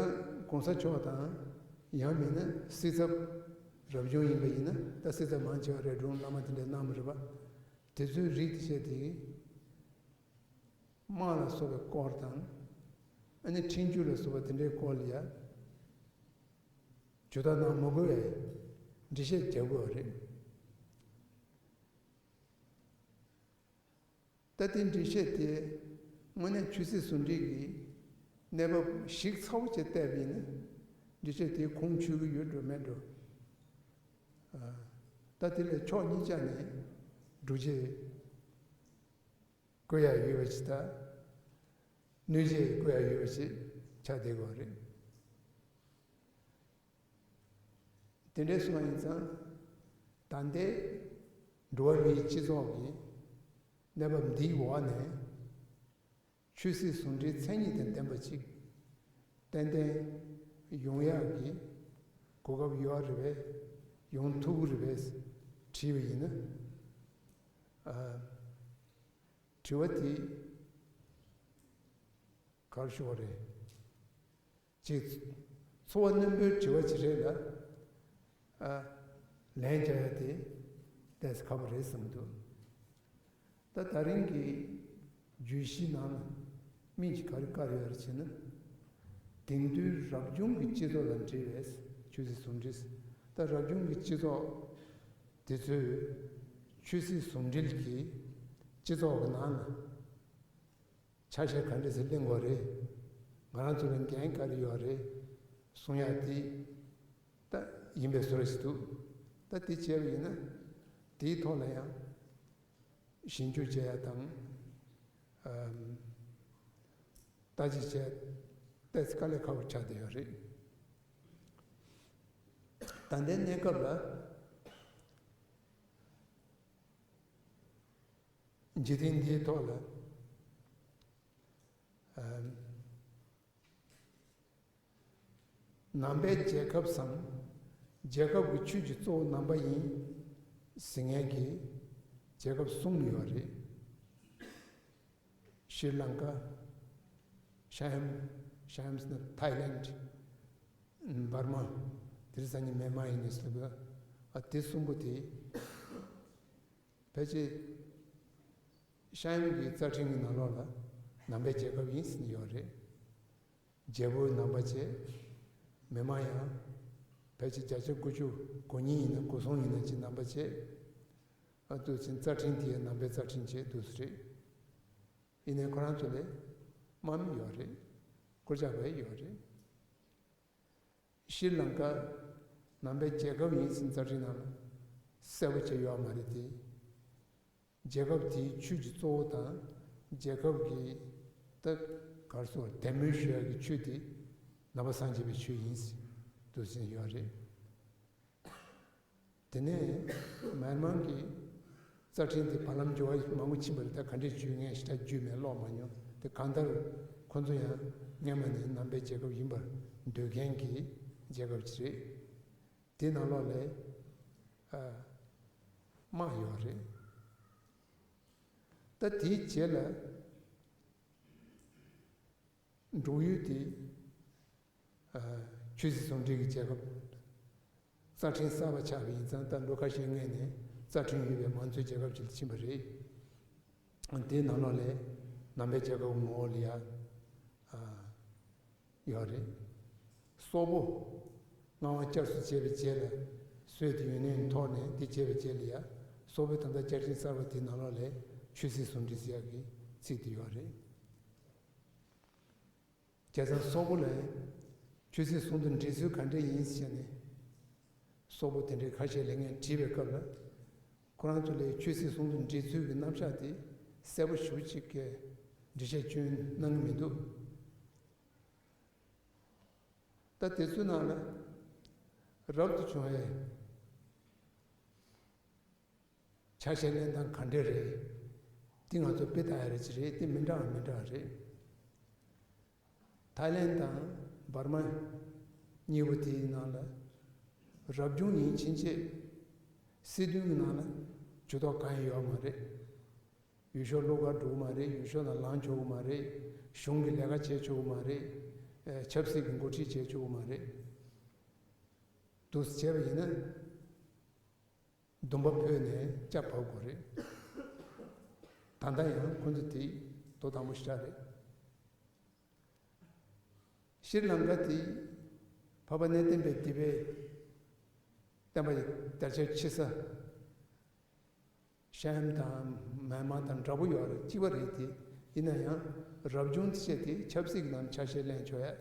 གོང་ས་མཆོག་དང་ཡང་མིན་ན་སྲིད་ཚབ་ རབ་བྱུང་ཡིན་པ་ཡིན་ན་ད་སྲིད་ཚར་མང་ཆེ་བ་རས་གྲུབ་བླ་མ་དེ་འདྲས་གནང་བ་རེད་པ། དེ་ཚོའི་རིགས་དེ་བཤད་དེ། དམག་ལ་སོགས་པའི་སྐོར་དང་། ཨ་ནི་འཕྲིན་བཅོལ་ལ་སོགས་པ་དེ་འདྲའི་སྐོར་ལ་ཡ། ཇུས་གཏོགས་གནང་མི་དགོས་པའི་འགྲེལ་བཤད་རྒྱག་དགོས་པ་རེད། ད་ལྟའི་འགྲེལ་བཤད་དེ་དངོས་གནས་ཆོས་སྲིད་ཟུང་འབྲེལ་གྱི་གནས་བབ་ཞིབ་ཚགས་པོ་བྱས་བལྟས་པ་ཡིན་ན། འགྲེལ་བཤད་དེ་ཁུངས་འཁྱོལ་གྱི་ཡོད་འགྲོ་མེད་འགྲོ། ཨ། ད་དེ་ལས་ཕྱོགས་གཉིས་ཆ་ནས་སྒྲུབ་བྱེད་བཀོད་ཡ་ཡོད་པ་ཞིག་དང་། གནོད་བྱེད་བཀོད་ཡ་ཡོད་པ་ཞིག་ཆགས་བསྡད་ཡོད་རེད། དེ་འདྲའི་སོང་བ་ཡིན་ཙང་། ད་ལྟའི་འགྲོ་བ་མིའི་སྤྱི་ཚོགས་ཀྱི་གནས་བབ་འདིའི་འོག་ནས། ཆོས་སྲིད་ཟུང་འབྲེལ་མཚན་ཉིད་དང་ལྡན་པ་ཅིག་ཏན་ཏན་ཡོང་ཡག་གི་གོ་སྐབས་ཡོད་རེད་པས། ཡོང་ཐུབ་ཀྱི་རེད་པས་དྲིས་པ་ཡིན་ན། ཨ། དྲི་བ་དེ་ག་རེ་ཞུ་བ་རེད། ཅིག་འཚོ་བ་རྣོན་པོའི་དྲི་བ་ཅིག་རེད་ལ། ཨ། ལན་རྒྱག་ཡ་དེ་ཏོག་ཙམ་ཁག་པོ་རེད་བསམ་འདུག་ད་ད་རིང་གི་བརྗོད་གཞིའི་ནང་ལ་སྨན་གྱིས་ག་རེ་བཀར་ཡོད་རེད་ཟེར་ན། དེང་དུས་རབ་བྱུང་གི་སྤྱི་ཚོགས་དང་འབྲེལ་བའི་ཆོས་སྲིད་ཟུང་འབྲེལ། ད་རབ་བྱུང་གི་སྤྱི་ཚོགས་དེ་ཚོས་ཆོས་སྲིད་ཟུང་འབྲེལ་གྱི་སྤྱི་ཚོགས་ཀྱི་ནང་ལ། ཆ་ཤས་ག་འདྲ་ཞིག་ལེན་དགོས་རེད། ང་རང་ཚོ་ལ་འགན་ག་རེ་ཡོད་རེད། གསུང་ཡག་དེ་ད་ཡིན་པའི་བཟོ་འདྲ་ཞིག་འདུག་ད་དེ་བྱས་པ་ཡིན་ན། དེའི་ཐོག་ལ་ཡང་ཞིབ་འཇུག་བྱེད་ཡག་དང་། ཨམ། ལྟ་ཞིབ་བྱེད་ཡག་ཏོག་ཙམ་དཀའ་ལས་ཁག་པོ་ཆགས་བསྡད་ཡོད་རེད། ད་ལྟའི་གནས་སྐབས་ལ། འཇིག་རྟེན་འདིའི་ཐོག་ལ། ཨམ། ནང་པའི་རྒྱལ་ཁབ་སམ། རྒྱལ་ཁབ་ཀྱི་ཆོས་ཀྱི་གཙོ་བོ་ནང་པ་ཡིན་ཟེར་མཁན་གྱི་རྒྱལ་ཁབ་གསུམ་ཡོད་རེད། ཤྲི་ལང་ཀ། ཤ་ཡམ། ཤ་ཡམ་ཟེར་ན་ཐའི་ལེན། འབར་མ། དེ་རིང་སང་ཉིན་མེན་མར་ཡིན་ནས་ཟེར་གི། ཨ། དེ་གསུམ་པོ་དེ། ཕལ་ཆེར་ཤ་ཡམ་གྱི་རྩ་ཁྲིམས་ཀྱི་ནང་ལོགས་ལ་ནང་པའི་རྒྱལ་ཁབ་ཡིན་ཟེར་ནས་ཡོད་རེད། རྒྱལ་པོ་ནང་པ་བྱས། མི་མང་ཡང་ཕལ་ཆེར་བརྒྱ་ཆ་དགུ་བཅུ་གོ་གཉིས་ཡིན་ན་གོ་གསུམ་ཡིན་ན་ཅིག་ནང་པ་བྱས། ཨ། འདུག་ཅིང་རྩ་ཁྲིམས་དེ་ཡང་ནང་པའི་རྩ་ཁྲིམས་བྱས་འདུག་ཟེར་རེད། ཡིན་ནའི་ཁོ་རང་ཚོ་ལ་དམག་མི་ཡོད་རེད། གུར་ལྕགས་པ་ཡོད་རེད། ཤྲི་ལང་ཀ་ནང་པའི་རྒྱལ་ཁབ་ཡིན་ཟེར་རྩ་ཁྲིམས་ནང་ལ་གསལ་པོ་བྱས་ཡོད་མ་རེད་དེ། རྒྱལ་ཁབ་དེའི་ཆོས་ཀྱི་གཙོ་བོ་དང་། རྒྱལ་ཁབ་ཀྱི་ད་ག་རེ་ཟེར་དད་མོས་ཞུ་ཡག་གི་ཆོས་དེ་ནང་པ་སངས་རྒྱས་པའི་ཆོས་ཡིན་ཟེར་འདུག་ཟེར་ཡོད་རེད། དེ་ནས་མེན་མར་གྱི་རྩ་ཁྲིམས་དེ་བར་ལམ་འགྱུར་བ་མང་པོ་ཕྱིན་པ་རེད། ད་ག་འདྲས་བརྗོད་ངས་ཞེ་དྲག་བརྗོད་མེད། ཀློག་མ་མྱོང་། དེ་གང་ལྟར་ཁོ་ཚོ་ཡང་སྔོན་མ་ནས་ནང་པའི་རྒྱལ་ཁབ་ཡིན་པར་འདོད་མཁན་གྱི་རྒྱལ་ཁབ་ཅིག་རེད། དེ་ནང་ལོགས་ལ། ཨ། དམག་ཡོད་རེད། ད་དེའི་རྗེས་ལ། འབྲུག་ཡུལ་དེ། ཨ། ཆོས་སྲིད་ཟུང་འབྲེལ་གྱི་རྒྱལ་ཁབ། རྩ་ཁྲིམས་གསར་པ་ཆགས་པ་ཡིན་ཙང་། ད་ལོ་ཁ་ཤས་སྔོན་ནས་རྩ་ཁྲིམས་ཡོད་པའི་མང་གཙོའི་རྒྱལ་ཁབ་ཅིག་ལ་ཕྱིན་པ་རེད། དེའི་ནང་ལོགས་ལ་ནང་པའི་རྒྱལ་ཁབ་ངོ་བོ་ལ་ཡ། ཨ། ཡོད་རེད། སོག་པོ་མངའ་དབང་བསྐྱར་གསོ་བྱས་པའི་རྗེས་ལ། སུད་དེ་ཡུན་ནན་ཐོག་ནས་དེ་བྱས་པའི་རྗེས་ལ་ཡ། སོག་པོའི་ད་ལྟ་བཅའ་ཁྲིམས་གསར་པ་དེའི་ནང་ལོགས་ལ་ཆོས་སྲིད་ཟུང་འབྲེལ་ཟེར་ཡག་གི་ཚིག་དེ་ཡོད་རེད། བྱས་ཙང་སོག་པོ་ལ་ཆོས་སྲིད་ཟུང་དུ་འབྲེལ་ཚུལ་ག་འདྲ་ཡིན་ཟེར་ནས། སོག་པོ་དེ་འདྲའི་ཁ་ཤས་ལ་ངས་དྲིས་པའི་སྐབས་ལ། ཁོ་རང་ཚོ་ལ་ཆོས་སྲིད་ཟུང་དུ་འབྲེལ་ཚུལ་གྱི་རྣམ་གཞག་དེ་གསལ་པོ་ཞེ་པོ་ཅིག་གི་འགྲེལ་བཤད་སྐྱོན་གནང་གི་མི་འདུག་ད་དེ་ཚོའི་ནང་ལ་རབ་ཏུ་བྱུང་བའི་ཆ་ཤས་ལེན་སྟངས་ག་འདྲ་རེད། འདི་ང་ཚོ་དཔེ་ལྟ་ཡ་རེ་ཅིག་རེད། འདི་མི་འདྲ་བ་མི་འདྲ་བ་རེད། ཐའི་ལེན་དང་འབར་མ་གཉིས་པོ་དེའི་ནང་ལ་རབ་བྱུང་ཡིན་ཕྱིན་ཆད་སྲིད་དོན་གྱི་ནང་ལ་ཇུས་གཏོགས་གང་ཡང་ཡོད་མ་རེད། ཡུལ་ཤོག་སློབ་གར་འགྲོ་གི་མ་རེད། ཡུལ་ཤོག་ནང་ལངས་ཆོག་གི་མ་རེད། གཞུང་གི་ལས་ཀ་བྱེད་ཆོག་གི་མ་རེད། ཨེ། ཆབ་སྲིད་ཀྱི་འགོ་ཁྲིད་བྱེད་ཆོག་གི་མ་རེད། འདུག་སེ་བྱས་པ་ཡིན་ན། སྡོམ་པ་ཕུལ་ནས་སྐྱབས་བབས་དགོས་རེད། ད་ལྟ་ཡང་ཁོ་ཚོ་དེ་དོ་དམ་པོ་ཞེ་དྲག་རེད། ཤྲི་ལང་ཀ་དེ་འཕགས་པ་གནས་བརྟན་པའི་སྡེ་པའི་བསྟན་པ་ཡི་དར་ཁྱབ་ཆེ་ས། ཤམ་དང་མན་མ་དང་འདྲ་པོ་ཡོད་རེད། གཅིག་པ་རེད་དེ། ཡིན་ན་ཡང་རབ་བྱུང་ཅེས་དེ་ཆབ་སྲིད་ཀྱི་ནང་ཆ་ཤས་ལེན་ཆོག་ཡ།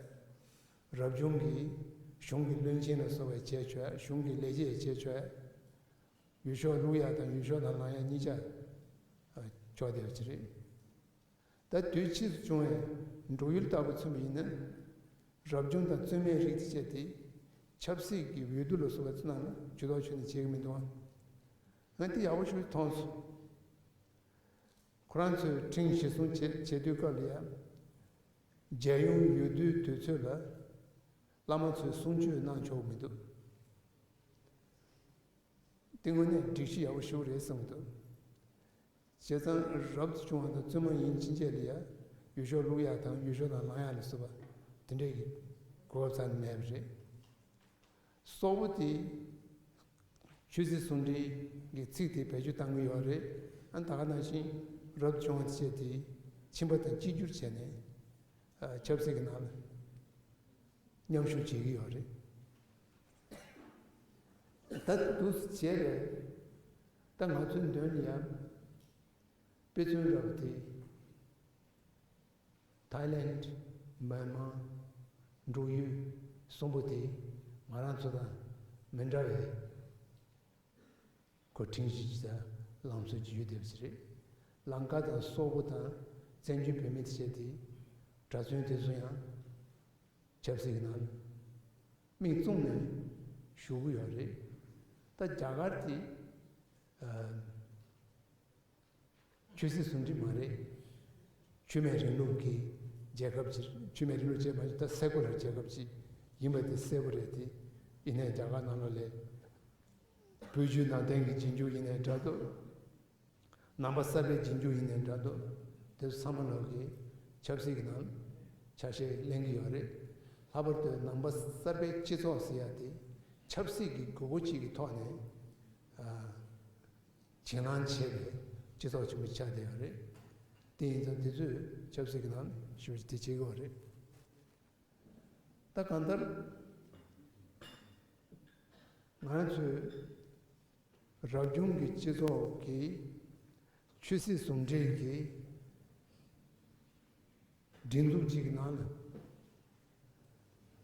རབ་བྱུང་གི་གཞུང་གི་བློན་ཆེན་ལ་སོགས་པའི་བྱས་ཆོག་ཡ། གཞུང་གི་ལས་བྱེད་བྱས་ཆོག་ཡ། ཡུལ་ཤོག་བླུག་ཡ་དང་ཡུལ་ཤོག་དང་ལངས་ཡ་གཉིས་ཆ་ཆོག་བསྡད་པ་ཅིག་རེད། ད་དུས་ཕྱིས་སུ་བྱུང་བའི་འབྲུག་ཡུལ་ལྟ་བུ་མཚོན་པ་ཡིན་ན། རབ་བྱུང་དང་བཙུན་མའི་རིགས་དེ་བཅས་ཏེ། ཆབ་སྲིད་ཀྱི་འོས་བསྡུ་ལ་སོགས་པའི་ཚུལ་ནང་ལ་ཇུས་གཏོགས་ཁྱོན་ནས་བྱེད་ཀྱི་མི་འདུག་ཨ། ང་འདི་ཡག་པོ་ཞིག་མཐོང་སོང་། ཁོ་རང་ཚོས་ཁྲིམས་གཞི་བཟུང་བྱེད་བྱེད་དུས་སྐབས་ལ་ཡང་། རྒྱལ་ཡོངས་འོས་བསྡུའི་དུས་ཚོད་ལ་བླ་མ་ཚོས་གསུང་ཆོས་གནང་ཆོག་མི་འདུག་དེ་དངོས་གནས་སྒྲིག་གཞི་ཡག་པོ་ཞིག་རེད་བསམ་གྱི་འདུག་བྱས་ཙང་རབ་ཏུ་བྱུང་བ་དང་བཙུན་མ་ཡིན་ཕྱིན་ཆད་ལ་ཡ་ཡུལ་ཤོག་བླུག་ཡག་དང་ཡུལ་ཤོག་དང་ལངས་ཡག་ལ་སོགས་པ་དེ་འདྲས་ཀྱི་གོ་སྐབས་རྩ་ནས་མེད་པ་རེད། སོག་པོ་དེ་ཆོས་སྲིད་ཟུང་འབྲེལ་གྱི་ཚིག་དེ་བེད་སྤྱོད་བཏང་གི་ཡོད་རེད། ཨ་ད་ག་ནང་བཞིན་རབ་ཏུ་བྱུང་བ་བཅས་དེ་ཁྱིམ་པ་དང་གཅིག་གྱུར་བྱས་ནས་ཨ་ཆབ་སྲིད་ཀྱི་ནང་ལ་མཉམ་ཞུགས་བྱེད་ཀྱི་ཡོད་རེད། ད་འདུག་སེ་བྱས་པས་ད་ང་ཚོའི་མདུན་ལ་ཡང་དཔེ་མཚོན་འདྲ་བོ་དེ། ཐའི་ལེནྜ། མན་མ། འབྲུག་ཡུལ་གསུམ་པོ་དེ་ང་རང་ཚོ་དང་མི་འདྲ་བའི་ཁོ་ཁྲིམས་གཞི་ཅིག་དང་ལམ་སྲོལ་ཅིག་ཡོད་བསྡད་པ་ཅིག་རེད། ལང་ཀ་དང་སོག་པོ་དང་བཙན་བྱོལ་བོད་མི་དེ་བྱས་ཏེ་གྲྭ་བཙུན་དེ་ཚོ་ཡང་ཆབ་སྲིད་ཀྱི་ནང་མིག་བཙུམ་ནས་བཞུགས་ཀྱི་ཡོད་རེད། ད་རྒྱ་གར་དེ་ཆོས་སྲིད་ཟུང་འབྲེལ་མ་རེད། བཅོས་མའི་རིང་ལུགས་ཀྱི་རྒྱལ་ཁབ་ཅིག་བཅོས་མའི་རིང་ལུགས་ཅེས་མ་ཞུ་ད་སེ་ཀུ་ལར་རྒྱལ་ཁབ་ཅིག་ཡིན་པ་དེ་གསལ་པོ་རེད་དེ། ཡིན་ནའི་རྒྱ་གར་ནང་ལོགས་ལ་བོད་བརྒྱུད་ནང་བསྟན་གྱི་རྗེས་འཇུག་ཡིན་ནའི་འདྲ་འདུག་ནང་པ་གསར་པའི་རྗེས་འཇུག་ཡིན་ནའི་འདྲ་འདུག་དེ་ཚོ་ཚང་མ་ལོག་གི་ཆབ་སྲིད་ཀྱི་ནང་ཆ་ཤས་ལེན་གྱི་ཡོད་རེད། ལྷག་པར་དུ་ནང་པ་གསར་པའི་སྤྱི་ཚོགས་ཟེར་ཡ་དེ་ཆབ་སྲིད་ཀྱི་དགོས་མཁོ་གཅིག་གི་ཐོག་ནས་ཨ། བྱེད་ལང་བྱས་པའི་སྤྱི་ཚོགས་ཆེན་པོ་ཆགས་བསྡད་ཡོད་རེད། དེ་ཡིན་ཙང་དེ་ཚོས་ཆབ་སྲིད་ཀྱི་ནང་ཞུ་བ་དེ་བྱེད་ཀྱི་ཡོད་རེད། ད་གང་ལྟར་ང་ཚོས་རབ་བྱུང་གི་སྤྱི་ཚོགས་ཀྱི་ཆོས་སྲིད་ཟུང་འབྲེལ་གྱི་སྒྲིག་འཛུགས་གཅིག་གི་ནང་ལ་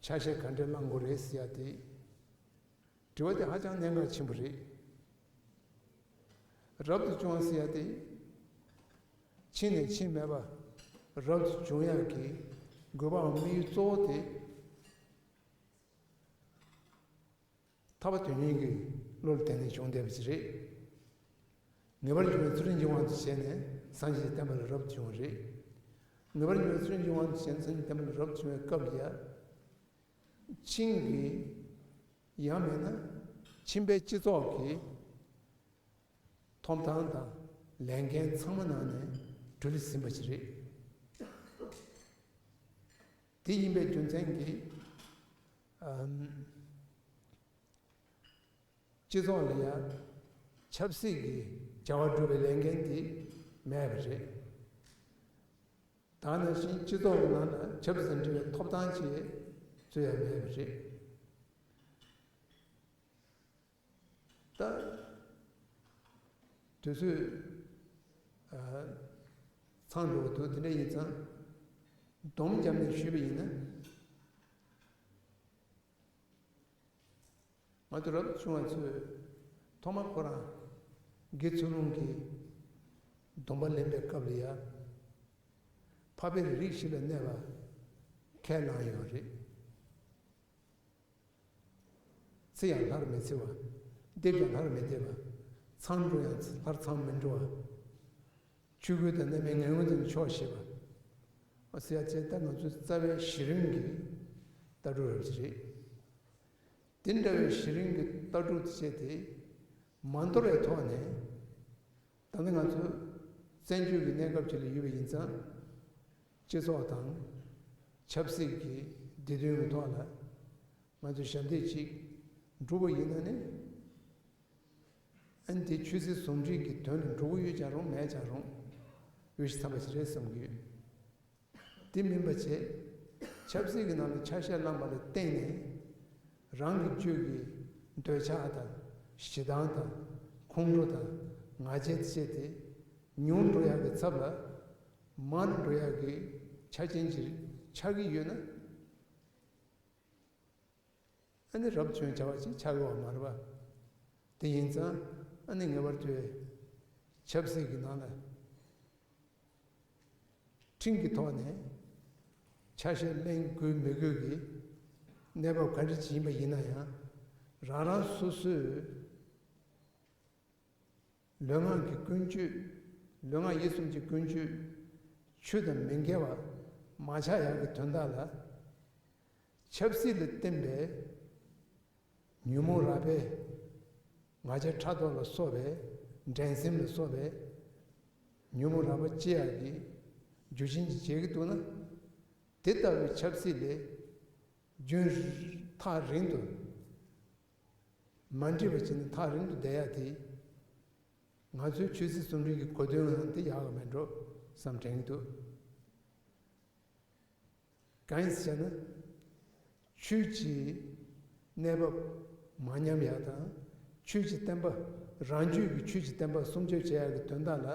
ཆ་ཤས་ག་འདྲ་བླང་དགོས་རེད་ཟེར་ཡ་དེ། དྲི་བ་དེ་ཧ་ཅང་གནད་འགག་ཆེན་པོ་རེད། རབ་ཏུ་བྱུང་བ་ཟེར་ཡ་དེ། ཕྱིས་ནས་ཕྱིས་མེད་པ་རབ་ཏུ་བྱུང་ཡག་གི་དགོས་པའམ་དམིགས་ཡུལ་གཙོ་བོ་དེ། ཐར་པ་དོན་གཉེར་གྱི་བློ་ལ་བརྟེན་ནས་བྱུང་བསྡད་པ་ཅིག་རེད། ངེས་པར་འབྱུང་བའི་ཚུལ་ཁྲིམས་ཀྱི་དབང་དུ་བྱས་ནས་སངས་རྒྱས་ཀྱི་བསྟན་པ་ལ་རབ་ཏུ་བྱུང་བ་རེད། ངེས་པར་འབྱུང་བའི་ཚུལ་ཁྲིམས་ཀྱི་དབང་དུ་བྱས་ནས་སངས་རྒྱས་ཀྱི་བསྟན་པ་ལ་རབ་ཏུ་བྱུང་བའི་སྐབས་ལ་ཡ། ཁྱིམ་གྱི། ཡང་མིན་ན། ཁྱིམ་པའི་སྤྱི་ཚོགས་ཀྱི་ཐོབ་ཐང་དང་ལས་འགན་ཚང་མ་ནང་ནས་གྲུ་ལས་ཟིན་པ་ཞིག་རེད། དེ་ཡིན་པའི་རྒྱུ་མཚན་གྱིས། ཨམ། སྤྱི་ཚོགས་ལ་ཡང་ཆབ་སྲིད་ཀྱི་བྱ་བ་སྒྲུབ་པའི་ལས་འགན་དེ་མེད་པ་རེད། ད་ནང་བཞིན་སྤྱི་ཚོགས་ཀྱི་ནང་ལ་ཆབ་སྲིད་དང་འབྲེལ་བའི་ཐོབ་ཐང་ཅིག་རྩོད་ཡ་མེད་པ་རེད། ད་དུས་ཚོད་ཨ་ཚང་འགྲོ་གི་འདུག་དེ་འདྲ་ཡིན་ཙང་སྡོམ་བརྒྱབ་ནས་ཞུས་པ་ཡིན་ན། ང་ཚོ་རབ་ཏུ་བྱུང་བ་ཚོས་ཐོག་མར་ཁོ་རང་དགེ་ཚུལ་སློང་གི་སྡོམ་པ་ལེན་པའི་སྐབས་ལ་ཡ། འཕགས་པའི་རིགས་བཞི་ལ་གནས་པ་ཁས་བླངས་ཡོད་རེད། ཚེ་ཡང་སླར་མི་འཚེ་བ། འདེབས་ཀྱང་སླར་མི་འདེབས་པ། མཚང་འབྲུ་ཡང་སླར་མཚང་མི་འབྲུ་བ། ཆོས་གོས་དང་མནའ་མའི་ངན་སྔོན་དུ་ཆོག་ཤེས་པ། ཨ་ཟེར་ཡ་བྱས་ད་ང་ཚོའི་རྩ་བའི་གཞི་རིམ་གྱི་ལྟ་གྲུབ་རབ་ཅིག་རེད། དེ་འདྲ་བའི་གཞི་རིམ་གྱི་ལྟ་གྲུབ་དེ་བྱས་ཏེ་མ་འདོར་བའི་ཐོག་ནས། ད་ནི་ང་ཚོ་བཙན་བྱོལ་གྱི་གནས་སྐབས་ཅིག་ལ་ཡོད་པ་ཡིན་ཙང་། སྤྱི་ཚོགས་དང་ཆབ་སྲིད་ཀྱི་བདེ་དོན་གྱི་ཐོག་ལ་ང་ཚོས་ཞབས་འདེགས་ཅིག་སྒྲུབ་པ་ཡིན་ན་ནི། ཨ་ནི་དེ་ཆོས་སྲིད་ཟུང་འབྲེལ་གྱི་དོན་ལ་འགྲོ་གི་ཡོད་ཀྱང་རུང་མེད་ཀྱང་རུང་། འོས་ཤིང་འཚམས་པ་ཞིག་རེད་བསམ་གྱི་ཡོད། དེ་མིན་པ་བྱས། ཆབ་སྲིད་ཀྱི་ནང་ལ་ཆ་ཤས་བླངས་པ་ལ་བརྟེན་ནས། རང་གི་རྒྱུད་ཀྱི་འདོད་ཆགས་དང་། ཞེ་སྡང་དང་། ཁོང་ཁྲོ་དང་། ང་རྒྱལ་བཅས་ཏེ། ཉུང་འགྲོ་ཡག་གི་ཚབ་ལ། མང་འགྲོ་ཡག་གི་ཆ་རྐྱེན་ཅིག་ཆགས་ཀྱི་ཡོད་ན། ཨ་ནི་རབ་བྱུང་བྱ་བ་ཅིག་ཆགས་ཀྱི་ཡོད་མ་རེད་པ། དེ་ཡིན་ཙང་ཨ་ནི་ངེས་པར་དུ་ཆབ་སྲིད་ཀྱི་ནང་ལ་ཁྲིམས་ཀྱི་ཐོག་ནས་ཆ་ཤས་ལེན་དགོས་མི་དགོས་ཀྱི་གནས་བབ་ག་འདྲ་ཅིག་ཡིན་པ་ཡིན་ན་ཡང་། རང་རང་སོ་སོའི་ལུས་ངག་གི་ཀུན་སྤྱོད། ལུས་ངག་ཡིད་གསུམ་གྱི་ཀུན་སྤྱོད། ཆོས་དང་མི་འགལ་བ་མ་ཆགས་ཡག་གི་དོན་དག་ལ། ཆབ་སྲིད་ལ་བརྟེན་པའི་ཉོན་མོངས་རགས་པའི་ང་རྒྱལ་ཕྲག་དོག་ལ་སོགས་པའི། འགྲན་སེམས་ལ་སོགས་པའི་ཉོན་མོངས་རགས་པ་སྐྱེ་ཡག་གི་རྒྱུ་རྐྱེན་ཅིག་བྱེད་ཀྱི་འདུག་ན། དེ་ལྟ་བུའི་ཆབ་སྲིད་ལས་རྒྱུན་ཐག་རིང་དུ་མ་འགྲིལ་བ་བྱས་ནས་ཐག་རིང་དུ་བསྡད་ཡག་དེ། ང་ཚོའི་ཆོས་སྲིད་ཟུང་འབྲེལ་གྱི་གོ་དོན་ལའང་དེ་ཡག་གི་མེད་འགྲོ་བསམ་དྲན་གྱི་འདུག། གང་ཡིན་ཟེར་ན། ཆོས་ཀྱི་གནས་བབ་མ་ཉམས་ཡག་དང་། ཆོས་ཀྱི་བསྟན་པ། རང་རྒྱུད་ཀྱི་ཆོས་ཀྱི་བསྟན་པ་སྲུང་སྐྱོབ་བྱེད་ཡག་གི་དོན་དག་ལ།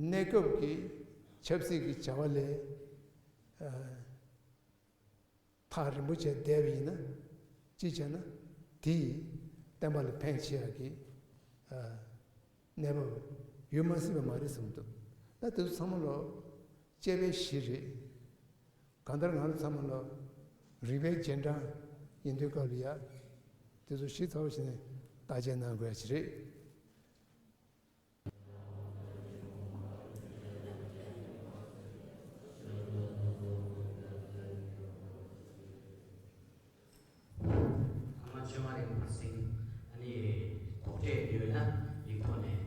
གནས་སྐབས་ཀྱི་ཆབ་སྲིད་ཀྱི་བྱ་བ་ལས། ཨ། ཐག་རིང་པོ་བྱས་བསྡད་པ་ཡིན་ན། ཅི་བྱས་ན་དེས་བསྟན་པ་ལ་ཕན་ཆེ་ཡག་གི། ཨ། གནས་བབ་ཡོད་མ་སྲིད་པ་མ་རེད་བསམ་འདུག། ད་དེ་ཚོ་ཚང་མ་ལོ་དཔྱད་པའི་གཞི་རེད། གང་ལྟར་ང་རང་ཚང་མ་ལོ་རིག་པའི་རྗེས་འབྲང་ཡིན་དུས་སྐབས་ལ་ཡ། དེ་ཚོ་ཞིབ་ཚགས་པོ་བྱས་ནས་བརྟག་དཔྱད་གནང་དགོས་ཡ་ཅིག་རེད། ཨ་མ་ཆོས་མ་རིག་པར་སེང་། ཨ་ནི་དོགས་འདྲི་ཡོད་ན་ཡིག་ཐོག་ནས།